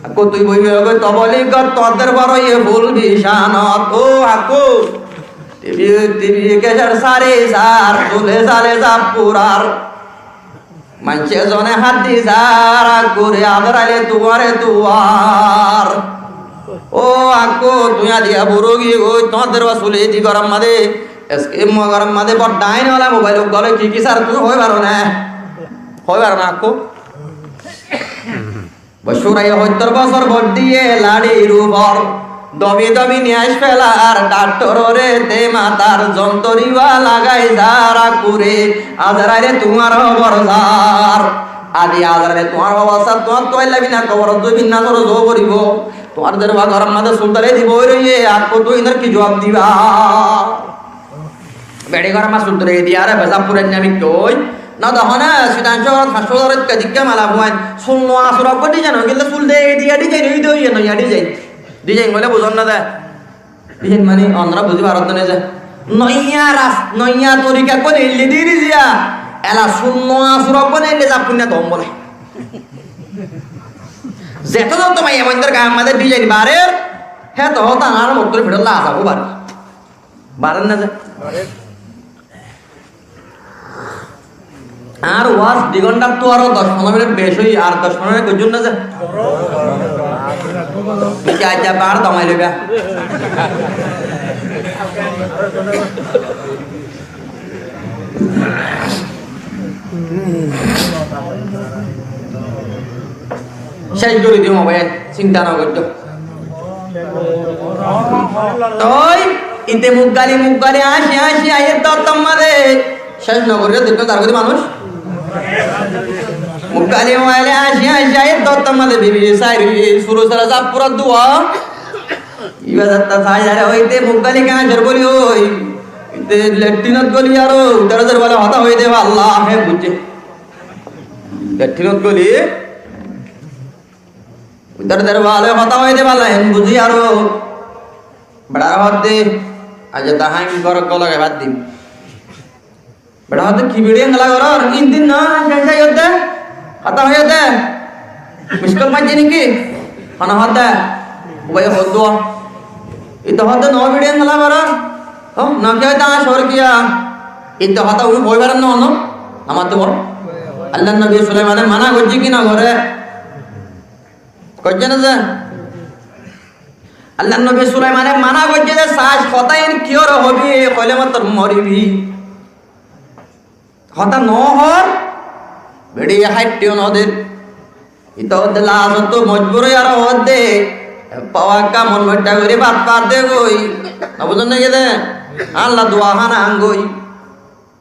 Akko tui boi boi goi toboli got toder boro ye ful bisanot. O akko, tibi tibi keser sari sar, tule sale sap purar. Maince zone háddi zar, gori ador aile tuare tuar. O akko, tui adiya buro gi goi, toder ba sule di goram made. Es-, e Mogaram mazé bor dhain wala mobail uggwá loi ki ki sar tui hoi faro né? Hoi faro né akko? Bosór aiyé hóttor bosór bor diye laçir ufor. Domi domi niyas felar, dhaktorore de matar, zontoriwa lagai zar akkure, Azraile tuáñr hóbor sar. Adi Azraile tuáñr hóbor sar, tuáñr tuáilla bina koborot zoi binna soro zo goribo. Tuáñr derwa gorom mazé sul dóri dibo ói roiye, akko tui inor ki zuab diba? Beçi gorom mazé sul dóri diye, are besap furai nami koi. No dehó né, Sitan cóhorot fañs bosór ekka dikka mala fuain. Sul no asur akko dizain ói gele sul de diya dizain ói de óiye noiya dizain. Dizain óile buzón né de. Dizain mani onora buzi farot né ze. Noiya ras-, noiya torika kone ille diri ziya. Ela sul no asur akko ne ille zap kunna dom bole. Zeto zeto maiya moindor gam mazé dizain barer, heto hota añár mottor fiçolla asabó bar. Barer na ze. Añár waz di gonṭattu aró doc fondoro minit beci óiye, ar doc fondoro minit goijjum na ze. Ki aijja bar domai loiba. Céc gorí diyum, ói, sinta no goijjo. Toi, ite mukgali mukgali añci añci aiyé dottor mazé. Céc no gorí dikko tar gorí manúc. Mukgali mukgali añci añci aiyé dottor mazé bibi sairi suru sara zap fura duwa. Iba zatta sai zare ói te mukgali kañcor boli ói. Ite letrinot goli aró, utar utar bole hotá hoi de Allah, he bujje. Letrinot goli. Utar utar bole hotá hoi de Allah, he bujje aró. Beçare hoódde, aijja ta haim gor golo gebar dim. Beça hoódde, ki biçi engla goror? In din no, céc óiye de. Hotá hoiye de. Miskol maijje niki? Hone hoódde? Ubai hoódde. Ite hoódde, no biçi engla goror. Ho, no ki hoódde, añár cór kiya? Ite hotá uni hoi faron no, no? Amar to boro. Allar nobi Sulaimane mana goijje ki no gore? Goijje na ze? Allar nobi Sulaimane mana goijje de, sas hotá in kiyóre hobi, hoile mattor moribi. Hotá no hor, beçiye háitteyo no der. Ite hoódde lasottú mojbur ói aró hoódde, eppa ekka mon moitta gorí bát fat de goi. No buzón né ki de? Allah duwa hána an goi.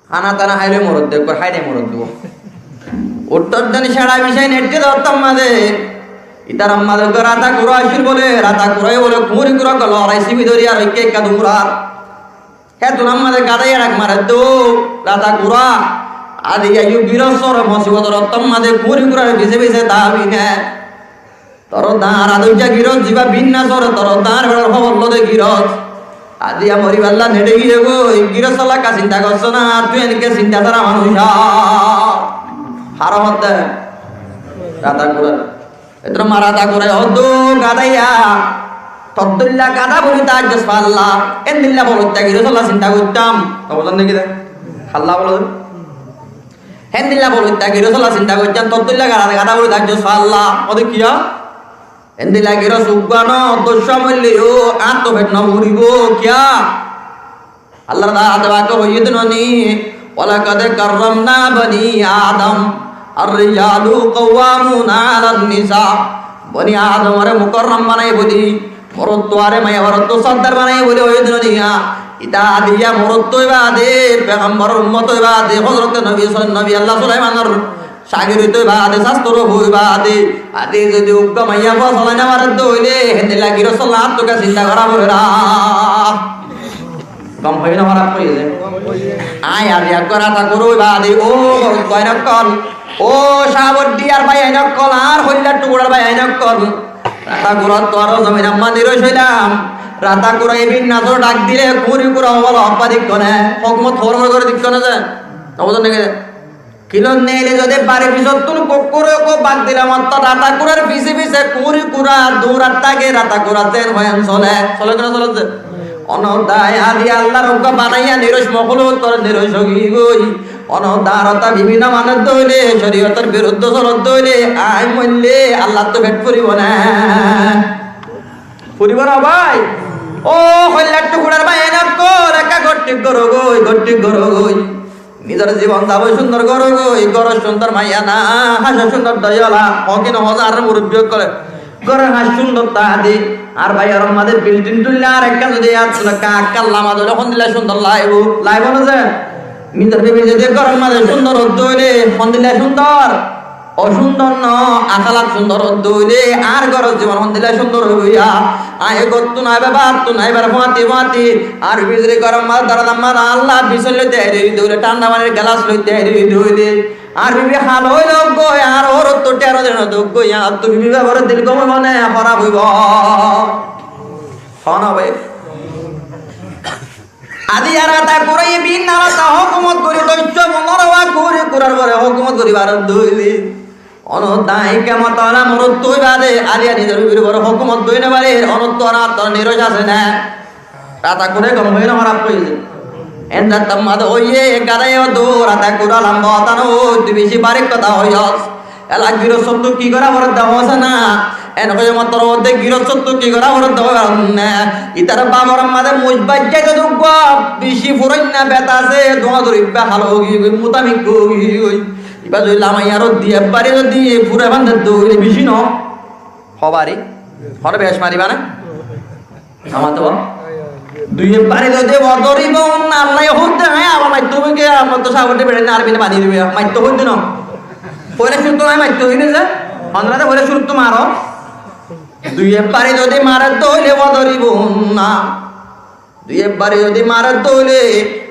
Hána tána háile morodde, ekkor háile morodde. Uttór den céça bicái neitte dottor mazé. Itar mazé ekko rata kura accíl bole, rata kuraye bole, kuñri kura ekka lorai sibi dóri aró ekka ekka durar. Hétun ammá de gadai erak mareddo, rata kura. Adi aiyó girostor mosibotor ottor mazé kuñri kurar fise fise dabi ne. Tor dañr adoijja giros, ziba binna sore, tor dañr beçar hóbor lode giros. Adiya moriballa neçe giyé goi, giros solla ekka sinta gosso na, tui enke sinta sara manúic. Haro hotte? Rata kura. Etor ma rata kura hoddú gadaiya. Tor dóilla gada boli ta ajjos falla. Endilla boloitta giros solla sinta goittam. Tobozan deki de. Halla bolo de. Héndilla boloitta giros solla sinta goijjam, tor dóilla gada, gada boli dajjo salla. Ode kiya? Héndilla giros uggwá no, doccwá moilleyo, añáttu fet no furibo, kiya? Allar dade bake hoiyé de noni, "Walaqad karramna bani Adam, ar-rijalu qawwamuna alan nisa." Boni Adamore mukarram banaiye boli, morottuare maiyafuarottu sordar banaiye boli hoiyé de noni ya. Ita adiya morottu óiba de, pegamboror ummot óiba de, Hozrote Nobi Sul-, Nobi Allah Sulaimanor cagirot óiba de, sastor fua óiba de. Adi zodi uggwá maiyafua solai no faredde óile, héndilla giros solla añáttu sinta gora foribó. Gom hoiye né, hóraf hoiye de? Añí aijja ekkán rata kura óiba de, ó morotfuain ókkol, ó Cabordiyar báiyain ókkol, ar Hoillar Tukurar báiyain ókkol. Rata kura tuáñr zomin ammá niroc óilam. Rata kura ibin nazor dhak dile, kuñri kura ókkol hoibá de ikká né, hókumot hóbor gorí de ikká né de. No buzón né ki de? Kilon neile zodi bari fisottún kukkure ko bak dile mattor rata kurar fise fise kuñri kura durat táke, rata kura zen hoyan sole. Sole ki no sole de? Ono dai adi Allar uggwá banaiya niroc mokluk tor niroc ói giyói. Ono dai rata bibinno manúic dóile coriyotor biruddo solot dóile añí moille Allattu fet furibo né? Furibo né bái? Ó Hoillar Tukurar báiyain ókkol, ekka gotti goró goi, gór thík goró goi. Nizor zibon zabo cúndor goró goi, górot cúndor maiya na, háñcot cúndor dóiyola, hoó ki no hoó ze añárar murubbi ókkole. Góror háñc cúndor táa de, ar bái, góror mazé bilding tuille ar ekkán zodi yían tulle, ekkán lamba dóile hondilla cúndor laibo, laibo no ze? Nizor bibi zodi góror mazé cúndor ódde óile hondilla cúndor? Ocúndor no, akálak cúndor ódde óile añár góror zibon hondilla cúndor óibo ya? Aññí e góttu naibar, báattu naibar, fúañti fúañti, añár bibi zodi góror mazé doraza mazé añálla bisón loi táki de óile, thánda fanir gelás loi táki de óile, añár bibi hála óile goi, añár órottú thíya no dile goi, añáttu bibi babare dil gom óibo né hóraf óibo? Hoó na bái. Aijja rata kurai binna rata hókumot gorí doicco, fundoro wa kuri kurar fore hókumot gorí barar dóile. Onor dai kemot ola morot tui bade, aijja nizor bibir fore hókumot gorí no farer, onor to ar to niroc asé né? Rata kurai gom óiye né hóraf óiye? Endilla tamma de óiye, gadaye ó do, rata kura lamba hotá no, tui beci barik hotá hoiyos. Ela girosottu ki gora foredde hoós na? En hoiye mottor hoódde girosottu ki gora foredde hoói faron né? Itar babor mazé muc baijjai de uggwá beci furoinna bet asé, duwa duri ibá halo ói giyói, mutamikko ói giyói. Ibá zodi lamaiyaró dui ek bari zodi fura fán de dóile beci no hoó bari. Hono bec mariba na? Amar to dui ek bari zodi bodoribunna, Allaye hoódde, hé, abar maitto hoibo ki, abar to sabodde beçai na, ar bine bani dibo, maitto hoódde no. Foila cúruttu aññí maitto hoói né ze, onora to foila cúruttu maro. Dui ek bari zodi maredde óile bodoribunna. Dui ek bari zodi maredde óile,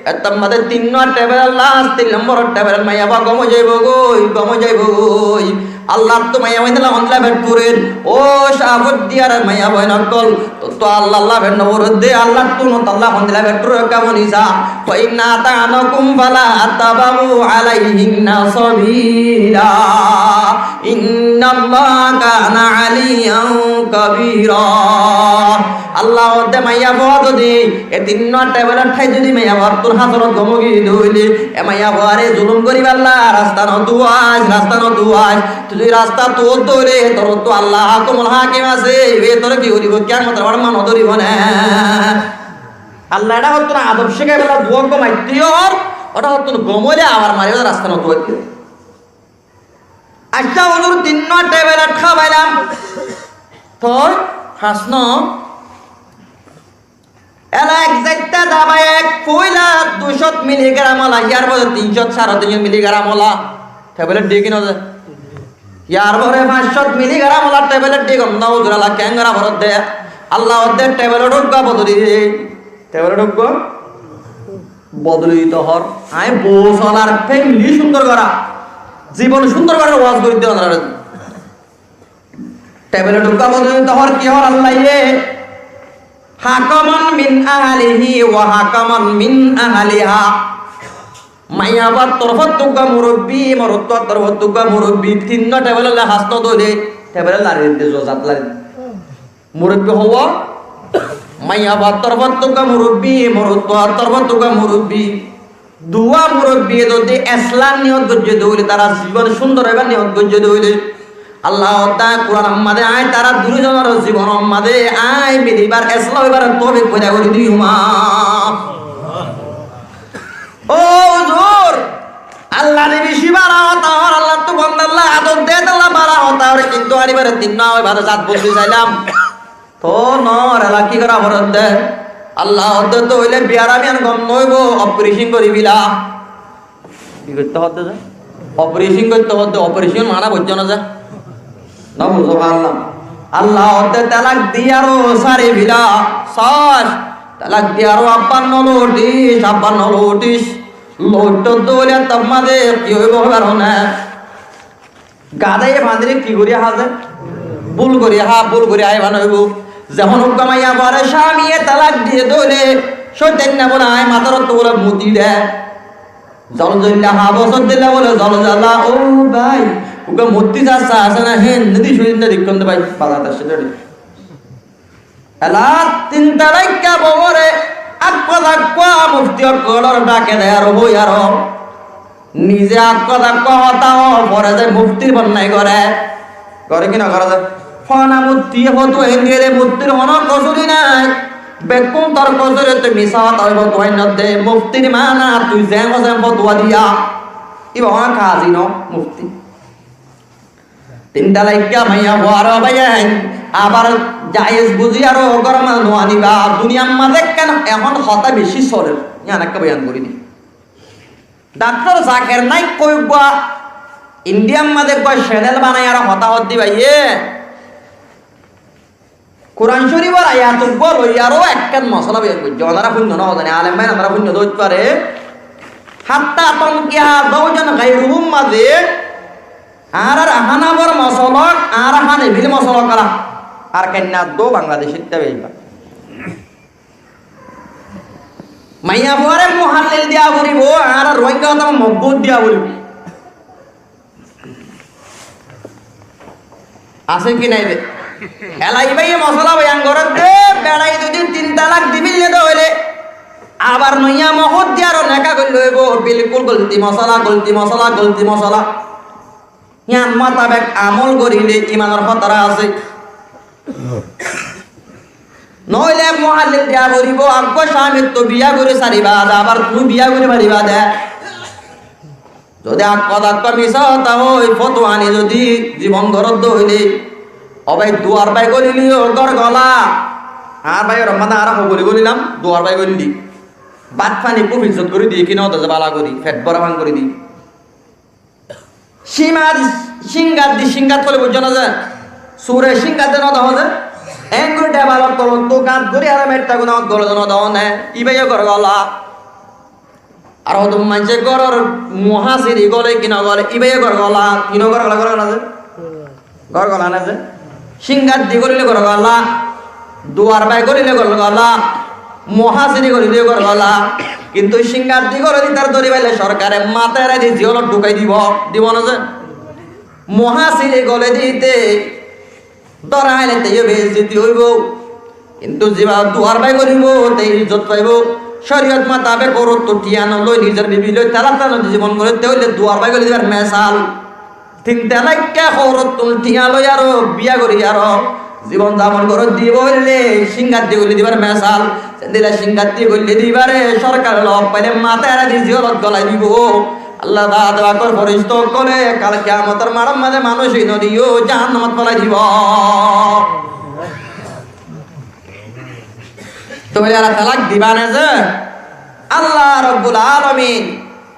ettór mazé tin nombor tebelor las, tin nombor tebelor maiyafua gom ói zaibo goi, gom ói zaibo goi. Allattú maiyafuain dilla hondilla fet furer. Ó Cafot Diyaror maiyafuain ókkol, tottú Allah Allah fet no furedde, Allattú no talla hondilla fet furer, kemon isa? فإن أطعنكم فلا تبغوا عليهن سبيلا إن الله كان عليا كبيرا. Allah hoódde maiyafua zodi e tin nombor tebelor tháit zodi maiyafuar ttún hásorot gom ói giyé de óile, e maiyafuare zulum goríballa rasta no tuwais, rasta no tuwais. Tui zodi rasta tuwós de óile, tor ottú Allah hákumul hákim asé, e tore ki goríbo? Kiyamotor maze no dóribo né? Allah eçé hottún adob cíkaiballa duwá gom aitté or, oçé hottún gom óile abar mariballa rasta no tuwais. Accá huzur, tin nombor tebelot hábailam, tor háñs no. Ela ek zaitta dabai ek foila dui cót miligram ola, yar fore tin cót, sáre tin cót miligram ola tebelot diye ki no de? Yar fore fañs cót miligram ola tebelot diye, gom no huzur, ela keén gora foredde? Allah hoódde tebelot uggwá bodoli de, tebelot uggwá bodoli dito hoór. Aññí bou solar, family cúndor gora, zibon cúndor gorar waz gorí de onorare. Tebelot uggwá bodoli dito hoór, ki hoór Allaye? حكما من أهله وحكما من أهلها. Maiyafuar torfóttu uggwá murubbi, morottuar torfóttu uggwá murubbi, tin nombor tebelot háñs no dóile, tebelot lari de, zozat lari de. Murubbi hoó, maiyafuar torfóttu uggwá murubbi, morottuar torfóttu uggwá murubbi. Duwá murubbiye zodi eslah niyot goijjé de óile, tará zibon cúndor óibar niyot goijjé de óile, Allah hoódde Kuranor mazé, aññí tará duizonor zibonor mazé aññí milibar, eslah óibar toufik foida gorí diyum. Ó huzur, Allah de beci bara hotá hoór, Allattú bondalla ador de, tolla bara hotá hoór, kintu aññí ibare tin nombor bade zat boli sailam. Toóu noór, ela ki gora foredde? Allah hoódde, tóile biyarami yián gom no óibo, operecon goríbila. Ki goitté hoódde ze? Operecon goitté hoódde, operecon mane buzó né ze? No buzó Allah. Allah hoódde, telak diyaró sári bila, sás, telak diyaró abbar no louthis, abbar no louthis. Louthós de óile tór mazé ki óibo hoibar né? Gadaye fañdire ki gorí há ze? Bul gorí há, bul gorí há, iba no óibo. Zehón uggwá maiyafuare cámiye talak diye de óile, cóitanna bole aññí matár ottú bole muti de. Zolzolla há bosór dilla bole zolzolla, ó bái, uggwá muti sassa asé na, héen nodi cóitanna dekkón de bái, bazar asé de. Ela tin talaikka bouwore ak hotá uggwá mufti ókkolore dhake de ar hoi ar nize ak hotá uggwá hotá hoó, fore ze muftir bonnai gore. Gore ki no gore ze? Fona muftiye fotwa endiyé de muftir hono kosuri nai. Bekkún torko zoriyote misá hotá óibo, tuáin nodde, muftir mana tui zeén zeén fotuwa diya. Íba óna kazi no, mufti. Tin talakka maiyafuaré báiyain, abar jaiz buzí aró góror mazé no aniba. Duniyar mazé ekkán ehón hotá beci soler, yián ekká boyan gorí di. Daktor Zakir Naik hoó uggúa Indiyar mazé uggúa cenel banai aró hotá hoódde báiye. Kuran Córifor ayat uggúa loi aró ekkán mosala boyan goijjé. Onora fúinno no zani, alem bái onora fúinno de óit fare. Hatta tankiha zawjan ghayruhur mazé añárar Hanafor mosolok, añárar Hanefir mosolok ala. Ar kennaddo Bangladecót táiba. Maiyafuaré muhallil diya foribó, añárar Rohingya hotá mazé mokbut diya foribó. Asé ki nai de? Ela ibáye mosala boyan gorédde, beçai zodi tin talak di féille de óile, abar noiya mokbut di aró nika goille óibo, bilkul golti mosala, golti mosala, golti mosala. Yián mutabek amol goríle imanor hótara asé. Noóile muhallil diya foribó, uggúa cámittú biya gorí sariba de, abar tui biya gorí fariba de. Zodi akko dakko misá hotá hoi, fotuwa ani zodi zibon goródde óile, ó bái, duar bái golile yó gór gola. Añár bái or mazé añára hoguli golilam, duar bái golile. Bát fani kúb izzot gorí di, ki no de ze bála gorí, fet bóra fán gorí di. Címar cíngat di cíngat hoilé buijjó né ze? Sure cíngat de no de hoó ze? Engori dhebalor tolottú gat gorí aró metta guna gole de no de hoó né? Ibáye gór gola. Ar hodún maincé góror muhásiri gole ki no gole, ibáye gór gola, ki no gór gola, gór gola né ze? Gór gola né ze? Cíngat di goríle gór gola, duar bái goríle gór gola, muhásiri goríle gór gola. Kintu cíngat di gole di tar dóri faile sorkare matá erai di jeolot dhukai dibo, dibo né ze? Muhásiri gole di te dóra háile te yó beizzoti óibo. Kintu ziba duar bái goríbo, te izzot faibo. Córiyot mutabek hóorottú thiañ no loi, nizor bibi loi, talak talak zibon gorédde óile duar bái gorí dibar mesal. Tin talakka hóorottún thiañ loi aró biya gorí aró zibon zabon gorédde óile cíngat di gorí dibar mesal. Sendilla cíngat di gorí dibare sorkare loi faile matá erai di jeolot golai dibo. Allah taala de bakor férista ókkole kal kiyamotor maçor mazé manúic no diyó, jahannamot félai dibo. Tóile añára talak diba né ze? Allah Rabbul Alamin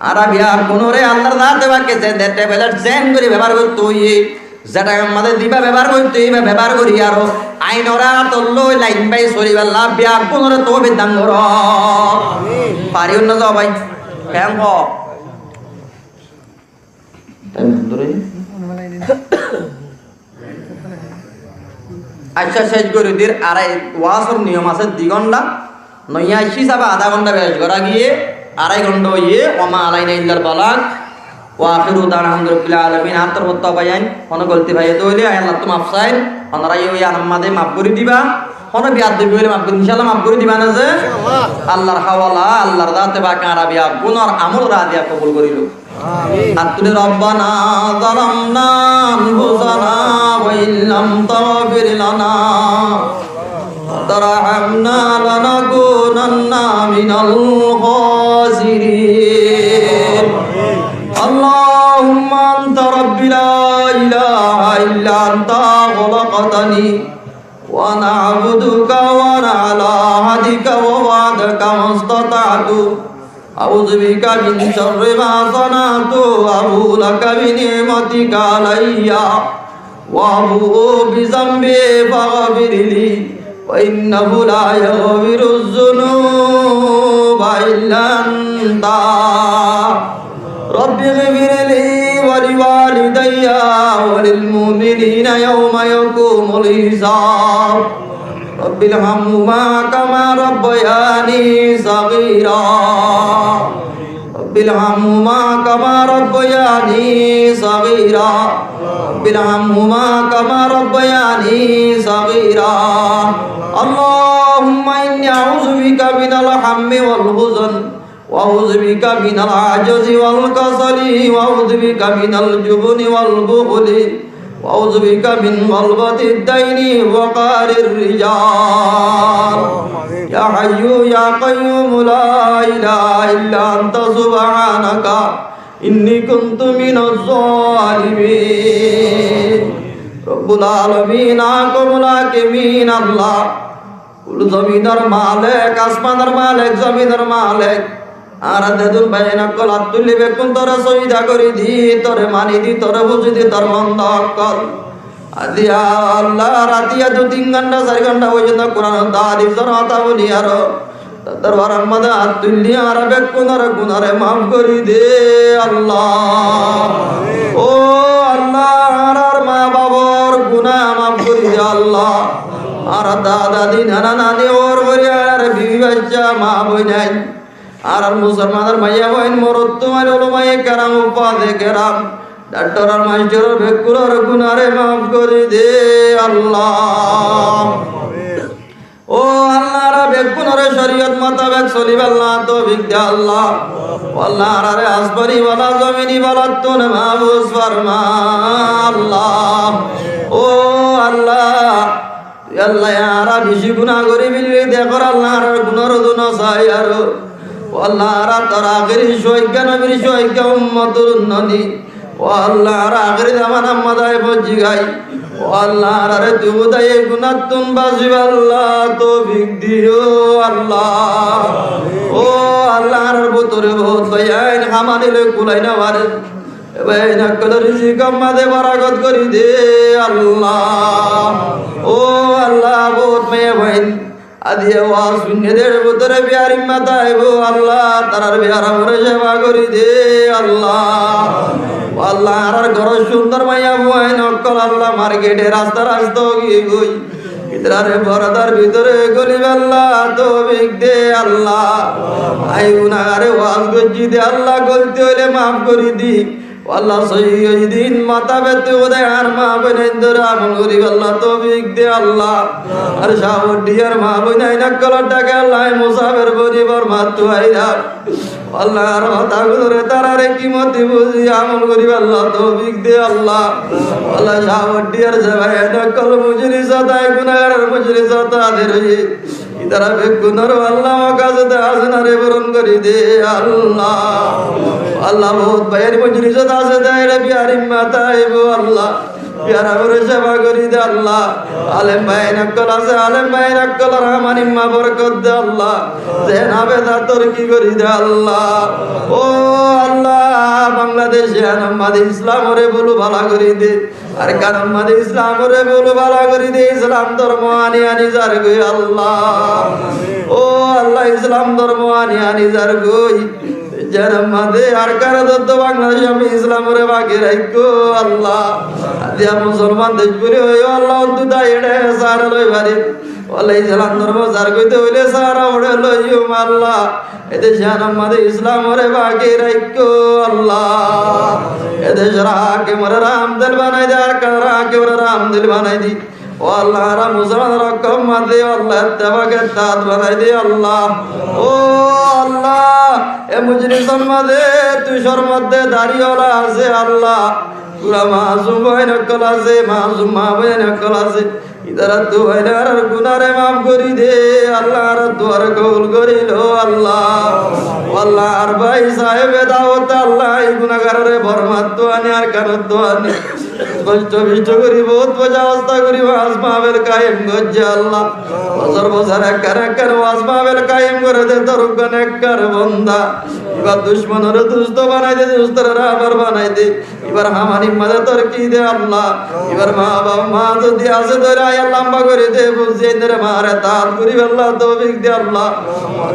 añára biyaggúnore Allahr zate pake ze de tablet zeén gorí bebohár goittó hoiyé, ze thaimor mazé ziba bebohár goittó hoiyé, íba bebohár gorí aró ainor átot loi lain bai solibálla biyaggúnore toufik dan goró. Fari ó né ze bái? Keén hoó? Taim dóri? Accá, céc gorí dir, arai wazor niyom asé dui gónda, noiya hísabe adá gónda bec gorá giyé, arai gónda óiye, wa ma alaina illal balag, wa akhiru da'wana anil hamdulillahi rabbil alamin. Añár torfóttu báiyain, honó golti faiyé de óile, añí Allattú maf sair, onora yó yián mazé maf gorí diba, honó biyadobi óile maf gorí, incállah maf gorí diba né ze? Allahr hawala, Allahr zate pake añára biyaggúnor amol raziya kobul gorí lou. آمين. ربنا ظلمنا أنفسنا وإن لم تغفر لنا وترحمنا لنكونن من الخاسرين. اللهم أنت ربي لا إله إلا أنت خلقتني وأنا عبدك وأنا على عهدك ووعدك ما استطعت. أعوذ بك من شر ما صنعت، أبوء لك بنعمتك علي وأبوء بذنبي فاغفر لي، فإنه لا يغفر الذنوب إلا أنت. رب اغفر لي ولوالدي وللمؤمنين يوم يقوم الحساب. رب ارحمهما كما ربياني صغيرا. رب ارحمهما كما ربياني صغيرا. رب ارحمهما كما ربياني صغيرا. اللهم إني أعوذ بك من الهم والحزن وأعوذ بك من العجز والكسل، وأعوذ بك من الجبن والبخل، وأعوذ بك من غلبة الدين وقهر الرجال. يا حي يا قيوم لا إله إلا أنت سبحانك إني كنت من الظالمين. Robbul Alamin, Ahkamul Hakimin Allah. Kul zominor malek, asmanor malek, zominor malek. Añára dedún báiyain ókkol át tuillí bekkún toré sóida gorí di, toré mani di, toré buzí di, tor bonda ókkol. Aijja Allah, ratiya dui tin gonta, sair gonta foijjonto Kuran ar hadisor hotá fúni aró tor dorbar or maze át tuillí añára bekkúnor gunáre maf gorí de Allah. Ó Allah, añárar ma bafor guná maf gorí de Allah. Añárar dada dadi, nana nani, ór foribar, añárar bibi bacca, ma boinain, añárar musolmanor maiya boin, morottu main, ulamaye keram, uffade keram, daktor ar mastor ar bekkúnor gunáre maf gorí de Allah. Ó Allah, añára bekkúnore coriyot mutabek solibálla toufik de Allah. Ó Allah, añárare asmani bala, zomini balattún mahfuz forma Allah. Ó Allah, tui Allah, añára beci guná gorí félaiyi, dekór Allah, añárar gunár uzu no sai aró. Ó Allah, añára tor akéri cúaikka, nobir cúaikka, ummotor unnoti. Ó Allah, añára akéri zamanar maze aái foijjí goi. Ó Allah, añárare tui húdaye gunáttun basibálla toufik diyo Allah. Ó Allah, añárar bútore bout báiyain hamani loi kulai no fare. E báiyain ókkolor rizikor maze borakot gorí de Allah. Ó Allah, bout maiya boin aijja waz fúinne de, bútore biyar immat aibo Allah, tarár biyar amore ceba gorí de Allah. Ó Allah, añárar góror cúndor maiya fuain ókkol Allah, markete, rasta rasta ói giyói, itarare fordar bútore golibálla toufik de Allah. Añí gunagare waz goijjí de Allah, golti óile maf gorí di. Ó Allah, sóiyi óiye de in mutabek tui húdaye añár ma boinaindóre amol goríballa toufik de Allah. Ar Cawardiyar ma boinain ókkolor dháke Allah, añí musafer boni Bormattú aiyír. Ó Allah, añár hotá gunóre tarare kimoti buzí amol goríballa toufik de Allah. Ó Allah, Cawardiyar ze báiyain ókkol mojlisot aái, gunagaror mojlisot aái de roiyé, itará bekkúnor ó Allah, mokasode hasanare furon gorí de Allah. Ó Allah, bout báiyain mojlisot asé de, aile biyar immat aibo Allah. Biyar amore ceba gorí de Allah. Alem báiyain ókkol asé, alem báiyain ókkolor hamani maze borkot de Allah. Ze nabe tar torki gorí de Allah. Ó Allah, Bangladec yián or maze Islamore bolu bala gorí de. Arkan or maze Islamore bolu bala gorí de, Islam dormo ani ani zargói Allah. Ó Allah, Islam dormo ani ani zargói. Yián or maze Arkan or dóilla Bangladec ami Islamore baki raikko Allah. Aijja musolman dec buli hoi, ó Allah, ontu dai ere sára loi fari. Ó Allah, Islam dormo zargói de óile sára ore loiyum Allah. E dec yián or maze Islamore baki raikko Allah. E decor hakimore rahmdil banai de, Arkanor hakimore rahmdil banai de. Ó Allah, añára musolmanor hókor maze, ó Allah, ittefak ittehad banai de Allah. Ó Allah, e mojlisor maze tui cormodde dari ola asé Allah. Fura masum boin ókkol asé, masum ma boin ókkol asé. Itarattú aile añárar gunáre maf gorí de Allah, añárar duar kobul gorí lo Allah. Ó Allah, añár bái sáhebe dawot Allah, e gunagarore Bormattú ani, Arkanottú ani, kosto bisto gorí, bout foisa hóros gorí waz mahfil kaim goijjé Allah. Bosór bosór ekkán ekkán waz mahfil kaim goré de tor uggwá nekkar bonda. Ibar ducmonore dusto banai de, dustore rahbar banai de. Ibar hamani maze torki de Allah. Ibar ma baf, ma zodi asé de óile hayat lamba gorí de, buzí endóre mare tat goríballa toufik de Allah.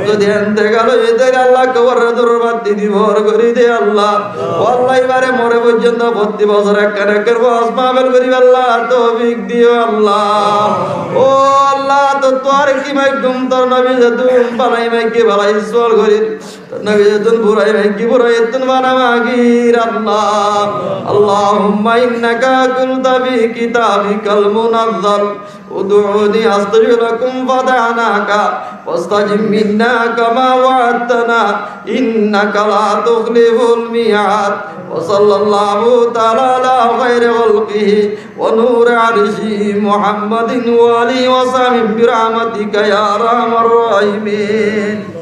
Zodi entekal óiye de óile Allah, koborre duror batti di bor gorí de Allah. Ó Allah, ibare more foijjonto fottí bosór ekkán ekkán waz mahfil goríballa toufik diyo Allah. Ó Allah, tottú ar ki maiggum, tor nobi zedún bála maigge bála sual gorír. Nabi ettún furai magi, furai ettún fana magir Allah. اللهم إنك قلت في كتابك المنزل: ادعوني أستجب لكم، فدعوناك فاستجب لنا كما وعدتنا إنك لا تخلف الميعاد. وصلى الله تعالى على خير خلقه ونور عرشه محمد وآله وصحبه برحمتك يا أرحم الراحمين.